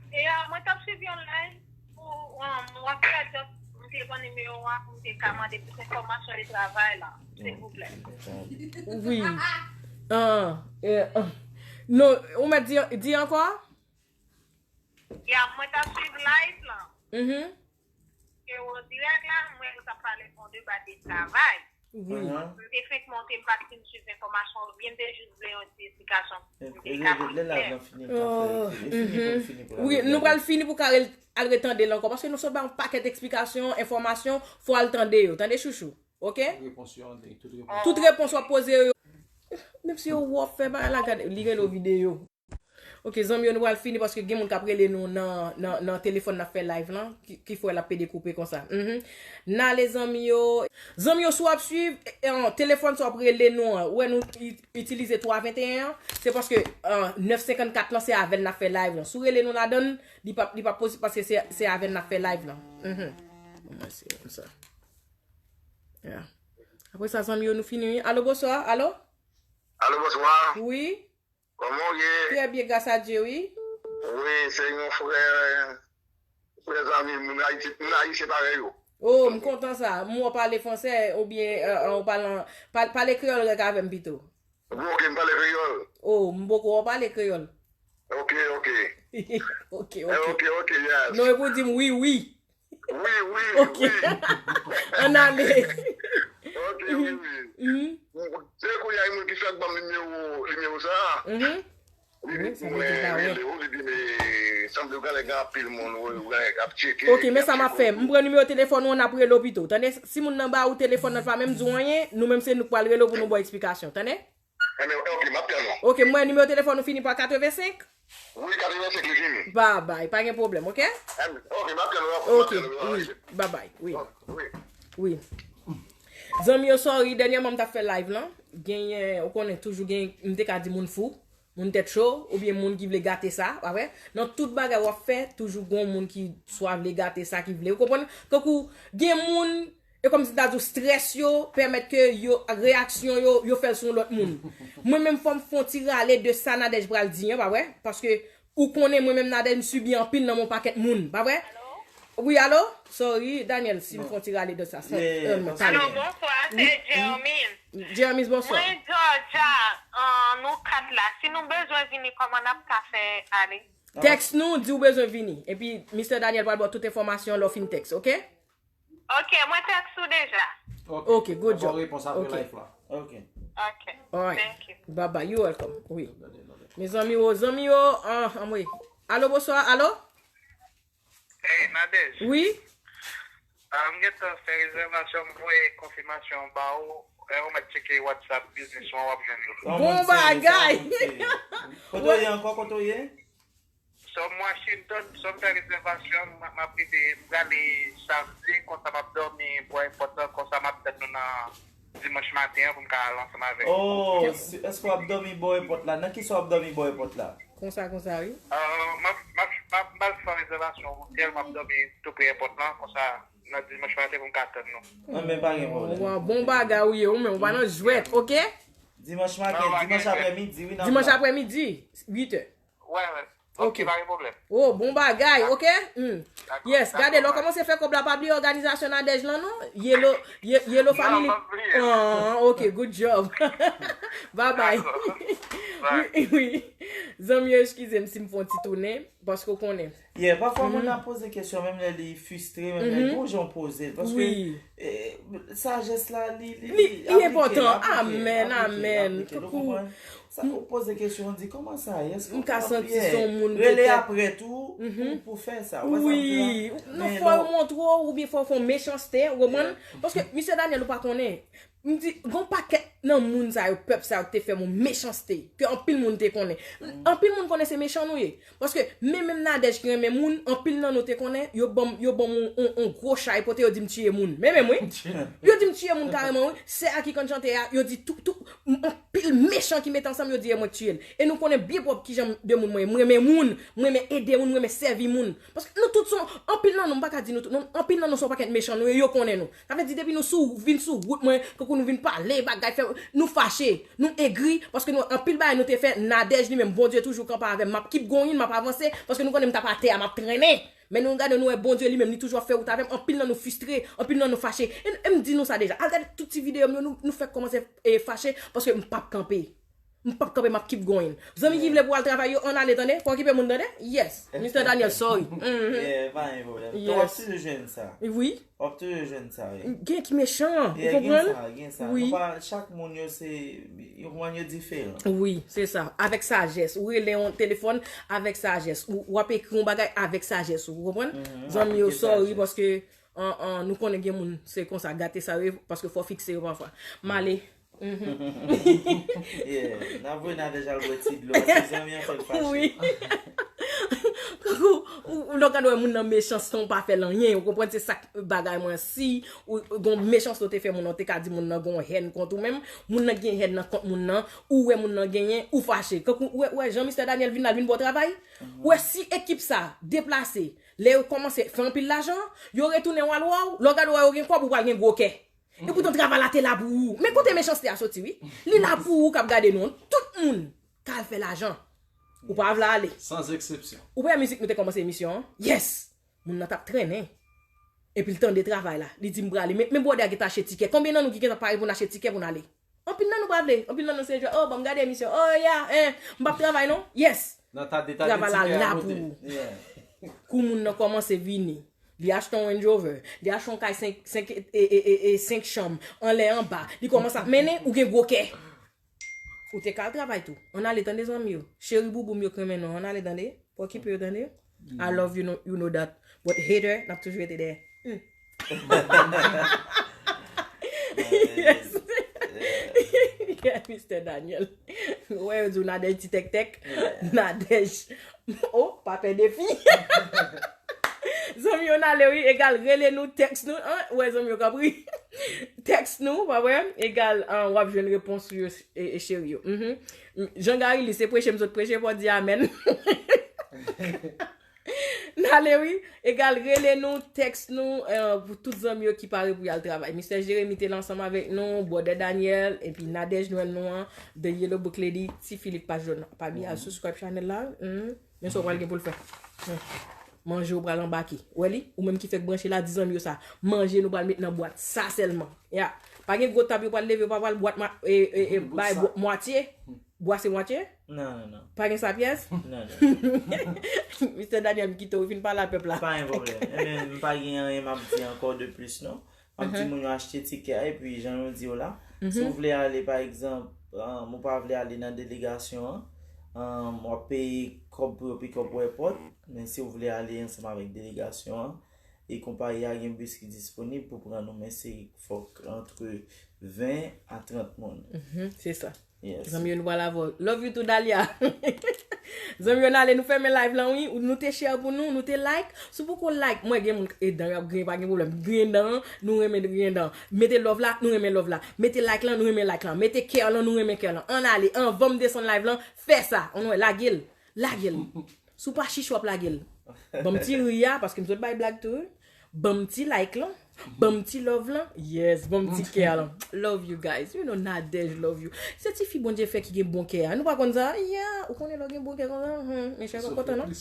E a, mwen t ap swiv yon live pou, um, w ap fè just, m te pran nimewo a pou m te ka mande plis enfòmasyon de travay la, silvouplè. Wi. Ah, eh, ah. Non, ou mèt di, di ankò? Ya, mwen t ap swiv live lan. Mhm. Ke w dirèk la, m wè yo t ap pale bon de bagay travay. Wi. M te fenk monte, m pa t fin swiv enfòmasyon, oubyen m te jis vle yon ti esplikasyon pou m te ka pran klè. Wi, nou pral fini pou ka al retande l ankò, paske nou sot bay yon pakèt eksplikasyon, enfòmasyon, fò al tande yo. Tande, chouchou. Ok? Tout repons yo, tout repons. Tout repons w ap poze yo. Menm si yo wè w ap fè bagay la, gade, li rele w videyo. Ok, zanmi yo, nou pral fini paske gen moun k ap rele nou nan, nan, nan telefòn n ap fè live lan, ki, ki fè l ap pede koupe konsa. Mhm. N ale, zanmi yo. Zanmi yo, si w ap swiv, eh, eh, telefòn sa w ap rele nou an, ou wè nou i-, itilize twa venteyen an, se paske, eh, nèf senkannkat lan, se avè l n ap fè live lan. Si w rele nou ladan l, li p ap, li p ap posib paske se, se avè l n ap fè live lan. Mhm. Bon, mwen se konsa. Ya. Apre sa, zanmi yo, nou fini, wi. Alo, bonswa. Alo? Alo, bonswa. Wi. Kòman w ye? Trè byen, gras a Dye, wi. Wi, se yon frè, frè zanmi, moun Ayiti, moun Ayisyen parèy ou. Oh, m kontan sa. M wè w pale fransè oubyen euh, euh, ou pale, an- pale, pale kreyòl rèk avè m pito. Bon, ok, m pale kreyòl. Oh, m poko wè w pale kreyòl. Ok, ok. Ok, Eh, ok. Ok, ok, yes. Non, e pou di m wi, wi. Wi, wi, Ok. wi. Ann ale. Ok, wi, wi. Mhm, Se kounye a moun ki fèk ban m nimewo, nimewo sa a. mhm. Li Wi, di sa pou vle di mwen pa wè. Rele ou, li di men sanble w ka gen anpil moun, ou gen ap tcheke. Ok, men sa m ap fè. M pran nimewo telefòn ou an, n ap rele w pito. Tande, si moun nan ba ou telefòn nan pa menm di w anyen, nou menm se nou k pral rele w pou nou ba w eksplikasyon. Tande? Enben, ok, m ap tann ou. Ok, mwen nimewo telefòn ou fini pa katrevensenk? Wi, katrevensenk li fini. Babay, pa gen pwoblèm, ok? Enben, ok, m ap tann ou. Ok, wi, babay, wi. Wi. Zanmi yo, sorry, dènyèman m t ap fè live lan. Genyen, ou konnen, toujou gen, m te ka di moun fou, moun tèt cho, oubyen moun ki vle gate sa, pa vre? Nan tout bagay w ap fè, toujou gon moun ki swa vle gate sa, ki vle, ou konprann? Tankou, gen moun, e kòmsi m ta di w, strès yo pèmèt ke yo, reyaksyon yo, yo fè l sou yon lòt moun. Mwen menm, fò m fè yon ti rale de sa Nadège pral di an, pa vre? Paske ou konnen mwen menm Nadège, m sibi anpil nan men yon pakèt moun, pa vre? Wi, alo? Sorry, Daniel, si m fè yon ti rale de sa. Yeah, Um, paske- talè. Alo, bonswa, se Jeremy. Jermis, bonswa. Mwen Georgia, uh, nou kat la. Si nou bezwen vini, kòman n ap ka fè ale? Tèks nou, di w bezwen vini. Epi, mistè Daniel pral ba w tout enfòmasyon lè w fin tèks, ok? Ok, mwen tèks ou deja. Ok, good job. Repons apre Ok. Life la. Ok. Ok, Alright. Thank you. Bye bye, you welcome. Wi. Mezanmi yo, zanmi yo, ah, anmwe. Alo, bonswa, alo? Hey, Nadège. Wi? Ah, m gentan fè rezèvasyon, m voye konfimasyon ba ou. E ou mèt tcheke WhatsApp biznis ou an, w ap jwenn li. Bon bagay. Kote w ye ankò, kote w ye? So, m Washington, so m fè rezèvasyon, m m ap rive, m prale samdi, konsa m ap dòmi bò enpòtan, konsa m ap tann nou nan dimanch maten an pou m ka al ansanm avèk ou. Oh, si- èske w ap dòmi bò èpòt la? Nan kisa w ap dòmi bò èpòt la? Konsa, konsa, wi. Ah, m ap, m ap, m ap, m ap fè rezèvasyon otèl, m ap dòmi tou pre èpòt lan, konsa nan dimanch maten pou m ka tann nou. Anben, pa gen pwoblèm. Wa, bon bagay ou ye, ou menm, ou pa nan jwèt, ok? Dimanch maten, Non, pa gen dimanch jwèt. aprèmidi, wi, nan Dimanch aprèmidi, uit è. Wè, wè. Ok. Ok, pa gen pwoblèm. Oh, bon bagay, ok? Hmm. Dakò, Yes, dakò, gade, lè w baz. Kòmanse fè kòb la, pa bliye òganizasyon Nadège lan, non? Yellow, Ye- Yellow Family. Non, pa bliye. Ah, ok, good job. Bye bye. Dakò. Bye. Wi, wi. Zanmi yo, eskize m si m fè yon ti tounen, paske w konnen. Yeah, pafwa moun ap poze kesyon, menm lè li fristre, menm lè li gon jan w poze l. Paske Wi. eh, sajès la, li, li, Li- li aplike, enpòtan. aplike, Amen, aplike, amen. aplike. Nou Tankou- konprann? Sa, ou poze kesyon, ou di, "Kòman sa ye?" Èske M ka w santi fè? se yon moun Rele petèt- apre tou, pou, pou fè sa. Ou wè sa m di Wi, la? non, Men fò yo non. montre w, oubyen fò yo fè yon mechanste, ou konprann? Paske, misye Daniel, ou pa konnen. M di, gon pakèt nan moun sa yo, pèp sa yo te fè m yon mechanste, ke anpil moun te konnen. Anpil moun konnen se mechan nou ye. Paske, men menm Nadège ki renmen moun, anpil nan nou te konnen, yo ban m, yo ban m yon, yon, yon gwo chay pote, yo di m tiye moun. Men menm, wi. Yo di m tiye moun kareman, wi. Sè a ki konn chante a, yo di tout, tout, m- anpil mechan ki met ansanm, yo di e mwen k tiye l. E nou konnen byen pwòp kijan de moun mwen ye. M renmen moun, m renmen ede moun, m renmen sèvi moun. Paske nou tout se yon, anpil nan nou, m pa ka di nou tout, non, anpil nan nou se yon pakèt mechan nou ye, yo konnen nou. Sa vle di, depi nou sou, vin sou wout mwen, kankou nou vin pale, bagay fè, nou fache, nou egri, paske nou, anpil bagay nou te fè, Nadège li menm, Bondye toujou kanpe avè m, m ap keep going, m ap avanse, paske nou konnen m t ap atè a, m ap trennen. Men nou gade, nou wè Bondye li menm, li toujou ap fè wout avè m, anpil nan nou fristre, anpil nan nou fache. E, e m di nou sa deja, al gade tout ti videyo m yo, nou, nou fèk kòmanse e, fache, paske m p ap kanpe. M p ap kanpe, m ap keep going. Zanmi ki vle pou al travay yo, ann ale, tande. Pa okipe moun, tande. Yes. Mistè Daniel, sorry. Mhm. Yeah, pa gen pwoblèm. Yes. W ap toujou jwenn sa. Wi. W ap toujou jwenn sa, wi. Gen ki mechan, ou Yeah, gen konprann? Sa, gen sa. Wi. Nou pa, chak moun yo se, yo konprann, yo diferan. Wi, se sa. Avèk sajès. Ou rele yon telefòn avèk sajès. Ou, w ap ekri yon bagay avèk sajès, ou konprann? Zanmi yo, Aplike sorry, sajès. Paske an, an, nou konnen gen moun, se konsa, gate sa yo ye, paske fò fikse yo pafwa. M ale. Yeah. N ap voye Nadège al bwè ti dlo, paske zanmi an fè l fache. Wi. Tankou, ou, ou lè w gade wè moun nan mechanste, ou pa fè l anyen, ou konprann, se sa k bagay mwen. Si ou, ou gon mechanste ou te fè moun nan, ou te ka di moun nan gon hèn kont ou menm, moun nan gen hèn nan kont moun nan, ou wè moun nan genyen, ou fache. Kankou, ou wè, ou wè jan mistè Daniel vin la, l vin ba w travay, ou wè si ekip sa deplase, lè yo kòmanse fè anpil lajan, yo retounen w al wè w, lè w gade wè yo gen kòb, ou pral gen gwo kè. Epoutan travay la te la pou ou. Men kote mechanste a soti, wi. Li la pou ou k ap gade nou. Tout moun k al fè lajan. Ou pa vle ale. Sans exception. Ou wè mizik nou te kòmanse emisyon an? Yes! Moun nan t ap trennen. Epi l tande travay la. Li di m prale. Men, men bwòdè a gentan achte tikè. Konbyen nan nou ki gentan pare pou n achte tikè pou n ale? Anpil nan nou pa vle. Anpil nan nou se jwe, oh, ban m gade emisyon. Oh, ya, eh, m p ap travay non. Yes! Nan ta detale tikè a kote. Kou moun nan kòmanse vini. Li achte yon Range Rover. Li achte yon kay senk, senk, e, e, e, e, senk chanm. Anlè anba. Li kòmanse ap mennen, ou gen gwo kè. Ou te ka al travay tou. Ann ale tande zanmi yo. Cheri boubou m yo k renmen nou. Ann ale tande. Pa okipe yo tande. I love you, know, you know that. But hater, n ap toujou rete dèyè. Hmm. Yes. Yeah, Mister Daniel. Ou wè yo di w Nadège ti tèktèk. Nadège. Oh, pa pè defi. Zanmi yo n ale wi, egal rele nou, tèks nou, an, ou wè zanmi yo k ap ri. Tèks nou, pa vre? Egal, an, w ap jwenn repons ou yo, e, e cheri yo. Mhm. Jean Gary li se preche m sot preche, pa w di amèn. N ale wi, egal rele nou, tèks nou, eh, pou tout zanmi yo ki pare pou y al travay. Mistè Jeremi te la ansanm avèk nou, Bwòdè Daniel, epi Nadège Nwèl nou an, The Yellow Book Lady, Ti Filip paj jòn nan. Pa bliye al subscribe channel la, hmm. Men sa w pral gen pou l fè. Hmm. Manje w pral anbake. Ou wè li? Ou menm ki fèk branche la, di zanmi yo sa. Manje nou pral met nan bwat. Sa sèlman. Ya. Pa gen gwo tab yo pral leve, yo pa pral bwat ma, e, e, e, bay bwa, mwatye. Bwase mwatye? Non, non, non. Pa gen sa pyès? Non, non. Mistè Daniel, m kite w, fin pale a pèp la. Pa gen pwoblèm. Ebyen, m pa gen anyen m ap di ankò de plis, non. M ap di moun yo achte tikè a, epi jan yo di w la, si w vle ale, pa egzanp, um, ou pa vle ale nan delegasyon an, um, w ap peye kòb pou yo pike w pou èpòt, men si w vle ale ansanm avèk delegasyon an, e konpayi a gen bis ki disponib pou pran nou, men se fòk antre ven a trant moun. Mhm, se sa. Yes. Zanmi yo, nou pral avè w. Love you too, Dalia. Zanmi yo, n ale, nou fèmen live lan, wi. Nou te share pou nou, nou te like. Si w poko like, mwen gen moun, e dan yo ap griyen, pa gen pwoblèm. Griyen dan, nou renmen griyen dan. Mete love la, nou renmen love la. Mete like lan, nou renmen like lan. Mete kè lan, nou renmen kè lan. Ann ale, anvan m desann live lan, fè sa. Ann wè, lage l. Lage l. Si w pa chiche, w ap lage l. Ban m ti ri a, paske m sot bay blag tou, wi. Ban m ti like lan. Ban m ti love lan. Yes, ban m ti kè lan. Love you guys. You know Nadège love you. Se tifi Bondye fè ki gen bon kè a. Nou pa konn sa? Ya, ou konnen lè w gen bon kè konsa? Hmm, men chè pa kontan non.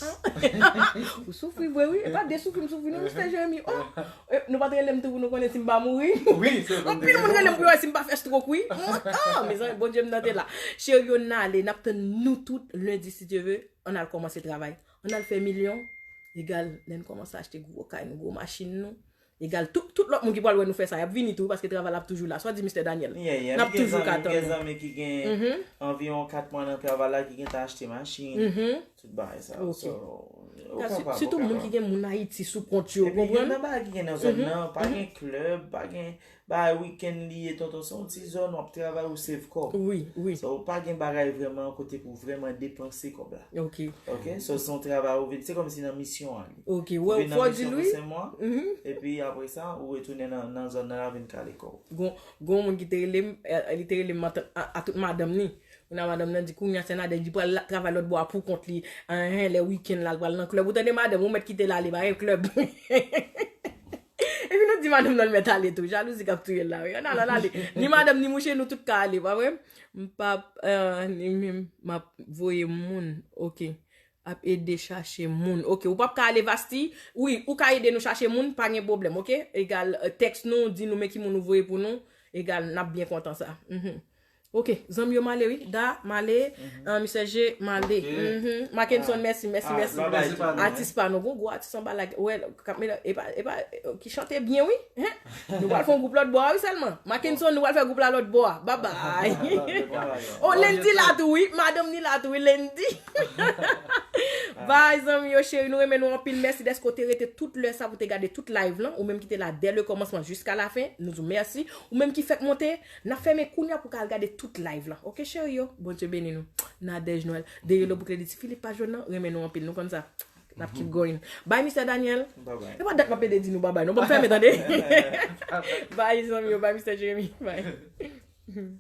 Ou soufri vre wi. E pa de soufri m soufri non, Mistè Jeremi. Oh, eh, nou pa t rele m tou pou nou konnen si m pa mouri. Wi, se vre. Anpil moun rele m pou yo wè si m pa fè stroke wi. Oh, mezanmi, Bondye m nan te la. Cheri yo, n ale, n ap tann nou tout lendi si Dye ve. Ann al kòmanse travay. Ann al fè milyon. Egal, lè n kòmanse achte gwo kay nou, gwo machin nou. Egal, tout, tout lòt moun ki pral wè nou fè sa, y ap vini tou, paske travay la ap toujou la. Sa w di, Mistè Daniel? Yeah, yeah. N ap toujou ka tann Gen nou. Zanmi ki gen anviwon kat mwa nan travay la, ki gentan achte machin, Mhm. tout bagay sa. Ok. So, ou kapab, Sitou ou moun kapab. Ki gen moun Ayiti sou kont yo, Epi gen konprann? Nan bagay ki gen nan zòn nan, pa gen klèb, pa gen bagay weekend li ye, tonton, se yon ti zòn w ap travay ou save kòb. Wi, wi. So, ou pa gen bagay vrèman kote pou vrèman depanse kòb la. Ok. Ok, so se yon travay ou vin, se kòmsi nan misyon an li. Ok, Ou wè, vin fò nan di l misyon wi. Pou senk mwa, epi apre sa, ou retounen nan, nan zòn nan la vin kale kò w. Gon, gon moun ki te rele m, eh, li te rele m, matant, a, a tout madanm ni. Kounye a madanm nan di, kounye a se Nadège, li pral la, travay lòt bò a pou kont li. Enhen, lè wikenn la, l pral nan klèb. Ou tande madanm, ou mèt kite l ale, pa gen klèb. Epi nou di madanm nan l mèt ale tou. Jalouzi k ap touye l la, wi. Ann al, ann ale. Ni madanm, ni mouche, nou tout ka ale, pa vre? M p ap, eh, ni menm, m ap voye moun. Ok. Ap ede chache moun. Ok, ou p ap ka ale Vasti. Wi, ou ka ede nou chache moun, pa gen pwoblèm, ok? Egal, eh, tèks nou, di nou men ki moun ou voye pou nou. Egal, n ap byen kontan sa. Mhm. Ok, zanmi yo, m ale wi. Da, m ale. Ah, Mistè J, m ale. Mhm. Mackenson, mèsi, mèsi, mèsi. Atis pa nou, gon gwo atis anba la. Wè, k ap mele, e pa, e pa, ki chante byen wi. Hen? Nou pral fè yon gwoup lòt bò a wi sèlman. Mackenson, nou pral fè gwoup la lòt bò a. Babay. Oh, Lendi la tou wi. Madanm ni la tou wi, Lendi. Bay, zanmi yo, cheri, nou renmen nou anpil. Mèsi dèske w te rete tout lè sa pou te gade tout live lan. Ou menm ki te la dès le kòmansman jiska lafen, nou di w mèsi. Ou menm ki fèk monte, n ap fèmen kounye a pou w ka al gade tout live lan. Ok, cheri yo? Bondye beni nou. Nadège Nwèl. Dèyè lo bouklè di Ti Filip pa jwenn nan, renmen nou anpil. Nou konn sa. N ap keep going. Bay, Mistè Daniel. Babay. E pa dat m ap ede di nou babay. Non, ban m fèmen, tande. Bay, zanmi yo. Bay, Mistè Jeremy. Bay.